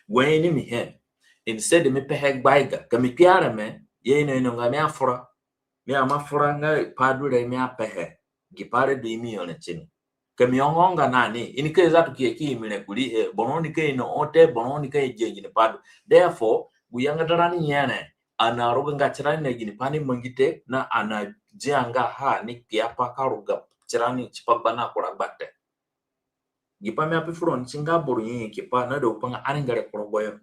Gu he ini mi he, instead mi pehe gbaiga, ka mi kpi areme, i aino ino nga mi afura. Mi aima fura nga pai du re mi apehe, gi pai re du imi yo re tini. Ka mi ongo nga na ni, i nika ye zatu ki ye ki imi re kuriihe, boro nika ino ho te, boro nika ye gia gini pai du. Therefore gu yangada rani nye re, ani aruganga tirani na gini pai ni mangi te, na ani adia nga ha ni kpiapai ka ruga tirani tipa gba na kura gba te. Gi pai mi ape furoni ti nga boro nyanyaki pai na da gu pai nga ani ngere ku rogo yo.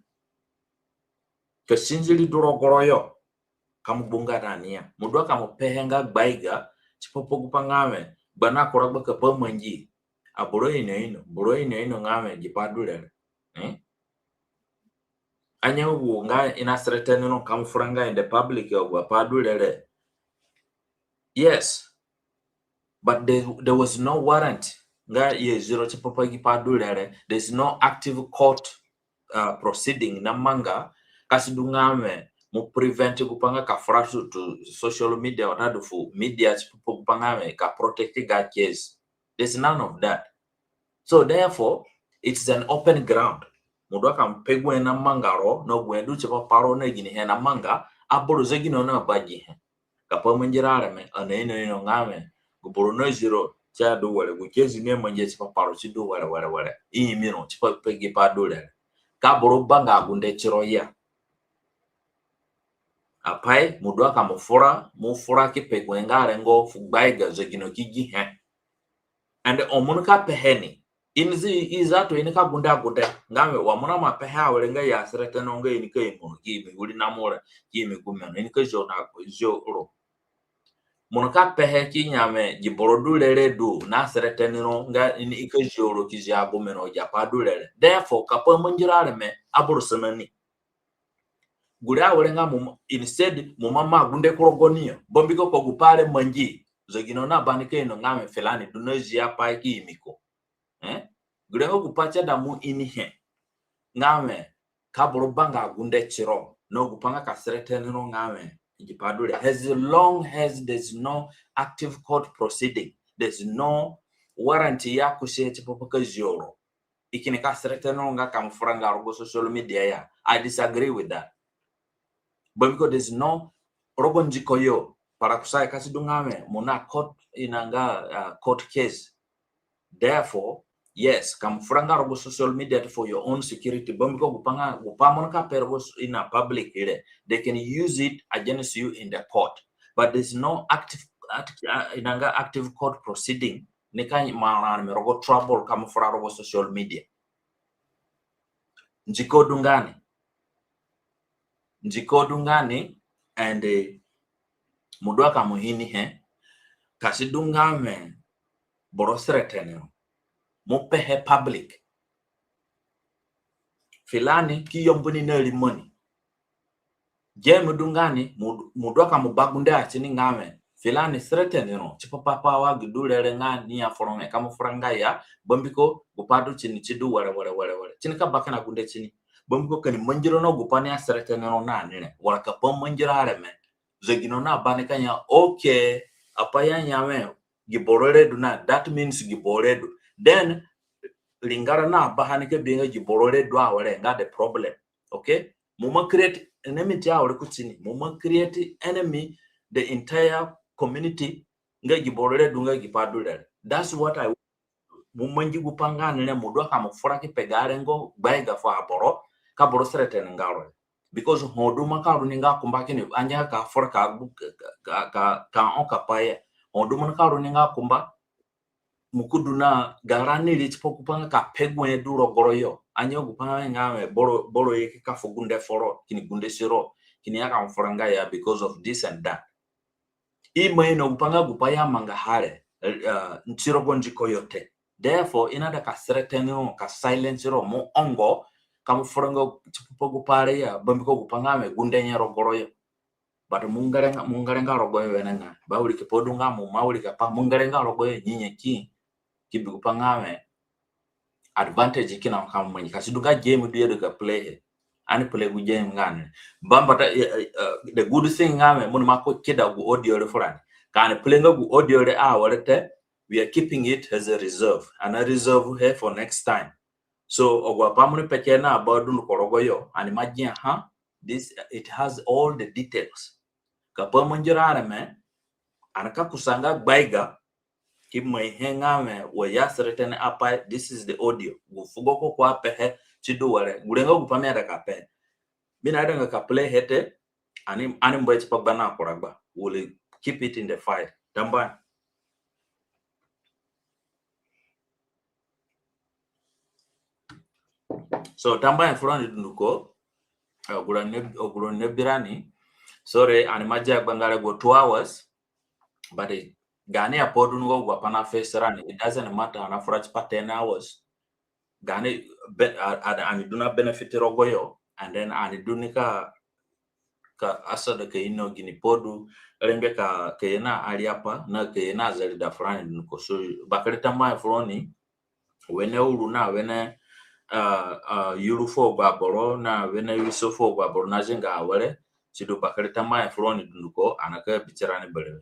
Ka sinziri du rogo ro yo, ka mo gbunga na ni ya. Mo du a ka mo pehe nga gbaiga tipa pa gu pai nga wẽ, gba na kura gba ka pai mangi. Aboro aino ino, boro aino ino nga wẽ gi pai du re re. Eh? Anya gu nga i na threaten ro ka mo fura nga in the public, agu apai du re re. Yes. But there, there was no warrant nga i azi ro tipa pa gi pai du re re. There's no active court, uh, proceeding na manga ka si du nga wẽ mo prevent gu pai nga ka fura to, to social media, watadu fu media tipa pa gu pai nga wẽ ka protect ga case. There's none of that. So therefore, it's an open ground. Mo du a ka mo pe gu he na manga ro, na gu he du tipa pa ro, na gini he na manga, aboro zegino na ba gi he. Ka pai mangi ro areme, ani aino ino nga wẽ gu boro nazi ro ti adu were, gu case ni amangi tipa pa ro ti du were, were, were. I imi ro tipa pa gi pai du re re. Ka boro banga gunde tiro ya. Apai mo du a ka mo fura, mo fura ki pe gu he nga rengo fu gbaiga zegino ki gi he. And ho mo nika pehe ni, i ni zi, i zatu i nika gunde agunde nga wẽ wa mo naima pehe awere nga i a threaten ro nga i nika imo ro ki imi wiri na mo re, ki imi gume ro, i nika zio na, zio ro. Mo nika pehe ki ya wẽ gi boro du re re du na threaten ro nga i nika zio ro ki zi agume ro, gi apai du re re. Therefore ka pai mangi ro areme, aboro sana ni. Gure awere nga mo, instead mo ima maa gunde ku rogo ni yo. Bambiko ka gu pai re mangi, Zegino na bani ka ino nga wẽ filani du na zia pai ki imi ko. Eh? Gure nga gu pai si aida mo inihe nga wẽ ka boro banga gunde tiro, na gu pai nga ka threaten ro nga wẽ gi pai du re. As long as there's no active court proceeding, there's no warrant ya kusi tipa pa ka zio ro, i kini ka threaten ro nga ka mo fura nga rogo social media ya. I disagree with that. Bambiko there's no, rogo ndiko yo, para kusayo ka si du nga wẽ mo na court, i na nga, uh, court case. Therefore, yes, ka mo fura nga rogo social media te for your own security. Bambiko gu pai nga, gu pai mo nika pe rogo s-, i na public re, they can use it against you in the court. But there's no active, act-, uh, i na nga active court proceeding nika marã areme rogo trouble ka mo fura rogo social media. Ndiko du nga ni. Ndiko du nga ni, and, eh, mo du a ka mo inihe, ka si du nga wẽ boro threaten ro, mo pehe public. Filani ki yambu ni na rimo ni. Gimi du nga ni, mo, mo du a ka mo ba gunde a tini nga wẽ filani threaten ro tipa pa pai wa gi du re re nga ni ya foro wẽ ka mo fura nga ya, bambiko gu pai du tini si du were, were, were, were. Tini ka ba kina gunde tini. Bambiko ka ni mangi ro na gu pai ni a threaten ro na ni re, wala ka pai mangi ro areme. Zegino na bani ka ya, okay, apai ya ya wẽ gi boro re du na, that means gi boro re du. Then, ringara na baha ni ka bi nga gi boro re du awere nga the problem. Okay? Mo ma create enemy ti awere kuti ni. Mo ma create enemy the entire community nga gi boro re du nga gi pai du re. That's what I, mo mangi gu pai nga ni re, mo du a ka mo fura ki pe ga rengo gbaiga fu aboro, ka boro threaten nga ro. Because ho du mo ka ru ni nga kumba kini, angia ka fura ka, ka, ka, ka, ka on ka pai ya. Ho du mo ka ru ni nga kumba, mo ki du na ga rani ri tipa gu pai nga ka pe gu he du rogoro yo. Angia gu pai nga wẽ boro, boro ye ki ka fu gunde foro, kini gunde tiro, kini ya ka mo fura nga ya because of this and that. I ima ino gu pai nga gu pai ya mangaha re, eh, nti rogo ndiko yo te. Therefore, i naida ka threaten ro, ka silence ro, mo ongo, ka mo fura nga tipa pa gu pai re ya, bambiko gu pai nga wẽ gunde nye rogoro yo. But mo ngere nga, mo ngere nga rogo yo wenengai. Ba wiriki pai du nga mo ma wirika pai, mo ngere nga rogo yo nyenye ki, ki bi gu pai nga wẽ advantage kina ho ka mo mangi. Ka si du nga game du yo du ka play he, ani play gu game nga ni. Bambata, eh, eh, eh, the good thing nga wẽ mo ni ma ko kida gu audio re furani. Ka ani play nga gu audio re awere te, we are keeping it as a reserve. Ani reserve he for next time. So, agu apai mo ni peke na ba dunduko rogo yo, ani ma gia ha, this, it has all the details. Ka pai mangi ro areme, ani ka kusa nga gbaiga, ki mai he nga wẽ, wa ya threaten apai, this is the audio. Gu fugo ko ko apehe, si du were, gure nga gu pai mi aida ka pe. Mi naida nga ka play he te, ani, ani mbu he tipa gba na kura gba. We'll keep it in the file. Tambuahe. So, tambuahe furoni dunduko, eh, agu roni na, agu roni na bi rani. Sorry, ani ma dia gbanga re gu two hours. But, eh, gaani apai du nga agu apai na face rani, it doesn't matter, ani na fura tipa ten hours. Gaani be-, a, a, ani du na benefit rogo yo, and then ani du ni ka, ka asada ka ino gini pai du rengbe ka, ka ye na ariapai, na ka ye na zereda furani dunduko. So, bakere tambuahe furoni, wene uru na wene, ah, ah, yuru fu agu aboro, na wene wiso fu agu aboro na zinga awere, sidu bakere tambuahe furoni dunduko, ani ka bi tirani berewe.